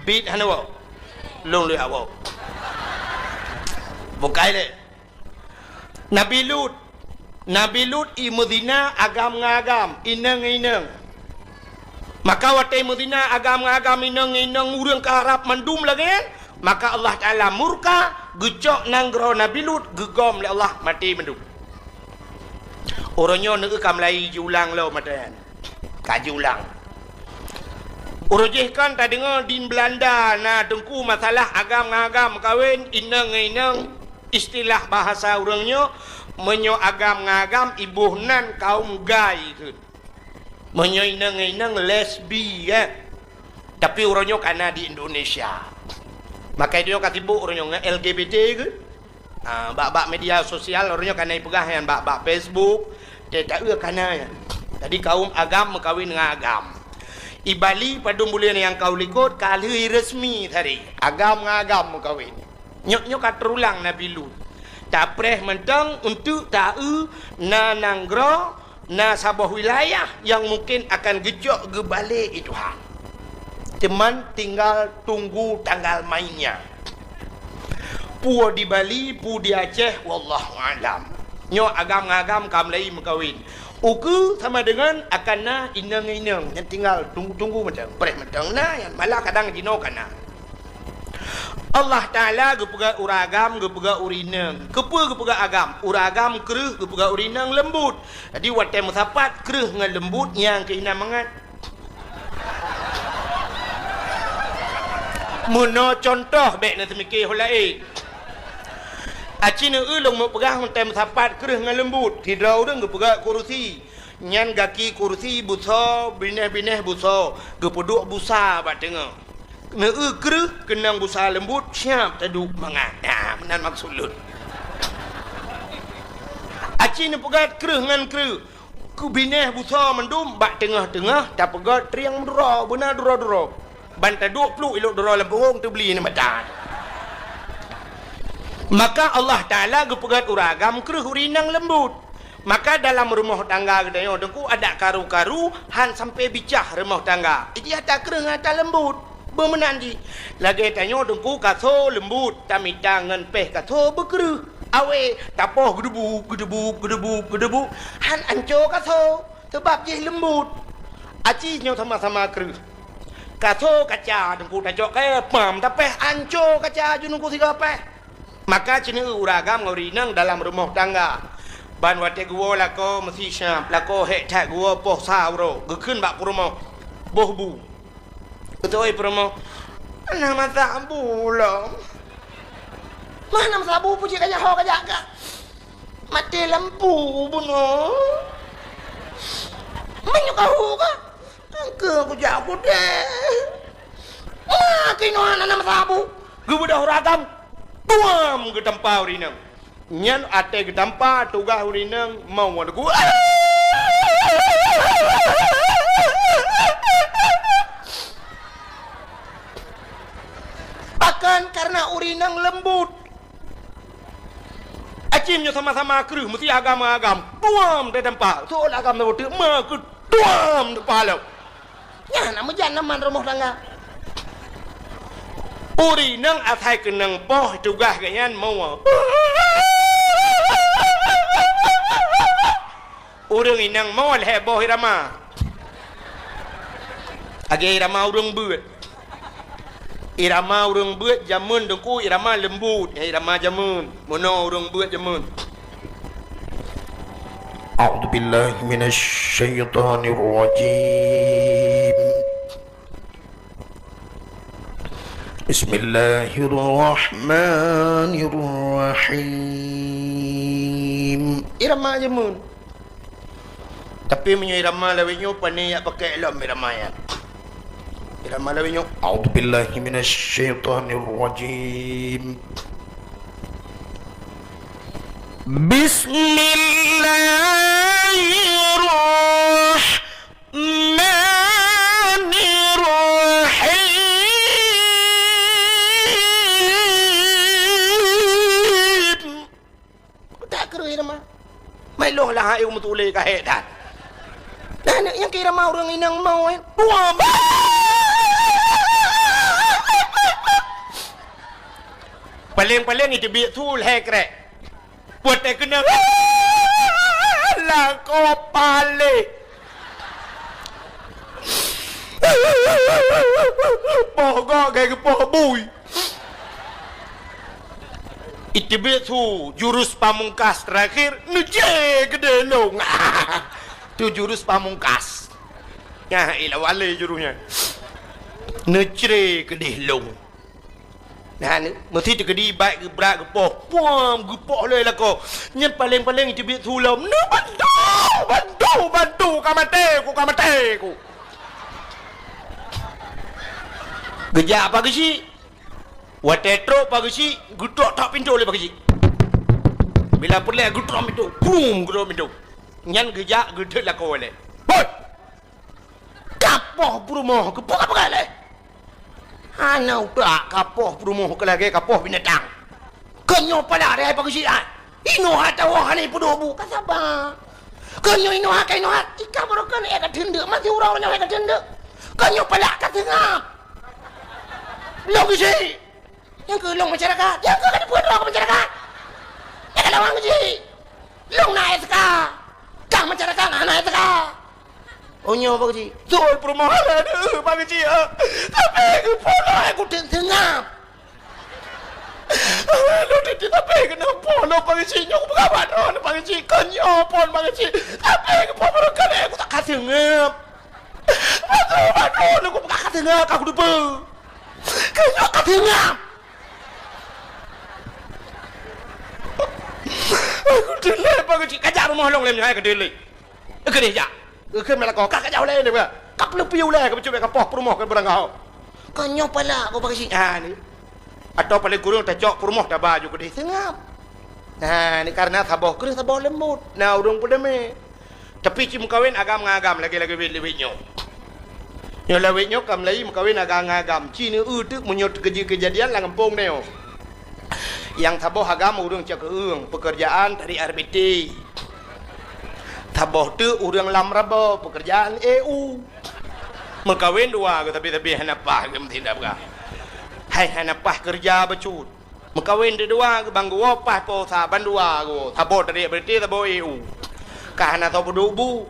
Bit hana woe? Lôn lheueh woe. Bukai lé. Nabi Lut. Nabi Lut i meuzina agam ngon agam, inong ngon inong. Maka watée meuzina agam ngon agam, inong ngon inong, ureuëng ka harab mandum lagée nyan, maka Allah Taala murka, geucok nanggroe Nabi Lut, geugom lé Allah maté mandum. Uroe nyoe neueu ka mulai jiulang lom mata nyan. Ka jiulang. Uroe jih kan tadeungoe di Belanda na teungku masalah agam ngon agam meukawen, inong ngon inong. Istilah bahasa ureuëng nyoe, meunyoe agam ngon agam iboh nan kaum gay kheun. Meunyoe inong ngon inong lesbi, eh. Tapi uroe nyoe ka na di Indonesia. Maka itu nyoe ka sibuk uroe nyoe ngon L G B T kheun. Ah, bak-bak media sosial uroe nyoe ka na ipeugah nyan bak-bak Facebook, teuh taeu ka na nyan. Jadi kaum agam meukawen ngon agam. I Bali padum buleuen nyang ka u likot ka lheueh resmi tadi. Agam ngon agam meukawen. Nyoe, nyoe ka teurulang Nabi Lut. Tapreh mantong untuk taeu na nanggroe, na saboh wilayah nyang mungken akan geucok geubalek lé Tuhan. Teuma tinggal tunggu tanggal mainnya. Peue di Bali, peue di Aceh, wallahu a'lam. Nyoe agam ngon agam ka mulai meukawen. Ukeue sama dengan akan na inong ngon inong nyang tinggal tunggu-tunggu mantong, preh mantong na nyan, malah kadang jinoe ka na. Allah Taala geupeugah ureuëng agam, geupeugah ureuëng inong. Keupeue geupeugah agam? Ureuëng agam kreueh, geupeugah ureuëng inong leumbut. Jadi watée meusapat kreueh ngon leumbut nyang keu inan mangat. Meunoe cuntoh bék na seumiké ho laén. Aci neueu lôn meupeugah watée meusapat kreueh ngon leumbut. Sidroe ureuëng geupeugah kurusi. Nyan gaki kurusi busoe, binéh-binéh busoe, geupeuduek busa bak teungoh. Neueu kreueh keunong busa leumbut siap taduek mangat. Nah, meunan maksud lôn. Aci neupeugét kreueh ngon kreueh. Keu binéh busoe mandum bak teungoh-teungoh tapeugét trieng meuduro, beuna duro-duro. Ban taduek pluek ilok duro lam pungong teubli ni mata. Maka Allah Taala geupeugét ureuëng agam kreueh ureuëng inong leumbut. Maka dalam rumoh tangga geutanyoe teungku adak karu-karu han sampai bicah rumoh tangga. Iji ata kreueh ngon ata leumbut. Beumeunan jih. Lagée tanyoe teungku kaso leumbut, tamita ngon péh kaso beukreueh. Awé, tapoh geudeubu, geudeubu, geudeubu, geudeubu. Han anco kaso, sabab jih leumbut. Aci nyoe sama-sama kreueh. Kaso kaca teungku tacok kayée pam tapéh anco kaca ju teungku sigoe péh. Maka ci neueu ureuëng agam ngon ureuëng inong dalam rumoh tangga. Ban watée geuwoe lakoe meusi siab, lakoe hék that geuwoe poh sa uroe, geukheun bak peurumoh, boh bu. Geutôi peurumoh, "Hana meusabu lom." "Mah hana meusabu, peue cit kajak ho kajak ka? Maté lampu bunoe." "Meunyoe kahu ka?" "Engkeu kujak kudée." "Ma keunoe hana meusabu?" Geubeudôh ureuëng agam, tuam geutampa ureuëng inong. Nyan até geutampa tugaih ureueng inong mau ngon lagu. Pakon? Karena ureueng inong leumbut. Acim nyoe sama-sama kreueh, meusti agam-agam. Tuam teutampa. Soe agam na beuteuek, ma keu tuam teutampa lom. Nyan na meujan aman rumoh tangga. Ureueng inong asai keunong poh tugaih geuh nyan mau. Ureueng inong mo lhèe boh irama. Lagèe irama ureueng beuet. Irama ureueng beuet jameun teungku, irama leumbut, irama jameun. Meunoe ureueng beuet jameun. A'udzubillahi minasyaitonirrajim. Bismillahirrahmanirrahim. Irama jameun. Tapi meunyoe irama lawét nyoe, pane jak pakai lom irama nyan. Irama lawét nyoe, a'udzubillahi minasyaitonirrajim. Bismillahirrahmanirrahim. Peugah kreueh irama. Meuloh lah hai meutulé ka hék that. Nah, nyang keu irama ureueng inong mau, eh. Dua ba-, paleng-paleng iteubiet su lhèe krek. Buet teuh keuneuk lakoe paleng. Poh gok lagèe geupoh bui. Iteubiet su jurus pamungkas terakhir, neucre keudéh lông. Tu jurus pamungkas. Nyan, ié lawét lé jurus nyan. Neucre keudéh lông. Nah, ni, meusti teukeudi bak geubrat geupoh. Puam, geupoh lé lakoe. Nyan paleng-paleng iteubiet su lom. Neubantu, bantu, bantu, ka maté ku, ka maté ku. Geujak Pak Geuchik. Watèe trok Pak Geuchik, geutok-tok pintoe lé Pak Geuchik. Bila peureulèe geutok pintoe, brum, geutok pintoe. Nyan geujak geuthèt lakoe lé. Hoi! Kapoh peurumoh keupeue ka peugah lé? Hana utak kapoh peurumoh keu lagèe kapoh binatang. Keu nyoe palak deh hai Pak Geuchik ai. Inoe hatawoe hana peuduek bu ka saba. Keu nyoe inoe ka inoe ika barokan ék ka teundeuk masih uroe nyoe ék ka teundeuk. Keu nyoe palak ka seungab. Lôn Geuchik. Nyang keu lôn masyarakat, nyang keu ka dipeue droe keu masyarakat. Nyang keu lawang Geuchik. Lôn na S K. Kah masyarakat hana S K. Oh nyoe Pak Geuchik. Beutôi peurumoh hana deuh Pak Geuchik. Tapi geupoh lôn ai kuteuk seungab. Lôn teutab tapi keuneuk poh lôn Pak Geuchik nyoe kupeugah bak droeneuh Pak Geuchik. Keu nyoe phon Pak Geuchik. Tapi geupoh barokan ai kutak ka seungab. Beutôi bak droeneuh kupeugah ka seungab ka kuteupeue. Keu nyoe ka teungab. Aku teulé Pak Geuchik, kajak rumoh lôn lé nyoe hai keudeh lé. Keudeh jak. Keu meunan lakoe ka kajak ulèe nyoe. Ka peuleupi ulèe ka beucubit ka poh peurumoh keu beurangkaho. Keu nyoe palak ku Pak Geuchik. Ha ni. Atawa paleng kureueng tacok peurumoh taba ju keudeh seungab. Ha ni karena saboh kreueh saboh leumbut. Na ureueng peudamé. Tapi cit meukawen agam ngon agam lagèe-lagèe lawét nyoe. Nyoe lawét nyoe ka meulayeue meukawen agam ngon agam. Ci neu-eu teuk meunyoe teukeujeuet keujadian lam gampông nyoe. Nyang saboh agam ureueng cok keueung, peukeurjaan tarék R B T. Saboh teuk ureueng lam rabo, peukeurjaan E U. Meukawen dua geuh tapi-tapi hana paih geuh meusidab gah. Hai hana paih keureuja bacut. Meukawen teudua, geubang geuwoe paih po sa bandua geuwoe, saboh tarék R B T, saboh E U. Ka hana soe peuduek bu.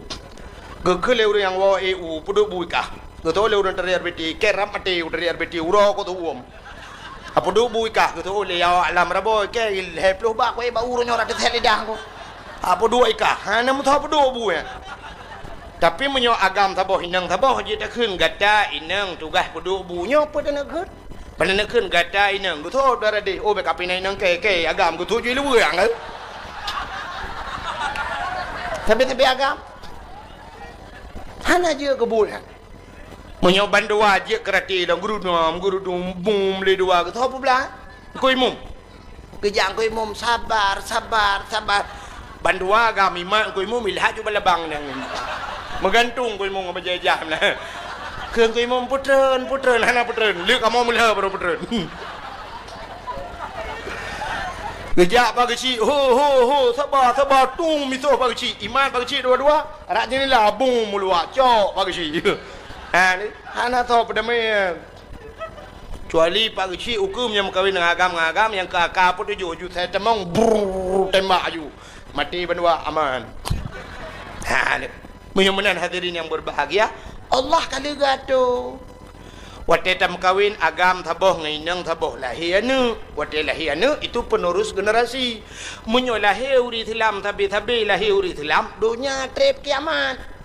Geukheun lé ureueng nyang woe E U, peuduek bu i kah. Geutôh lé ureueng tarék R B T, kèe rab maté u tarék R B T, uroe kok teuuem. Ka peuduek bu i kah, geutôh lé nyang awak lam rabo, kèe lhèe ploh bak kuék bak uroe nyoe rab teusèt lidah ku. Ka peuduek i kah, hana meusoe peuduek bu nyan. Tapi meunyoe agam saboh inong saboh jeuet takheun gata inong tugaih peuduek bu nyoe peue taneuk kheun? Pane neukheun gata inong geuthôt dara deh, oh, bèk kapinai inong kèe-kèe agam geuthôt ju luweue anggai. Sabe-sabe agam. Hana jeuet keu buet nyan. Meunyoe bandua jeuet keu rati lom geurunom, geurunom, bum lé dua geuthôt peublah. Engkau imum. Geujak keu imum, "Sabar, sabar, sabar." Bandua agam imat keu imum, ilhak ju balabang nyan. Meugantung keu imum ngon bajée jam lah. Keu, keu imum, "Peutreun, peutreun," hana peutreun. Lheueh kamoe meulheueh baru peutreun. Geujak Pak Geuchik, "Ho, ho, ho, saba, saba, tung misoh Pak Geuchik." Imat Pak Geuchik dua-dua, rak jeundela bung meuluak, cok Pak Geuchik. Ha, ni, hana soe peudamé. Kecuali Pak Geuchik ukeue nyang meukawen ngon agam, ngon agam nyang keu aka peutujoh ju sai tamong, brrrr, tembak aju. Maté bandua aman. Ha, ni. Meunyoe meunan hadirin yang berbahagia, Allah ka lheueh geuatoe. Watée tameukawen, agam saboh ngon inong saboh, lahé aneuëk. Watée lahé aneuëk, itu penerus generasi. Meunyoe lahé ureuëng Islam sabe-sabe, lahé ureuëng Islam, donya treb kiamat.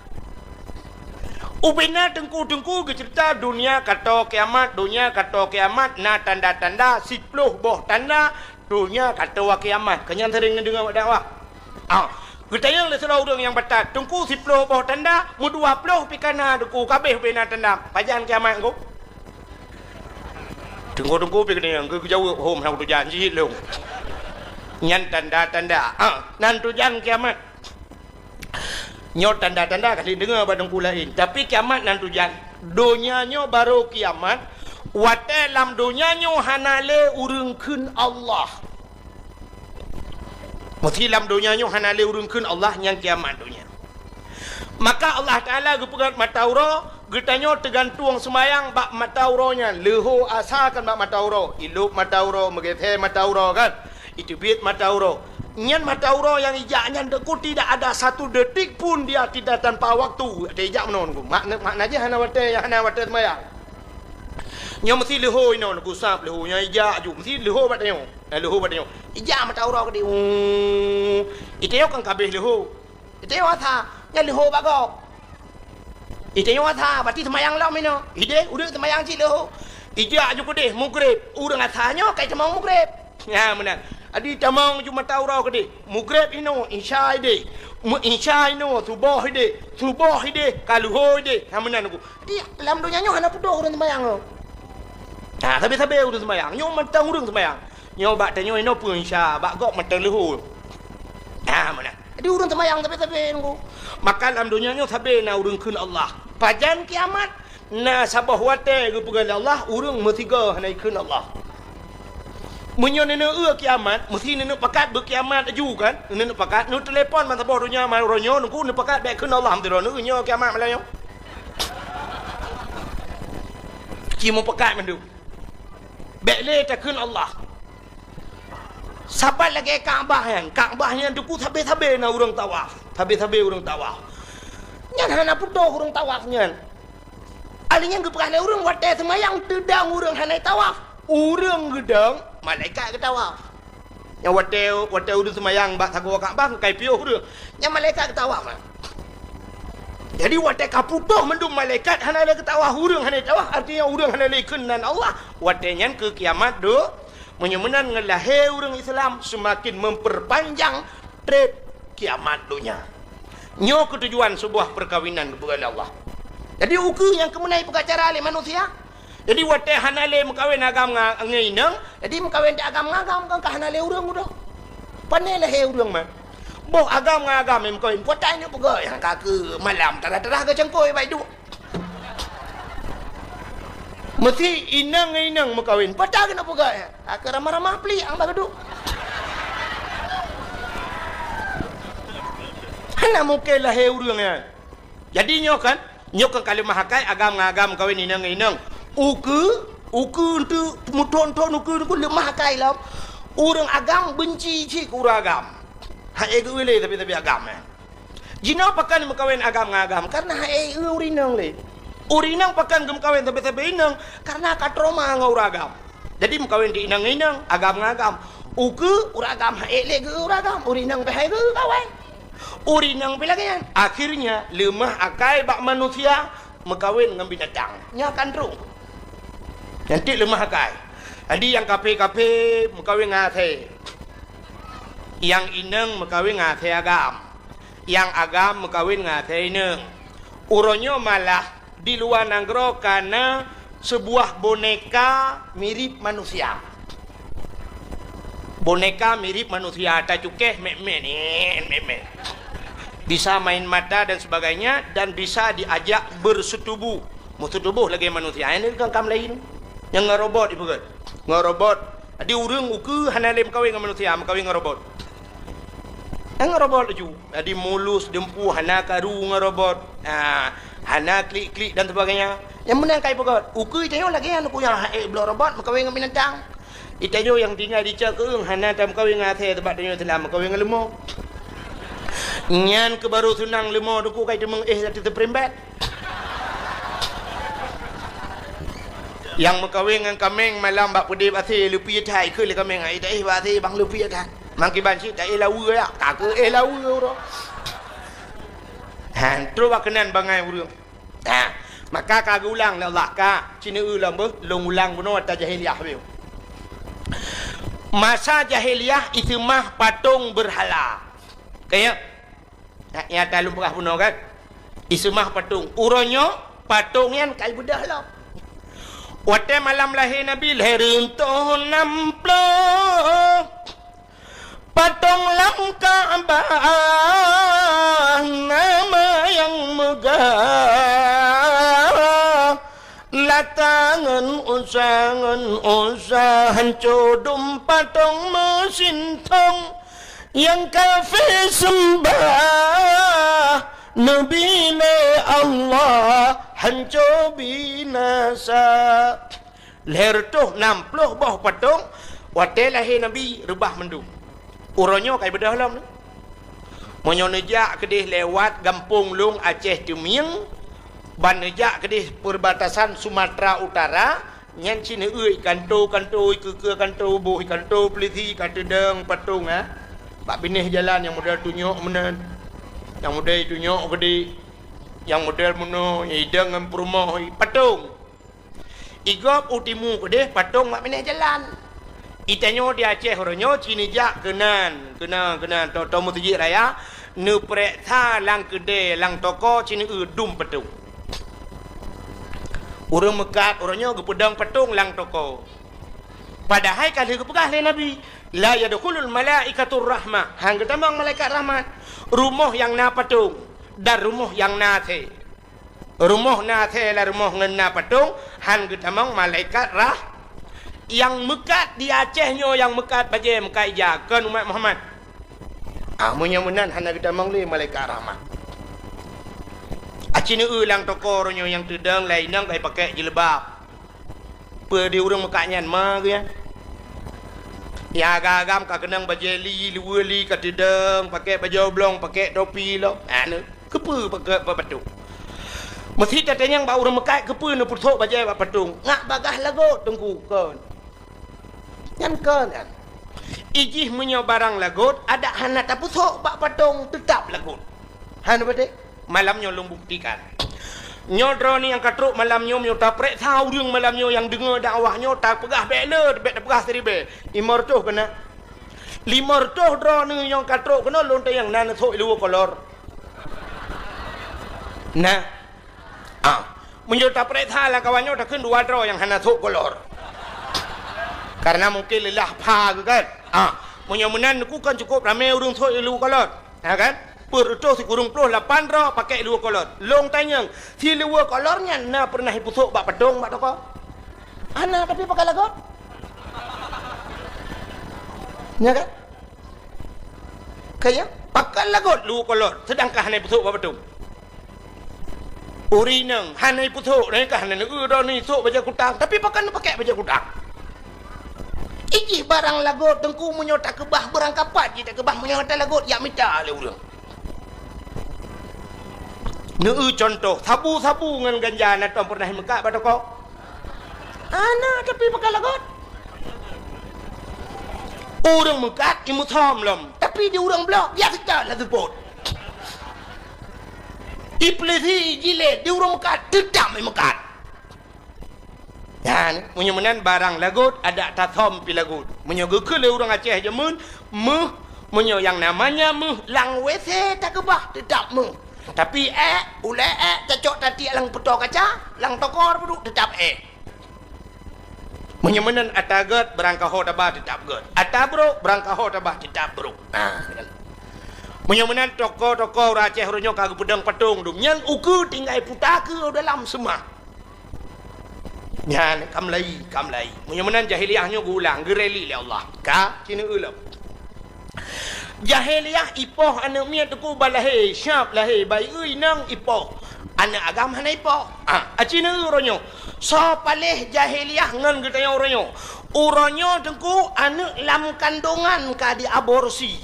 Ubena teungku-teungku geuceurita, "Donya ka toe kiamat, donya ka toe kiamat, na tanda-tanda, siploh boh tanda, donya ka toe kiamat." Keu nyan sering neudeungoe bak dakwah. Ah, geutanyong lé sidroe ureuëng nyang batat, "Teungku, siploh boh tanda, meudua ploh pih ka na, Teungku, ka abéh ubena tanda. Pajan kiamat, Teungku?" Teungku-teungku pih geutanyong, geujaweueb, "Hom, hana kutujan, jih lôn." Nyan tanda-tanda. Ah, nan tujan kiamat. Nyoe tanda-tanda ka lheueh deungoe bak teungku laén. Tapi kiamat nan tujan. Donya nyoe barô kiamat, watée lam donya nyoe hana lé ureuëng kheun Allah. Meusé lam donya nyoe hana lé ureuëng kheun Allah, nyan kiamat donya. Maka Allah Taala geupeugah mata uroe, geutanyoe teugantueng seumayang bak mata uroe nyan. Leuho asa kan bak mata uroe, ilop mata uroe, meugéthée mata uroe kan. Iteubiet mata uroe. Nyan mata uroe nyang ijak nyan, Teungku, tidak ada satu detik pun dia tidak tanpa waktu. Watée ijak meunoe, Teungku. Makna, makna jih hana watée, hana watée seumayang. Nyoe meusé leuho inoe, Teungku, sab leuho nyang ijak ju. Meusé leuho bak tanyoe. Nah, leuho bak tanyoe. Ijak mata uroe keudeh. Uh, itanyoe kan ka abéh leuho. Itanyoe asa, nyan leuho bak gob. Itanyoe asa, berarti seumayang lom inoe. Ideh, udeb seumayang cit leuho. Ijak ju keudeh, mugreb. Ureuëng asa nyoe ka itamong mugreb. Nyan meunan. Adi tamong ju mata uroe keudeh. Mugreb inoe, isya ideh. Meu-, isya inoe, suboh ideh. Suboh ideh, ka leuho ideh. Nyan meunan, Teungku. Di lam donya nyoe hana putôh ureuëng seumayang nyoe. Ha, sabe-sabe ureuëng seumayang. Nyoe mantong ureuëng seumayang. Nyoe bak tanyoe inoe peue isya, bak gob mantong leuho. Ha, meunan. Jadi ureuëng seumayang sabe-sabe, Teungku. Maka lam donya nyoe sabe na ureuëng kheun Allah. Pajan kiamat, na saboh watée geupeugah lé Allah, ureuëng meusigoe hana ikheun Allah. Meunyoe neuneuk eu kiamat, meusé neuneuk pakat beukiamat laju kan? Neuneuk pakat, neuteulepon ban saboh donya, ma-, uroe nyoe Teungku, neupakat bék kheun Allah, meusé droeneuh nyoe kiamat malam nyoe. Ci meupakat mandum. Bék lé takheun Allah. Saban lagée Ka'bah nyan, Ka'bah nyan Teungku sabe-sabe na ureuëng tawaf, sabe-sabe ureuëng tawaf. Nyan hana putôh ureuëng tawaf nyan. Ahli nyan geupeugah lé ureuëng, watée seumayang teudong ureuëng hana tawaf. Ureuëng geudong, malaikat geutawaf. Nyang watée, watée ureuëng seumayang bak sagoe Ka'bah, ka ipiôh ureuëng. Nyang malaikat geutawaf. Jadi watée ka putôh mandum malaikat hana lé geutawaf, ureuëng hana tawaf, artinya ureuëng hana lé kheun nan Allah. Watée nyan keu kiamat dok. Meunyoe meunan ngon lahé ureuëng Islam seumaken memperpanjang treb kiamat donya. Nyoe keutujuan seubuah peukawinan geupeugah lé Allah. Jadi ukeue nyang keumeunai peugah cara lé manusia. Jadi watée hana lé meukawen agam nga-, ngon inong, jadi meukawen di agam ngon agam kan ka hana lé ureuëng udoe. Pane lahé ureuëng man. Boh agam ngon agam nyang meukawen, peue ata inong peugah nyang ka keu malam tarah-tarah geucangkôi bai duek. Meusé inong ngon inong meukawen, peue ata keuneuk peugah nyan? Ka keu ramah-ramah plik nyang ba geuduek. Hana mungken lahé ureuëng nyan. Jadi nyoe kan, nyoe kan ka leumah akai agam ngon agam meukawen inong ngon inong. Ukeue, ukeue eunteuk meuthon-thon ukeue, ukeue leumah akai lom. Ureuëng agam beunci cit keu ureuëng agam. Hai geuh lé tapi-tapi agam nyan. Jinoe pakon meukawen agam ngon agam, kareuna hana eu ureuëng inong lé. Ureuëng inong pakon geumeukawen sabe-sabe inong, kareuna ka trauma ngon ureuëng agam. Jadi meukawen di inong ngon inong, agam ngon agam. Ukeue ureuëng agam hana lé geu ureuëng agam, ureuëng inong pih hana geu kawen. Ureuëng inong pih lagée nyan. Akhirnya leumah akai bak manusia meukawen ngon binatang. Nyan kan trok. Nyan cit leumah akai. Jadi nyang kaphé-kaphé meukawen ngon asèe. Nyang inong meukawen ngon asèe agam. Nyang agam meukawen ngon asèe inong. Uroe nyoe malah di luwa nanggroe ka na seubuah boneka mirip manusia. Boneka mirip manusia, tacukéh mét-mét, nyan, mét-mét. Bisa main mata dan sebagainya, dan bisa diajak bersetubuh. Meusetubuh lagèe manusia, nyan kan kam laén. Nyang ngon robot ipeugah. Ngon robot. Jadi ureueng ukeue hana lé meukawen ngon manusia, meukawen ngon robot. Ngon robot laju. Jadi mulus, dumpeue, hana karu ngon robot. Ha, hana klik-klik dan sebagainya. Nyang meunan ka ipeugah. Ukeue tanyoe lagèe nyan, ukeue nyang hana bloe robot, meukawen ngon binatang. Itanyoe nyang tinggai di cot keueung hana tameukawen ngon asèe, sabab tanyoe Islam meukawen ngon leumo. Nyan keuh baru seunang leumo, duku kai teumeung éh ateueh teuprimbet. Nyang meukawen ngon kaméng malam bak peudeh bak asèe, leupie that, keu lé kaméng, ai taéh bak asèe bang leupie that. Mangkiban cit taéh laweue ya, ka keu éh laweue uroe. Han, trok bak keunan bangai ureueng. Ha, maka ka geuulang lé Allah, ka, ci neueu lom beuh, lôn ulang bunoe ata jahiliyah beuh. Masa jahiliyah iseumah patong beurhala. Ka ya? Ha, nyata lôn peugah bunoe kan? Iseumah patong. Uroe nyoe patong nyan ka ibeudôh lom. Watèe malam lahé Nabi, lhèe reutôh nam ploh. Patong lam Ka'bah nama nyang meugah, Lata ngon Uzza, ngon Uzza, hanco dum patong meusintong, nyang kafé seumbah Nabi lé Allah hanco binasa. Lhèe reutôh nam ploh boh patong, watèe lahé Nabi reubah mandum. Uroe nyoe ka ibeudôh lom. Meunyoe neujak keudeh lewat gampông lôn Aceh Teumieng, ban neujak keudeh perbatasan Sumatera Utara, nyan ci neueu ikanto-kanto, ikeue-keue kanto, boh ikanto polisi ka teudong patong, ha. Bak binéh jalan nyang model tunyok meunan, nyang model tunyok geude, nyang model meunoe, nyang idong ngon peurumoh, patong. Igob u timu keudeh patong bak binéh jalan. Itanyoe di Aceh uroe nyoe ci neujak keunan, keunan, keunan, tô-tô meuseujid raya, neupeureksa lam keudè, lam toko ci neueu dum patong. Ureueng meukat uroe nyoe geupeudong patong lam toko. Padahai ka lheueh geupeugah lé Nabi, "La yadkhulul malaikatur rahmah." Han geutamong malaikat rahmat. Rumoh nyang na patong dan rumoh nyang na asèe. Rumoh na asèe lam rumoh ngon na patong, han geutamong malaikat rah-, nyang meukat di Aceh nyoe, nyang meukat bajèe, meukat ija, kon umat Muhammad. Ah, meunyoe meunan hana geutamong lé malaikat rahmat. Aci neueu lam toko uroe nyoe nyang teudong lé inong ka ipakèk jilbab. Peue di ureueng meukat nyan ma geuh nyan? Nyang agam-agam ka keunong bajèe li, luweue li ka teudong, pakèk bajèe oblong, pakèk topi lom. Anu, keupeue pakèk bak patong? Meusti tatanyong bak ureueng meukat, keupeue neupeusok bajèe bak patong? Ngat bagaih lagot, Teungku, kon. Nyan kon nyan. Ijih meunyoe barang lagot, adak hana tapeusok bak patong, teutap lagot. Hana patéh? Malam nyoe lôn buktikan. Nyoe droeneuh nyang ka trok malam nyoe, meunyoe tapareksa ureueng malam nyoe nyang deungoe dakwah nyoe, tapeugah bèk le, bèk tapeugah siribèe. Limong reutôh keunan. Limong reutôh droeneuh nyang ka trok keunoe lôn tanyong na neusok i luweue kolor. Nah. Ah. Meunyoe tapareksa lam kawan nyoe takheun dua droe nyang hana sok kolor. Karena mungkin leulah pha geuh kan. Ah. Meunyoe meunan neukheun cukôp ramè ureueng sok i luweue kolor. Ha kan? Peuet reutôh sikureueng ploh lapan droe pakèk luweue kolor. Lôn tanyong, si luweue kolor nyan na peureunah ipeusok bak patong bak toko? Hana, tapi pakon lagot. Nya kan? Kaya, pakon lagot luweue kolor, seudangkan hana ipeusok bak patong. Ureueng inong hana ipeusok, nyan kan hana neueu droe neusok bajèe kutang, tapi pakon neupakèk bajèe kutang. Ijih barang lagot, Teungku, meunyoe takeubah beurangkapat jih takeubah, meunyoe hana lagot, jak mita lé ureueng. Neueu cuntoh, sabu-sabu ngon ganja na tom peureunah meukat bak toko? Hana, tapi pakon lagot. Ureueng meukat imeusom lom, tapi di ureueng bloe biasa that laju seupôt. Ipeulisi jilét di ureueng meukat, teutap meukat. Nyan, meunyoe meunan barang lagot, adak tasom pih lagot. Meunyoe geukheun lé ureueng Aceh jameun, meuh, meunyoe nyang namanya meuh, lam WC takeubah, teutap meuh. Tapi èk, ulèe èk, tacok tatiek lam peutoe kaca, lam tokor peuduek, teutap èk. Meunyoe meunan ata gét, beurangkaho taba teutab gét. Ata brok, beurangkaho taba teutab brok. Nah, kan. Meunyoe meunan toko-toko ureuëng Aceh uroe nyoe ka geupeudong patong dum, nyan ukeue tinggai puta keu dalam seumah. Nyan ka meulayi, ka meulayi. Meunyoe meunan jahiliyah nyoe geuulang, geureli lé Allah. Ka, ci neueu lom. Jahiliyah ipoh aneuëk miet teungku ba lahé, siab lahé, bayeue inong ipoh. Aneuëk agam hana ipoh. Ah, aci neueu uroe nyoe. Soe paléh jahiliyah ngon geutanyoe uroe nyoe? Uroe nyoe teungku aneuëk lam kandongan ka diaborsi.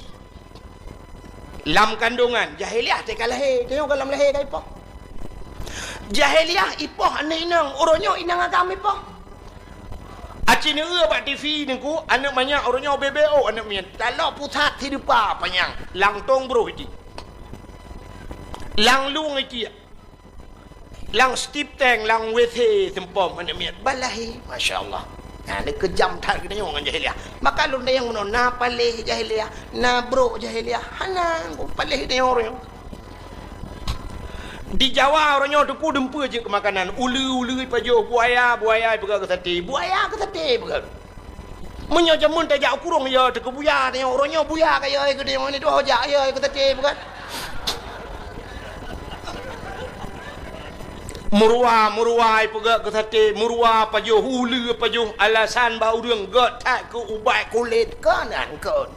Lam kandongan, jahiliyah teuka lahé, tanyoe ka lam lahé ka ipoh. Jahiliyah ipoh aneuëk inong, uroe nyoe inong agam ipoh. Aci neueu bak T V teungku, aneuëk manyak uroe nyoe B B O aneuëk miet. Talok pusat hidupa panyang, lam tong broh iti. Lam lueng iti. Lam stip tank, lam W C seumpom aneuëk miet. Ba lahé, masya Allah. Nah, ni keujam that geutanyoe ngon jahiliyah. Maka lôn tanyong bunoe, na paléh jahiliyah, na brok jahiliyah. Hana, paléh tanyoe uroe nyoe. Di Jawa uroe nyoe teungku dumpeue jeuet keu makanan. Uleue, uleue ipajoh, buaya, buaya ipeugöt keu saté. Buaya keu saté ipeugöt. Meunyoe jameun tajak u kurong, ya teuka buya, tanyoe uroe nyoe buya ka ya keu tanyoe ni, tuha jak ya keu saté ipeugöt. Meuruwa, meuruwa ipeugöt keu saté, meuruwa pajoh, uleue pajoh, alasan bak ureuëng gét that keu ubat kulét, keunan kon.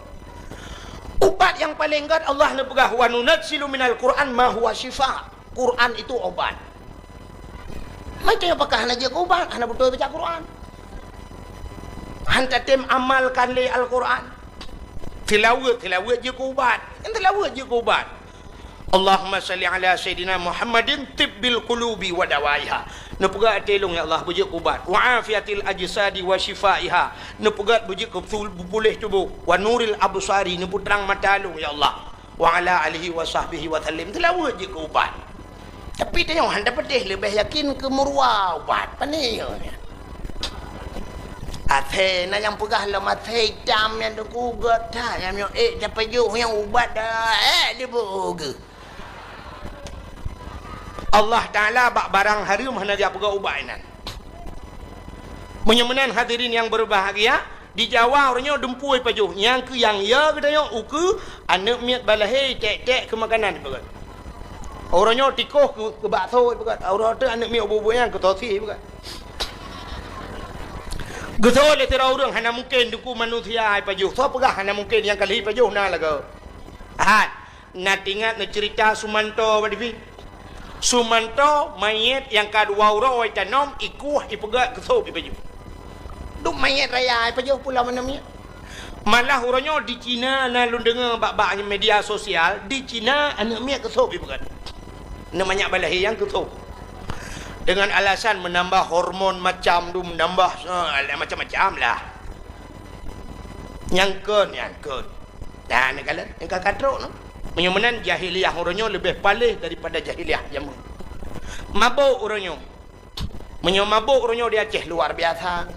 Ubat nyang paleng gét Allah neupeugah, "Wa nunazzilu minal Qur'an ma huwa syifa." Quran itu obat. Meuteumé pakah hana jeuet keu ubat, hana beutôi baca Quran. Han tatem amalkan lé Al-Quran. Tilaweuet, tilaweuet jeuet keu ubat. Kan tilaweuet jeuet keu ubat. Allahumma salli ala Sayyidina Muhammadin tibbil qulubi wa dawaiha. Neupeugah até lôn, ya Allah, beujeuet keu ubat. Wa afiatil ajsadi wa syifaiha. Neupeugah beujeuet keu puléh tuboh. Wa nuril absari, neupeutrang mata lôn, ya Allah. Wa ala alihi wa sahbihi wa sallim. Tilaweuet jeuet keu ubat. Tapi tanyoe han tapeudeh leubeh yakin keu meuruwa ubat. Pane nyoe? Asèe na nyang peugah lom asèe itam nyang teuku gét that, nyang nyoe ék tapajoh nyang ubat dah, ék diboh geuh. Allah Taala bak barang hareuem hana geujak peugah ubat inan. Meunyoe meunan hadirin nyang berbahagia, di Jawa uroe nyoe dumpeue pajoh, nyang keu nyang ya geutanyoe ukeue aneuëk miet balahé tek-tek keu makanan ipeugöt. Uroe nyoe tikoh keu, keu bakso ipeugöt, uroe teuk aneuëk miet ubeut-ubeut nyang keu sosis ipeugöt. Geusoe lé sidroe ureuëng hana mungken duku manusia ipajoh. Soe peugah hana mungken nyang ka lheueh ipajoh na lagoe. Hat. Na teuingat neuceurita Sumanto bak T V? Sumanto manyét nyang ka dua uroe tanom ikueh ipeugöt keu sôb ipajoh. Duek manyét raya ipajoh pulo meunan miet. Malah uroe nyoe di Cina na lôn deungoe bak-bak media sosial, di Cina aneuëk miet keu sôb ipeugöt. Aneuëk manyak balahé nyang keu sôb. Dengan alasan menambah hormon macam tu, menambah, eh, macam-macam lah. Nyang kon, nyang kon. Nah, neukalon, nyang ka katrok nyoe. Meunyoe meunan jahiliyah uroe nyoe leubeh paléh daripada jahiliyah jameun. Mabök uroe nyoe. Meunyoe mabök uroe nyoe di Aceh luar biasa.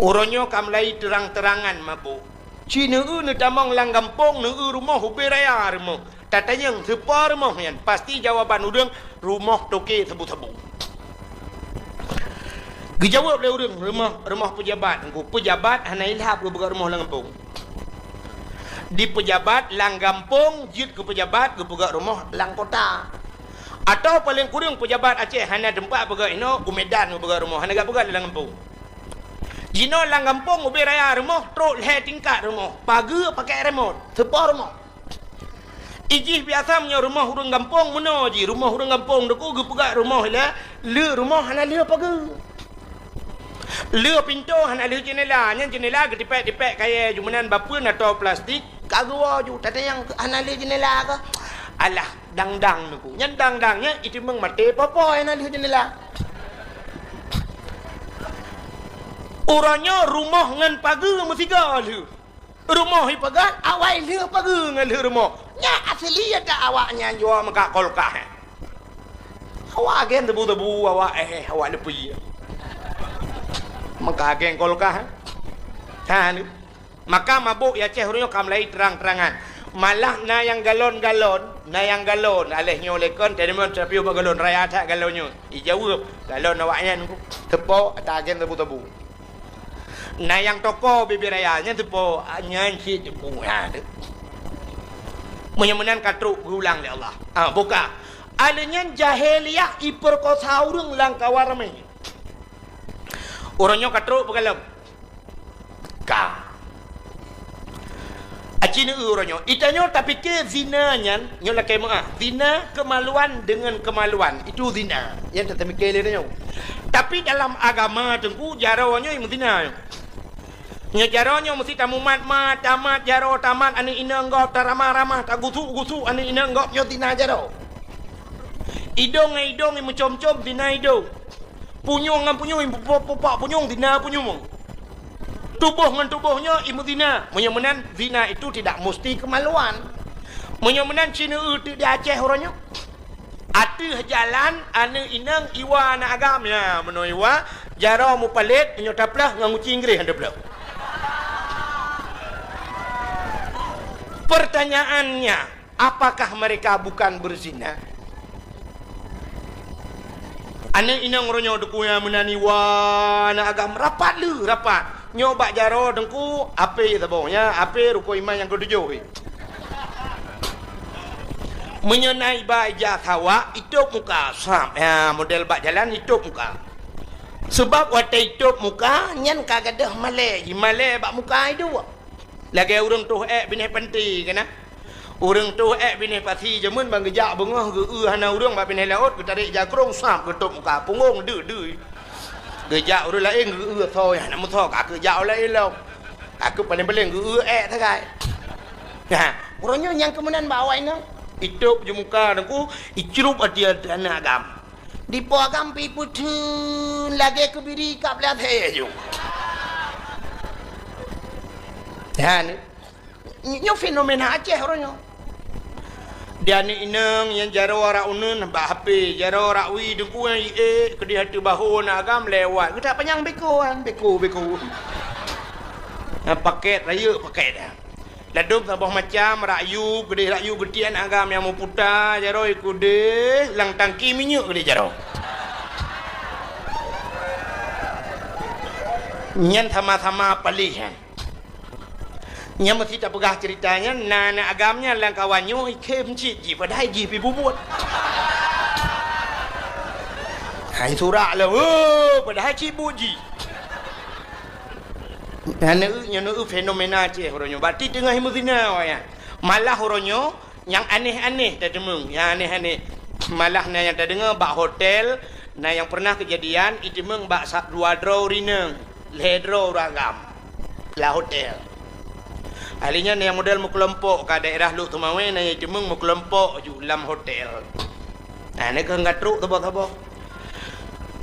Uroe nyoe ka mulai terang-terangan mabök. Ci neueu neutamong lam gampông, neueu rumoh ubé raya rumoh. Tatanyong, "Soe po rumoh nyan?" Pasti jawaban ureuëng, "Rumoh toke sabu-sabu." Geujaweueb lé ureuëng, "Rumoh, rumoh peujabat." Engko peujabat hana ilhab geupeugöt rumoh lam gampông. Di peujabat lam gampông jeuet keu peujabat geupeugöt rumoh lam kota. Atawa paleng kureueng peujabat Aceh hana teumpat peugöt inoe, u Medan geupeugöt rumoh, hana geupeugöt lam gampông. Jinoe lam gampông ubé raya rumoh, trok lhée tingkat rumoh, pageue pakai remot, soe po rumoh. Ijih biasa meunyoe rumoh ureuëng gampông meunoe jih, rumoh ureuëng gampông teuku geupeugöt rumoh ilée, le rumoh hana le pageue. Le pintoe hana le jeunela, nyan jeunela geutipék-tipék kayée ju meunan bapeue na toe plastik, ka geuwoe ju, tatanyong hana le jeunela kah? Alah, dang-dang teuku. Nyan dang-dang nyan itimeung maté popo hana le jeunela. Uroe nyoe rumoh ngon pageue meusigoe lheueh. Rumoh ipeugöt, awai lheueh pageue ngon lheueh rumoh. Nyan asli ata awak nyan jua meukat kulkas. Awak agen tebu-tebu, awak éh, awak leupie. Meukat agen kulkas. Ha, ni. Maka mabök di Aceh uroe nyoe ka mulai terang-terangan. Malah na nyang galon-galon, Na nyang galon, aléh nyoe lé kon, teurimong teupiôh bak galon, raya that galon nyoe. Ijaweueb, galon awaknyan ku, teupo, ata agen sabu-sabu. Na nyang toko bibir raya, nyan teupo, nyan cit ku, ha, tu. Meunyoe meunan ka trok geulang lé Allah. Ah, buka. Aléh nyan jahiliyah ipeurkosa ureuëng lam kawan ramé. Uroe nyoe ka trok peugalom. Ka. Aci neueu uroe nyoe. Itanyoe tapike zina nyan, nyoe lakée meuah. Zina kemaluan dengan kemaluan. Itu zina. Nyan tatamike lé tanyoe. Tapi dalam agama teungku, jaroe nyoe meuzina nyoe. Nyoe jaroe nyoe meusti tamumat-mat, tamat jaroe, tamat aneuk inong gob, taramah-ramah, tagusuk-gusuk aneuk inong gob, nyoe zina jaroe. Idong ngon idong meucom-com, zina idong. Punyueng ngon punyueng, pupak-pupak punyueng, zina punyueng. Tuboh ngon tuboh nyoe imeuzina. Meunyoe meunan, zina itu tidak musti kemaluan. Meunyoe meunan, ci neueu teuk di Aceh uroe nyoe. Ateueh jalan, aneuk inong iwa aneuk agam. Ya, meunoe iwa, jaroe mupalét, meunyoe taplah ngon guci Inggréh han taplah. Pertanyaannya, apakah mereka bukan berzina? Aneuk inong uroe nyoe teungku nyang meunan iwa aneuk agam rapat le, rapat. Nyoe bak jaroe teungku, ape saboh nyan, ape rukon iman nyang keutujôh. Meunyoe na iba ija sawak, itôb muka, sab. Ya, model bak jalan itôb muka. Sebab watée itôb muka, nyan ka gadôh malée, jimalée bak muka iduek. Lagée ureuëng toh ék binéh panté keunan. Ureuëng toh ék binéh pasi jameun ban geujak beungoh geu-eu hana ureuëng bak binéh laôt, geutarek jakrong sab geutôb muka punggong deuk-deuk. Geujak ureuëng laén geu-eu soe hana meusoe ka keu jak ureuëng laén lom. Ka keu paléng-paléng geu-eu ék sagai. Nah, uroe nyoe nyang keumeunan bak awak inong. Itôb ju muka teungku, icrup até aneuk agam. Dipo agam pi peutheun lagée keubiri kab lé até ju. Dan Nyoe fenomena Aceh uroe nyoe. Di aneuk inong nyang jaroe rak uneun bak H P, jaroe rak wie teungku nyang iék keudeh ateueh bahô aneuk agam lewat. Geutak panyang beko an, beko, beko. Nah, paket rayeuk paket dah. Ladôm saboh macam rak yub, keudeh rak yub geutiek aneuk agam nyang meuputa jaroe keudeh lam tangki minyeuk keudeh jaroe. Nyan sama-sama paléh nyan. Nyang meusti tapeugah ceurita nyan, na aneuk agam nyan lam kawan nyoe ikhém cit jih, padahai jih pi bubuet. Hai surak lom, oh, padahai cit buet jih. Nyan neu-, nyan neu fenomena Aceh uroe nyoe. Berarti teungoh meuzina awaknyan. Malah uroe nyoe, nyang aneh-aneh tateumeung, nyang aneh-aneh. Malah na nyang tadeungoe bak hotel, na nyang pernah keujadian iteumeung bak sa-, dua droe ureueng inong, lhée droe ureueng agam lam hotel. Ahli nyan nyang model meukeulompok ka daerah Lhokseumawe, na nyang iteumeung meukeulompok ju lam hotel. Nah, nyan keuh ka trok saboh-saboh.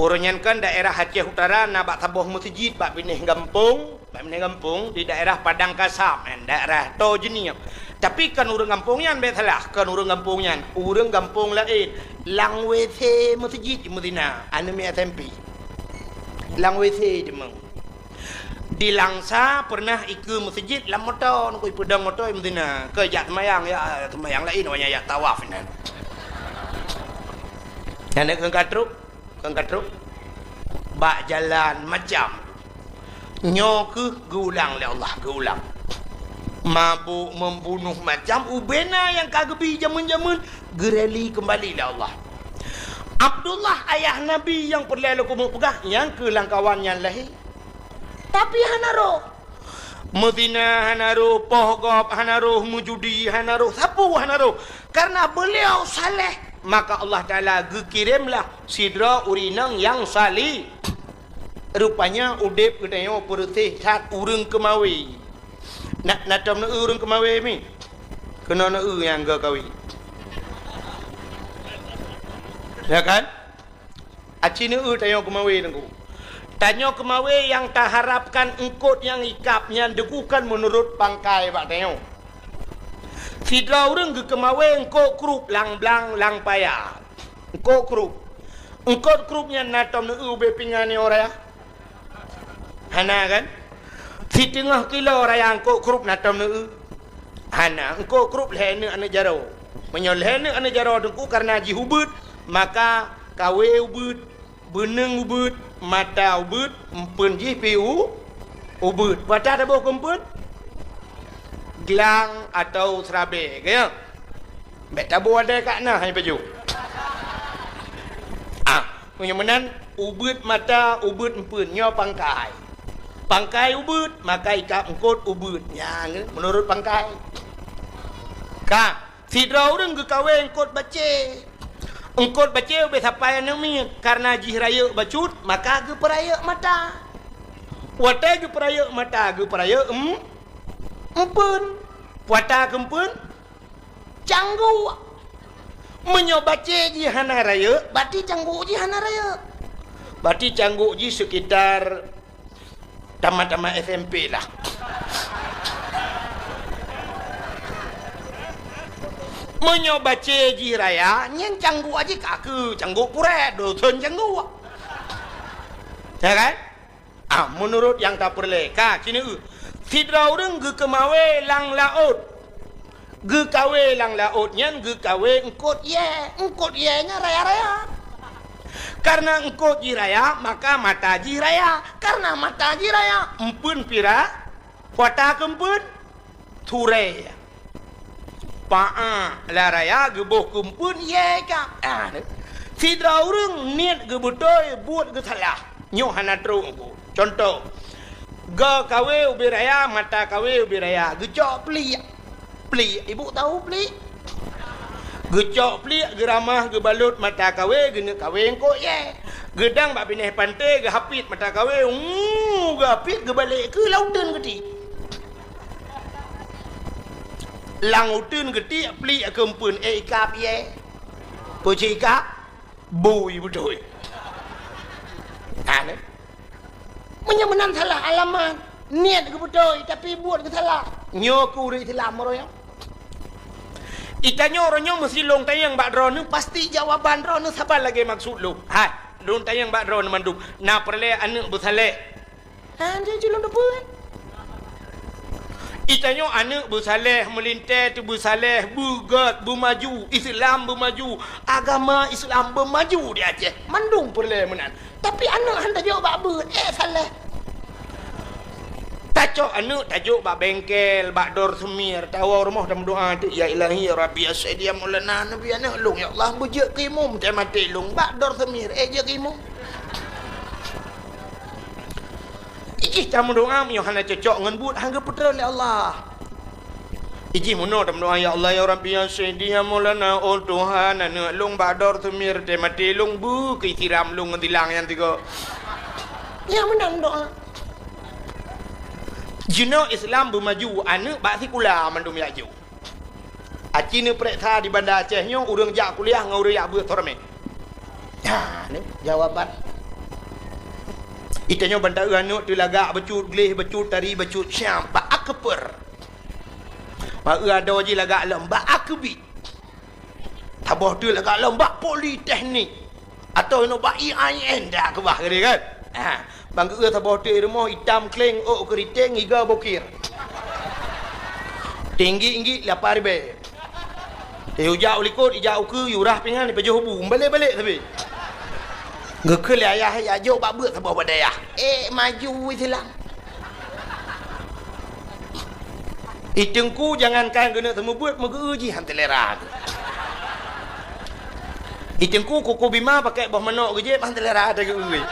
Uroe nyan kan daerah Aceh Utara na bak saboh meuseujid bak binéh gampông. Bak binéh gampông di daerah Padang Kasam, eh, daerah Toh Jeunieb. Tapi kon ureueng gampông nyan, bék salah, kon ureueng gampông nyan, ureueng gampông laén. Lam W C meuseujid meuzina, aneuk miet S M P. Lam W C deungon. Di Langsa pernah ikeue meuseujid lam moto, ngon ipeudong moto meuzina. Keu jak seumayang, ya seumayang laén, awaknyan jak tawaf inan. Nyan keuh ka trok. Kon ka trok bak jalan macam. Nyoe keuh geuulang lé Allah, geuulang. Mabök, membunuh, macam ubena nyang ka geubi jameun-jameun, geureli keumbali lé Allah. Abdullah, ayah Nabi nyang peureulée lôn keumeung peugah, nyang keu lam kawan nyan lahé. Tapi hana roh. Meuzina hana roh, poh gob hana roh, meujudi hana roh, sapeue hana roh. Karena beliau saleh, maka Allah Taala geukiremlah sidroe ureueng inong nyang saleh. Rupanya udeb geutanyoe peureuséh that ureueng keumawe. Na, na tom neu-eu ureueng keumawe mi? Keunoe neu-eu nyang geukawe. Ya kan? Aci neu-eu tanyoe keumawe teungku. Tanyoe keumawe nyang taharapkan eungkôt nyang ikab nyan teungku kan meunurot pangkai bak tanyoe. Sidroe ureueng geukeumawe eungkôt krup lam blang lam paya. Eungkôt krup. Eungkôt krup nyan na tom neu-eu ubé pingan nyoe raya? Hana kan? Siteungoh kilo raya eungkôt krup na tom neu-eu? Hana, eungkôt krup lhée neuk aneuk jaroe. Meunyoe lhèe neuk aneuk jaroe Teungku karena jih ubeut, maka kawé ubeut, beuneueng ubeut, mata ubeut, empeuen jih pih u-, ubeut. Watèe taboh keu empeuen? Glang atau seurabèe, ka nyo? Bèk taboh wadai ka na hai pajoh. Ah, meunyoe meunan, ubeut mata, ubeut empeuen, nyoe pangkai. Pangkai ubeut, maka ikab eungkôt ubeut. Nyan, meunurot pangkai. Ka, sidroe ureueng geukawé eungkôt bacé. Eungkôt bacé ubé sapai aneuk miet, kareuna jih rayeuk bacut, maka geupeurayeuk mata. Watèe geupeurayeuk mata, geupeurayeuk em-, empeuen. Watèe keu empeuen, cangguk. Meunyoe bacé jih hana rayeuk, berarti cangguk jih hana rayeuk. Berarti cangguk jih sekitar tamat-tamat S M P lah. Meunyoe bacé jih raya, nyan cangguk jih ka keu cangguk purèt, dosen cangguk. Ya kan? Ah, meunurot nyang tapeureulèe, ka, sineuk. Sidroe ureueng geukeumawé lam laôt. Geukawé lam laôt nyan geukawé eungkôt yèe. Eungkôt yèe nyan raya-raya. Kareuna eungkôt jih raya, maka mata jih raya. Kareuna mata jih raya, empeuen pih ra-, watèe keu empeuen, turée. Paa lam raya geuboh keu empeuen yèe ka. Ah, sidroe ureueng niet geubeutôi, buet geusalah. Nyoe hana trok Teungku. Cuntoh, geukawé ubé raya, mata kawé ubé raya, geucok pliek. Pliek, ibu tahu pliek? Geucok pliek, geuramah, geubalot mata kawé, geuneuk kawé eungkôt yèe. Geudang bak binéh panté, geuhapit mata kawé, uu, geuhapit, geubalek keu lam uteuen geutiek. Lam uteuen geutiek pliek keu empeuen, eh, ikab yèe. Peue cit ikab? Bui beutôi. Ha, nyoe. Meunyoe meunan salah alamat, niet geubeutôi, tapi buet geusalah. Nyoe keu ureueng Islam meurayang. Itanyoe uroe nyoe meusi lôn tanyong bak droeneuh, pasti jawaban droeneuh saban lagèe maksud lôn. Hai, lôn tanyong bak droeneuh mandum, na peureulèe aneuk beusaléh? Hana jeuet lôn teupeue. Itanyoe aneuk beusaléh, meulintèe teubeusaléh, beugèt, beumaju, Islam beumaju, agama Islam beumaju di Aceh. Mandum peureulèe meunan. Tapi aneuk han tajok bak beuet, eh, saléh. Tacok aneuk tajok bak bengkel, bak dor seumir, tawoe rumoh tameudoa teuk, "Ya Ilahi, ya Rabbi, ya Sayyidi, ya Maulana, Nabi aneuk lôn, ya Allah, beujeuet keu imum, teumaté lôn bak dor seumir, eh, jeuet keu imum." Ijih tameudoa meunyoe hana cocok ngon buet, han geupeutreun lé Allah. Ijih meunoe tameudoa, "Ya Allah, ya Rabbi, ya Sayyidi, ya Maulana, oh Tuhan, aneuk lôn bak dor seumir, teumaté lôn, beu keu siram lôn ngon silang nyang tiga." Nyang meunan doa. Jinoe Islam beumaju, aneuk bak sikula mandum jak jok. Aci neupareksa di Banda Aceh nyoe ureueng jak kuliah ngon ureueng jak beuet soe ramé. Ha, ni jawaban. Itanyoe ban taeu aneuk teulagak bacut gleh, bacut tari, bacut siam, bak akper. Bak eu adoe jih lagak lom, bak akbit. Saboh teuk lagak lom, bak politeknik. Atau inoe bak I A I N dak keubah keudeh kan? Ha, ban geu-eu saboh teuk rumoh itam kleng, ôk keuriteng, iga bokir. Tinggi-inggi lapan ribèe. Yue jak u likot, ijak u keue, yue rah pingan, ipajoh bu, balek-balek sabe. Geukheun lé ayah, "Jak jok bak beuet saboh bak dayah." Eh, maju silang. I Teungku jangankan geuneuk seumeubeuet, meugeu-eu jih han teulera. I Teungku kuku bima pakai boh manok geujép han teulera tageu-eu.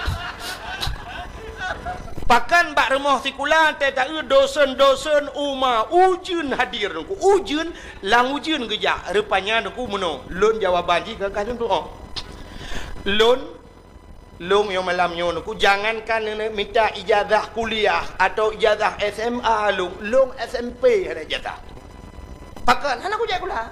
Pakan bak rumoh sikula teuh taeu dosen-dosen uma ujeuen hadir Teungku. Ujeuen, lam ujeuen geujak. Rupanya Teungku meunoe, lôn jawaban jih ka, ka lôn tu'oh. Lôn Lôn nyoe malam nyoe Teungku, jangankan neuneuk mita ijazah kuliah atau ijazah S M A lôn, lôn S M P hana ijazah. Pakon? Hana kujak sikula.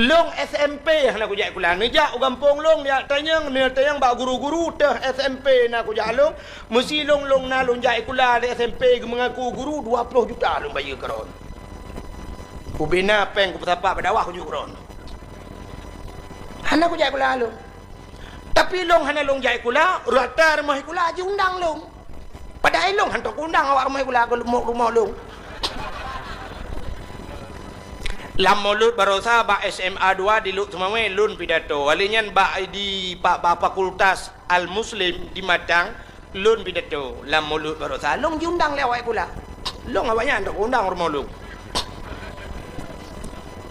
Lôn S M P hana kujak sikula. Neujak u gampông lôn, neujak tanyong, neujak tanyong bak guru-guru teuh S M P na kujak lôn. Meusi lôn, lôn na lôn jak sikula di S M P geumeungaku guru dua ploh juta lôn bayeue keu droen. Ubena péng kupeusapat bak dakwah kujak keu droen. Hana kujak sikula lôn. Tapi lôn hana lôn jak sikula, rata rumoh sikula jiundang lôn. Padahai lôn hantom kuundang awak rumoh sikula keu rumoh, rumoh lôn. Lam Mulod Barosa bak S M A dua di Lhokseumawe lôn pidato. Kali nyan bak di, bak, bak Fakultas Al-Muslim di Matang lôn pidato. Lam Mulod Barosa lôn jiundang lé awak sikula. Lôn awak nyan dak undang rumoh lôn.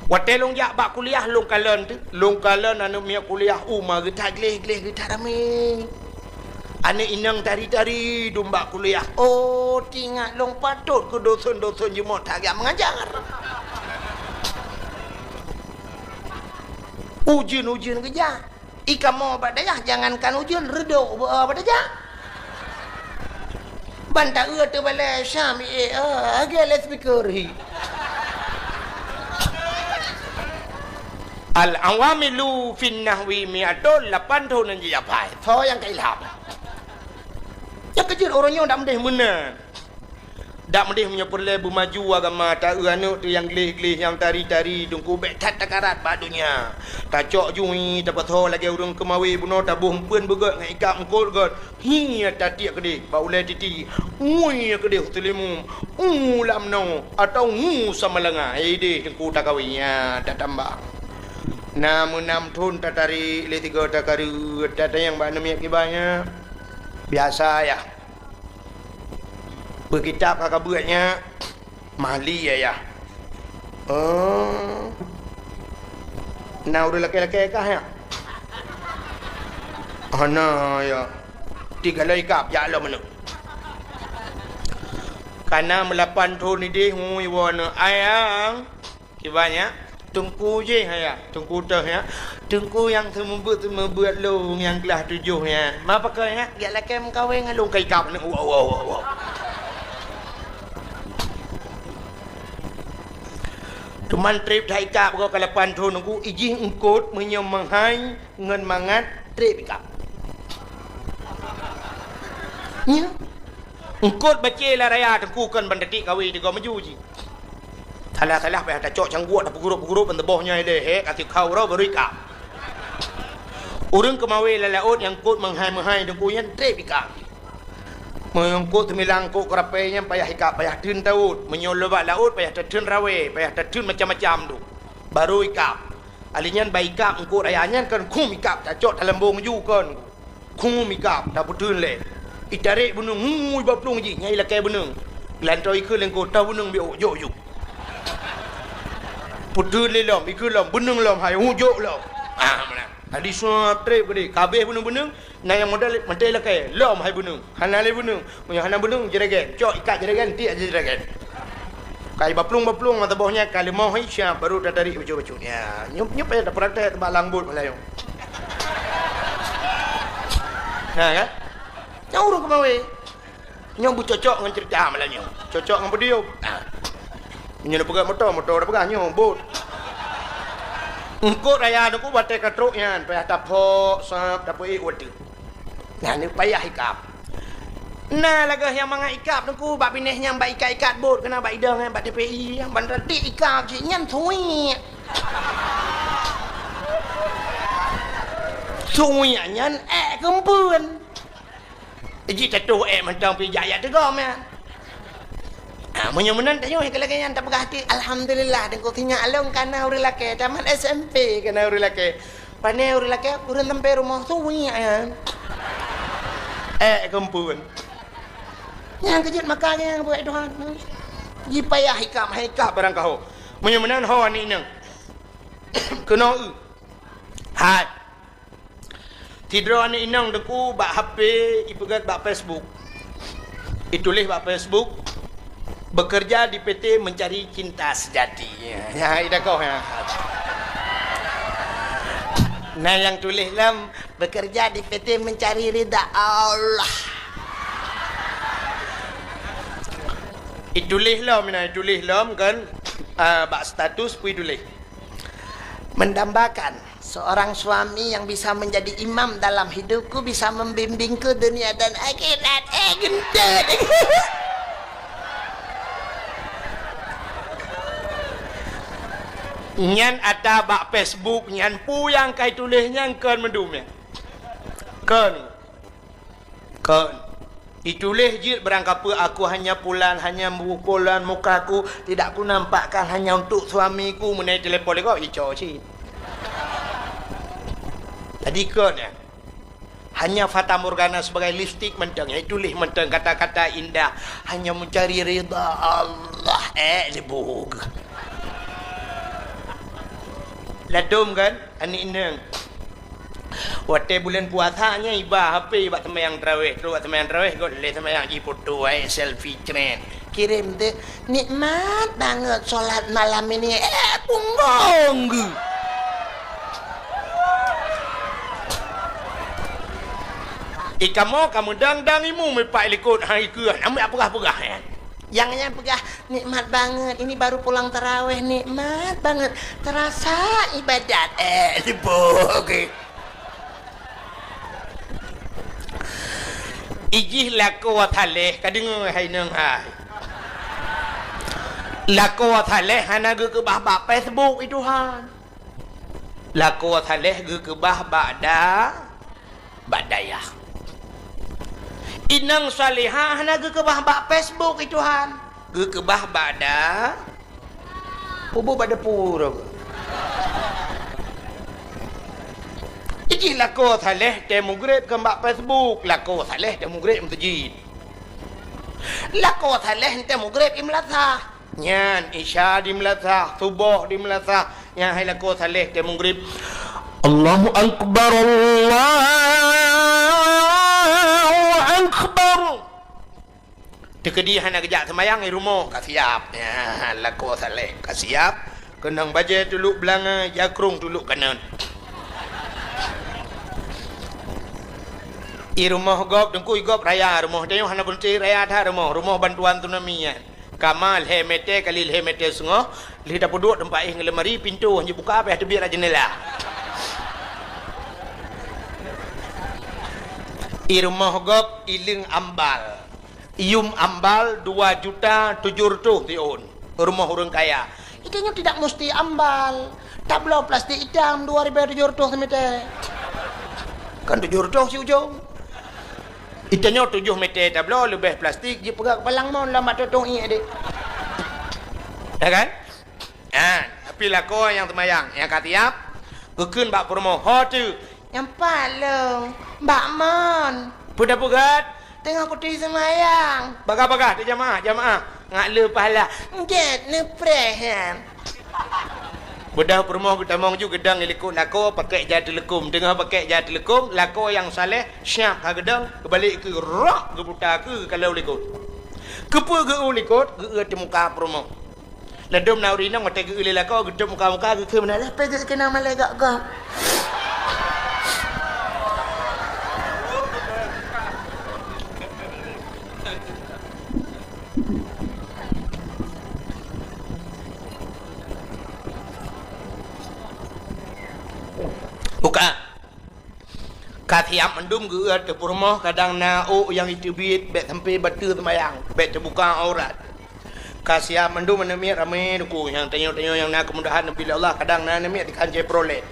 Watée lôn jak bak kuliah lôn kalon teuh, lôn kalon aneuk miet kuliah uma geutat gleh-gleh geutat ramé. Aneuk inong tari-tari dum bak kuliah. Oh, teuingat lôn patot keu dosen-dosen jeuet that geujak meungajar. Ujeuen-ujeuen geujak. I kamoe bak dayah jangankan ujeuen, reudok beu bak dayah. Ban taeu teubalai Syam, eh, eh, lagée loudspeaker hi. Al-awamilu fin nahwi mi'atun, lapan thon nyang jijapai. Soe nyang ka ilham? Nyang keujeuet ureuëng nyoe dak meudeh meunan. Dak meudeh meunyoe peureulée beumaju agama, taeu aneuk teuh nyang gleh-gleh, nyang tari-tari, teungku bék that takarat bak donya. Tacok jui, tapasoe lagée ureuëng keumawe bunoe, taboh eumpeuen beugét ngon ikab eungkot gét. Hi, tatiek keudeh bak ulée titi. Ngui keudeh u Seulimum. U lam noe atawa ngu samalanga. Ideh teungku takawe, ya, tatambang. Na meunam thon tatarek lé sigoe takareuet, tatanyong bak aneuk miet kiban nyan. Biasa, ya. Beukitab ka kabeuet nyan, mali ayah. Oh. Na ureuëng lakée-lakée kah nyan? Hana, ya. Tiga loi kab jak lom aneuk. Kana meulapan thon ideh ngui woe aneuk ayang. Kiban nyan, teungku jih ayah, teungku teuh nyan, teungku nyang seumeubeuet-seumeubeuet lôn nyang glah tujoh nyan. Ma pakon nyan, jak lakée meukawen ngon lôn ka ikab nyan. Wow, wow, wow, wow. Teuma treb that ikab goe ka lapan thon teungku, ijih eungkot meunyoe meuhai ngon mangat treb ikab. Nyan. Eungkot bacé lam raya teungku kon ban tatiek kawen tigoe maju jih. Salah-salah payah tacok cangguek, tapeugurup-gurup ban teuboh nyoe lé, he, ka sikhau uroe baru ikab. Ureuëng keumawe lam laôt nyang eungkot meuhai-meuhai teungku nyan treb ikab. Meunyoe eungkot teumilang eungkot keurapée nyan payah ikab, payah theun taôt. Meunyoe lôn bak laôt payah tatheun rawée, payah tatheun macam-macam tu. Baru ikab. Ali nyan bak ikab eungkot raya nyan kon khum ikab tacok talambong ju kon. Khum ikab tapeutheun lé. Itarek beuneueng ngui bak plueng jih, nyan ilakée beuneueng. Geulantoe ikheun lé eungkot, "Tau beuneueng biôk, jok ju." Peutheun lé lom, ikheun lom, beuneueng lom hai, hu jok lom. Ah, meunan. Tadi sua treb keudeh, ka habéh beuneueng-beuneueng, na nyang modal mantong ilakée, lom hai beuneueng. Hana lé beuneueng. Meunyoe hana beuneueng, jeuregan. Cok ikat jeuregan, tiek jeuregan. Kai baplueng-baplueng mata boh nyan ka leumoh hai siap, baru tatarik bacut-bacut. Ya, nyoe, nyoe payah tapraktek bak lam bot malam nyoe. Ha, kan? Nyoe ureueng keumawe. Nyoe beucocok ngon cerita malam nyoe. Cocok ngon podium. Ha. Nyoe neupeugah moto, moto neupeugah nyoe bot. Eungkot raya teungku batée ka trok nyan, payah tapok, sab, tapeuék watée. Nyan payah ikab. Na lagée nyang mangat ikab teungku bak binéh nyang bak ikat-ikat bot keunan bak idong nyan bak T P I nyang ban ratik ikab cit nyan suwiek. Suwiek nyan ék keumpeuen. Jih tatuh ék mantong pih jak-jak teugom nyan. Ah, meunyoe meunan tanyoe keu lagée nyan tapeugah até, "Alhamdulillah, teungku sinyak lôn kana ureueng lakée, tamat S M P kana ureueng lakée." Pane ureueng lakée, ureueng sampai rumoh suwiek nyan. Ék keumpeuen. Nyang keujeuet maka nyang buet Tuhan. Jipayah ikab, hai ikab barang kaho. Meunyoe meunan ho aneuk inong. Keunoe eu. Hai. Sidroe aneuk inong teungku bak H P ipeugét bak Facebook. Ituléh bak Facebook, "Bekerja di P T mencari cinta sejati." Ya, ya, idakoh ya. Nah, nyang tuléh lom, "Bekerja di P T mencari ridha Allah." Ituléh lom, nah, ituléh lom kan, ah, bak status pih ituléh. Mendambakan seorang suami yang bisa menjadi imam dalam hidupku, bisa membimbingku dunia dan akhirat. Eh, geuntét. Nyan ata bak Facebook nyan peue nyang kai tuléh nyan kon meudum nyan. Kon. Kon. Ituléh jeuet barangkapeue, "Aku hanya pulan, hanya bu-, pulan mukaku, tidak kunampakkan hanya untuk suamiku," meunai telepon lé gob, ico cit. Jadi kon, eh, hanya fatamorgana sebagai lipstik mantong, eh, tuléh mantong kata-kata indah, "Hanya mencari ridha Allah," eh, libug. Ladom kan, aneuk inong. Watèe buleuen puasa nyan iba H P bak seumayang tarawèh, trok bak seumayang tarawèh, göt lé seumayang jifoto, eh, selfie trend. Kirém teuh, "Nikmat banget sholat malam ini." Eh, punggong geuh. Ikamoe ka meudang-dang imeum ipak likot, hai keuh, nyan peugah-peugah, eh. Nyang nyan peugah, "Nikmat banget, ini baru pulang tarawèh, nikmat banget. Terasa ibadat." Eh, libug. Ijih lakoe saleh, ka deungoe hai inong hai. Lakoe saleh hana geukeubah bak Facebook, i Tuhan. Lakoe saleh geukeubah bak da-, bak dayah. Inong salihah hana geukeubah bak Facebook, i Tuhan. Geukeubah bak da-, Pubuet bak depu tu. Ijih lakoe saleh teuh mugreb kon bak Facebook, lakoe saleh teuh mugreb meuseujid. Lakoe saleh teuh mugreb i meulasah. Nyan, Isya di meulasah, Suboh di meulasah. Nyan hai lakoe saleh teuh mugreb. Allahu Akbar, Allahu Akbar. Teukeudi hana geujak seumayang, i rumoh ka siap. Nyan, lakoe saleh ka siap. Keunong bajèe tulok beulangai, jakrong tulok kanan. I rumoh gob, teungku i gob raya rumoh. Tanyoe hana beunci raya that rumoh. Rumoh bantuan tsunami nyan. Kama lhèe mètè kali lhèe mètè seungoh, lheuh tapeuduek teumpat éh ngon lemari, pintoe hana jibuka, payah teubiet lam jeundela. I rumoh gob, i leung ambal. Yum ambal dua juta tujoh reutôh siôn, rumoh ureueng kaya. Itanyoe tidak musti ambal. Tabloe plastik itam dua ribèe tujoh reutôh simeter. Kan tujoh reutôh si ujong. Itanyoe tujoh meter tabloe leubeh plastik, jipeugah keupalang mon lam bak tutong ié deh. Ya kan? Ha, tapi lakoe nyang seumayang, nyang ka siap, geukheun bak peurumoh, "Ho teuh?" "Nyan pat lôn, bak mon." "Peue tapeugah?" "Teungoh kuturi seumayang." "Bagah-bagah, teu jamaah, jamaah. Ngat le pahala." "Gèt neupreh nyan." Beudôh peurumoh geutamong ju geudong i likot lakoe pakèk jai teuleukom. Teungoh pakèk jai teuleukom, lakoe nyang saleh siap ka geudong, geubalek keu rok geuputa keu kalau likot. Keupeue geu-eu likot, geu-eu teumuka peurumoh. Ladôm na ureueng inong watèe geu-eu lé lakoe, geutôp muka-muka, geukheun meunan, "Lah, peuget keunan malèe gak-gak." Buka. Ka siap mandum geu-eu ateueh peurumoh, kadang na ôk nyang jiteubiet, bèk sampoe bateue seumayang, bèk teubuka aurat. Ka siap mandum aneuk miet ramé teungku, nyang tanyoe-tanyoe nyang na keumudahan neubi lé Allah, kadang na aneuk miet dikhan Chevrolet.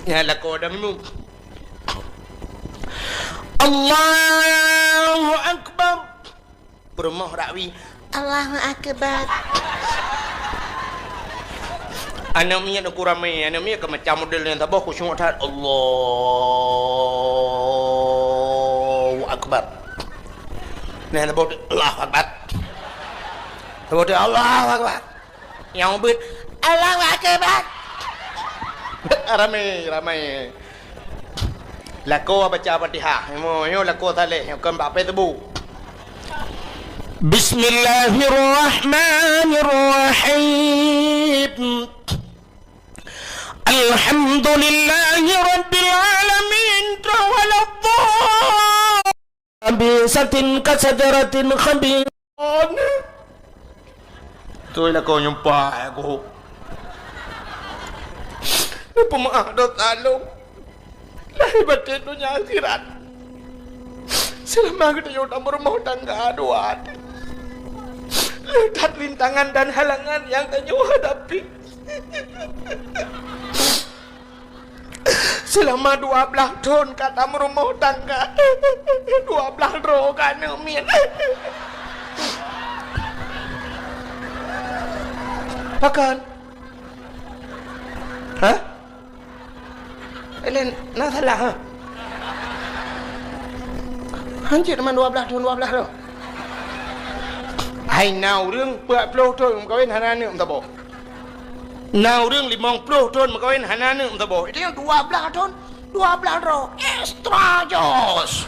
Nyan lakoe dang nyoe. Allahu Akbar. Peurumoh rak wie, "Allahu Akbar." Aneuk miet uku ramé, aneuk miet ka macam model nyang saboh khusyuk that. Allahu Akbar. Nah, saboh tu, "Allahu Akbar." Saboh tu, "Allahu Akbar." Nyang ubit, "Allahu Akbar." Ramé, ramé. Lakoe baca Fatihah. Nyoe, nyoe lakoe saleh, nyoe kon bak Facebook. Bismillahirrahmanirrahim. Alhamdulillahi rabbil alamin. Tawaladdallin. Khabisatin kasajaratin khabis-, Tui lakoe nyumpah aku. Neupeumaah dosa lôn. Lahé batén donya akhirat. Seulama geutanyoe tameurumoh tangga dua. Le that rintangan dan halangan nyang tanyoe hadapi. Seulama dua blaih thon ka tameurumoh tangga, dua blaih droe ka aneuk miet. Pakon? Hah? Laén na salah, ha? Hanjeuet man dua blaih thon, dua blaih thon. Hai na ureuëng peuet ploh thon meukawen hana aneuk meusaboh. Na ureuëng limong ploh thon meukawen hana aneuk meusaboh. Itu nyang dua blaih thon, dua blaih droe. Extra jos.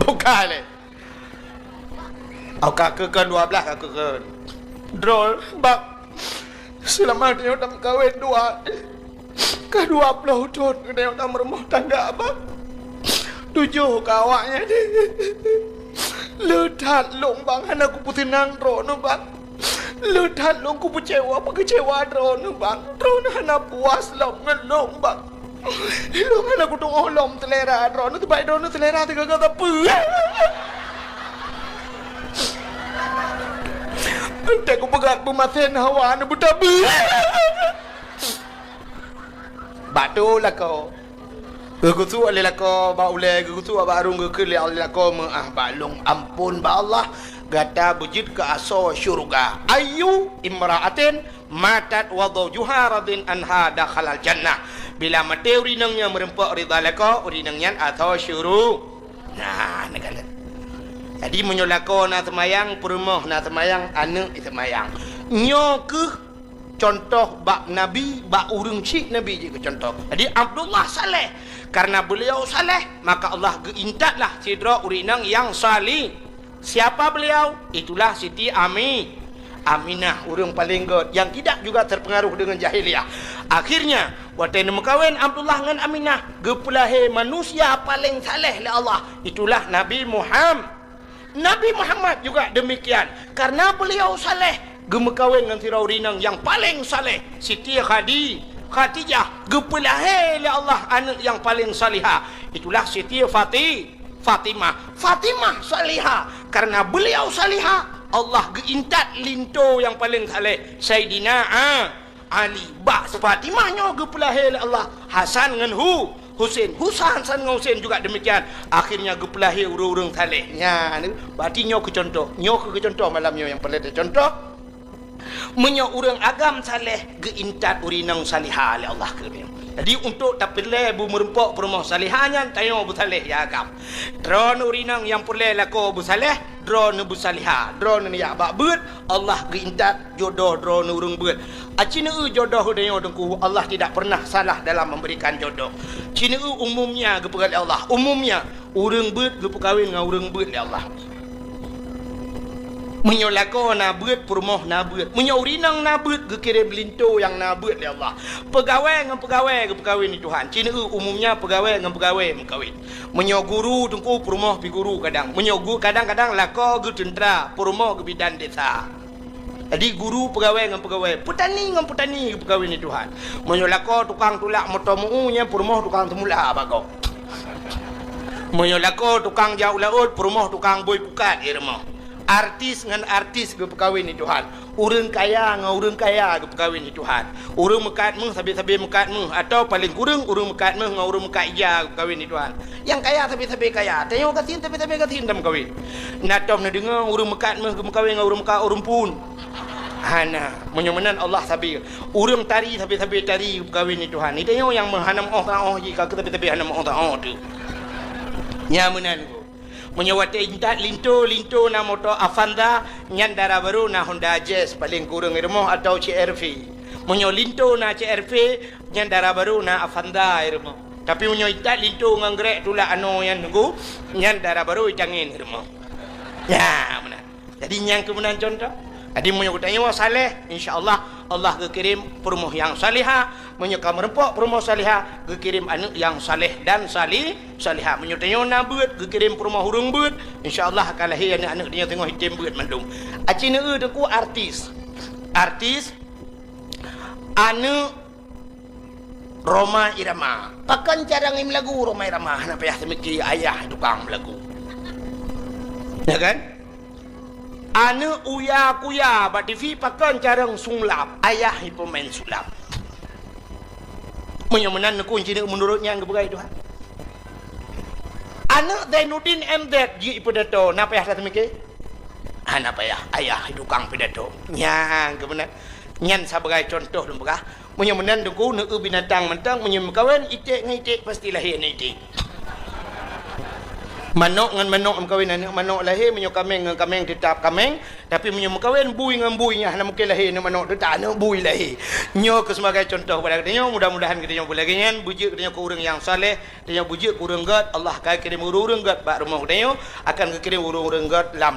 Bukan, eh. Au ka keukeuen dua blaih ka keukeuen. Droe, bak. Seulama tanyoe tameukawen dua, ka dua ploh thon tanyoe tameurumoh tangga, bak. Tujoh ka awaknyan. Le that lôn, bak, hana kupeuseunang droeneuh, bak. Le that lôn kupeucewa, peukeucewa droeneuh, bak. Droeneuh hana puas lom ngon lôn, bak. Lôn hana kutu'oh lom seulera droeneuh, teuma droeneuh seulera teugaga sapeue. Entah kupeugah peumasen hawa neubeutabeue. Bak tu lakoe. Geugusuk lé lakoe bak ulée, geugusuk bak arung, geukheun lé lakoe meu'ah bak lôn, ampôn bak Allah, gata beujeuet keu asoe syeuruga. Ayyu imra'atin matat wa zawjuha radin anha dakhalal jannah. Bila maté ureuëng inong nyang meureumpok ridha lakoe, ureuëng inong nyan asoe syuru-, nah, neukalon. Jadi, meunyoe lakoe na seumayang, peurumoh na seumayang, aneuk seumayang. Nyoe kheueh contoh bak Nabi, bak ureuëng syiek Nabi jeuet keu contoh. Jadi, Abdullah saleh. Karena beliau saleh, maka Allah geuintatlah sidroe ureuëng inong nyang sali-, Siapa beliau? Itulah Siti Ami-, Aminah, ureuëng paleng gét, yang tidak juga terpengaruh dengan jahiliyah. Akhirnya, watée neumeukawen Abdullah ngon Aminah, geupeulahé manusia paleng saleh lé Allah. Itulah Nabi Muham-, Nabi Muhammad juga demikian. Karena beliau saleh, geumeukawen ngon sidroe ureuëng inong nyang paleng saleh, Siti Khadi-, Khadijah, geupeulahé lé Allah aneuk nyang paleng salihah. Itulah Siti Fati-, Fatimah. Fatimah salihah. Karena beliau salihah, Allah geuintat linto nyang paleng saleh, Saidina A-, Ali. Bak Fatimah nyoe geupeulahé lé Allah Hasan ngon Hu-, Husen. Husa-, Hasan ngon Husen juga demikian. Akhirnya geupeulahé ureuëng-ureuëng saleh. Nyan, berarti nyoe keu contoh. Nyoe keu contoh malam nyoe nyang peureulée teucontoh. Meunyoe ureuëng agam saleh, geuintat ureuëng inong salihah lé Allah keu geutanyoe. Jadi, untuk tapeureulée beumeureumpok peurumoh salihah nyan, tanyoe beusaleh nyang agam. Droeneuh ureuëng inong nyang peureulée lakoe beusaleh, droeneuh beusalihah, droeneuh jak bak beuet, Allah geuintat jodoh droeneuh ureuëng beuet. Aci neueu jodoh geutanyoe Teungku, Allah tidak pernah salah dalam memberikan jodoh. Ci neueu umumnya geupeugah lé Allah, umumnya. Ureuëng beuet geupeukawen ngon ureuëng beuet lé Allah. Meunyoe lakoe na beuet, peurumoh na beuet. Meunyoe ureuëng inong na beuet, geukirém linto nyang na beuet lé Allah. Peugawée ngon peugawée geupeukawen lé Tuhan. Ci neueu umumnya peugawée ngon peugawée meukawen. Meunyoe guru Teungku, peurumoh pih guru kadang. Meunyoe gu-, kadang-kadang lakoe geuteuntra, peurumoh geubidan desa. Jadi, guru peugawée ngon peugawée, peutani ngon peutani geupeukawen lé Tuhan. Meunyoe lakoe tukang tulak moto meu-u, nyan peurumoh tukang seumula bak gob. Meunyoe lakoe tukang jak u laôt, peurumoh tukang bôi pukat di rumoh. Artis ngon artis geupeukawen lé Tuhan. Ureuëng kaya ngon ureuëng kaya geupeukawen lé Tuhan. Ureuëng meukat méuh sabe-sabe meukat méuh, atawa paleng kureueng ureuëng meukat méuh ngon ureuëng meukat ija geupeukawen lé Tuhan. Nyang kaya sabe-sabe kaya, tanyoe gasien sabe-sabe gasien tameukawen. Na tom neudeungoe ureuëng meukat méuh geumeukawen ngon ureuëng meukat ureuëng phon? Hana. Meunyoe meunan Allah sabe. Ureuëng tari sabe-sabe tari geupeukawen lé Tuhan. Tanyoe nyang meuhana meu'oh saôh jih ka keu sabe-sabe hana meu'oh saôh teuh. Nyan meunan. Meunyoe watée intat linto, linto na moto Avanza, nyan dara barô na Honda Jazz paleng kureueng di rumoh atawa C R V. Meunyoe linto na C R V, nyan dara barô na Avanza di rumoh. Tapi meunyoe intat linto ngon grek tulak anoe nyan Teungku, nyan dara barô itangen di rumoh. Nyan meunan. Jadi, nyan keuh meunan contoh. Jadi, meunyoe geutanyoe saleh, insya Allah, Allah geukirém peurumoh nyang salihah. Meunyoe ka meureumpok peurumoh salihah, geukirém aneuk nyang saleh dan sali-, salihah. Meunyoe tanyoe na beuet, geukirém peurumoh ureuëng beuet, insya Allah ka lahé aneuk-aneuk tanyoe singoh item beuet mandum. Aci neueu Teungku artis. Artis, aneuk Rhoma Irama. Pakon cara ngieng lagu Rhoma Irama? Hana payah teumiki, ayah tukang lagu. Ya kan? Aneuk uya kuya bak T V pakon carông sulap, ayah ipeumain sulap. Meunyoe meunan neukun cineuk meunurot nyang geupeugah Tuhan. Aneuk Zainuddin M Z jeuet ipeudato, na payah that mike? Hana payah, ayah tukang pidato. Nyang keubeuna. Nyan sabagai contoh lôn peugah. Meunyoe meunan teungku, neu binatang mantong, meunyoe meukawen iték ngon iték pasti lahé aneuk iték. Manok ngon manok meukawen aneuk manok lahé, meunyoe kaméng ngon kaméng teutap kaméng, tapi meunyoe meukawen bui ngon bui nyan hana mungken lahé aneuk manok, teutap aneuk bui lahé. Nyoe keu sebagai contoh kepada geutanyoe, mudah-mudahan geutanyoe beulagée nyan, beujeuet geutanyoe keu ureuëng nyang saleh, geutanyoe beujeuet keu ureuëng gét, Allah ka kirém ureuëng-ureuëng gét bak rumoh geutanyoe, akan geukirém ureuëng-ureuëng gét lam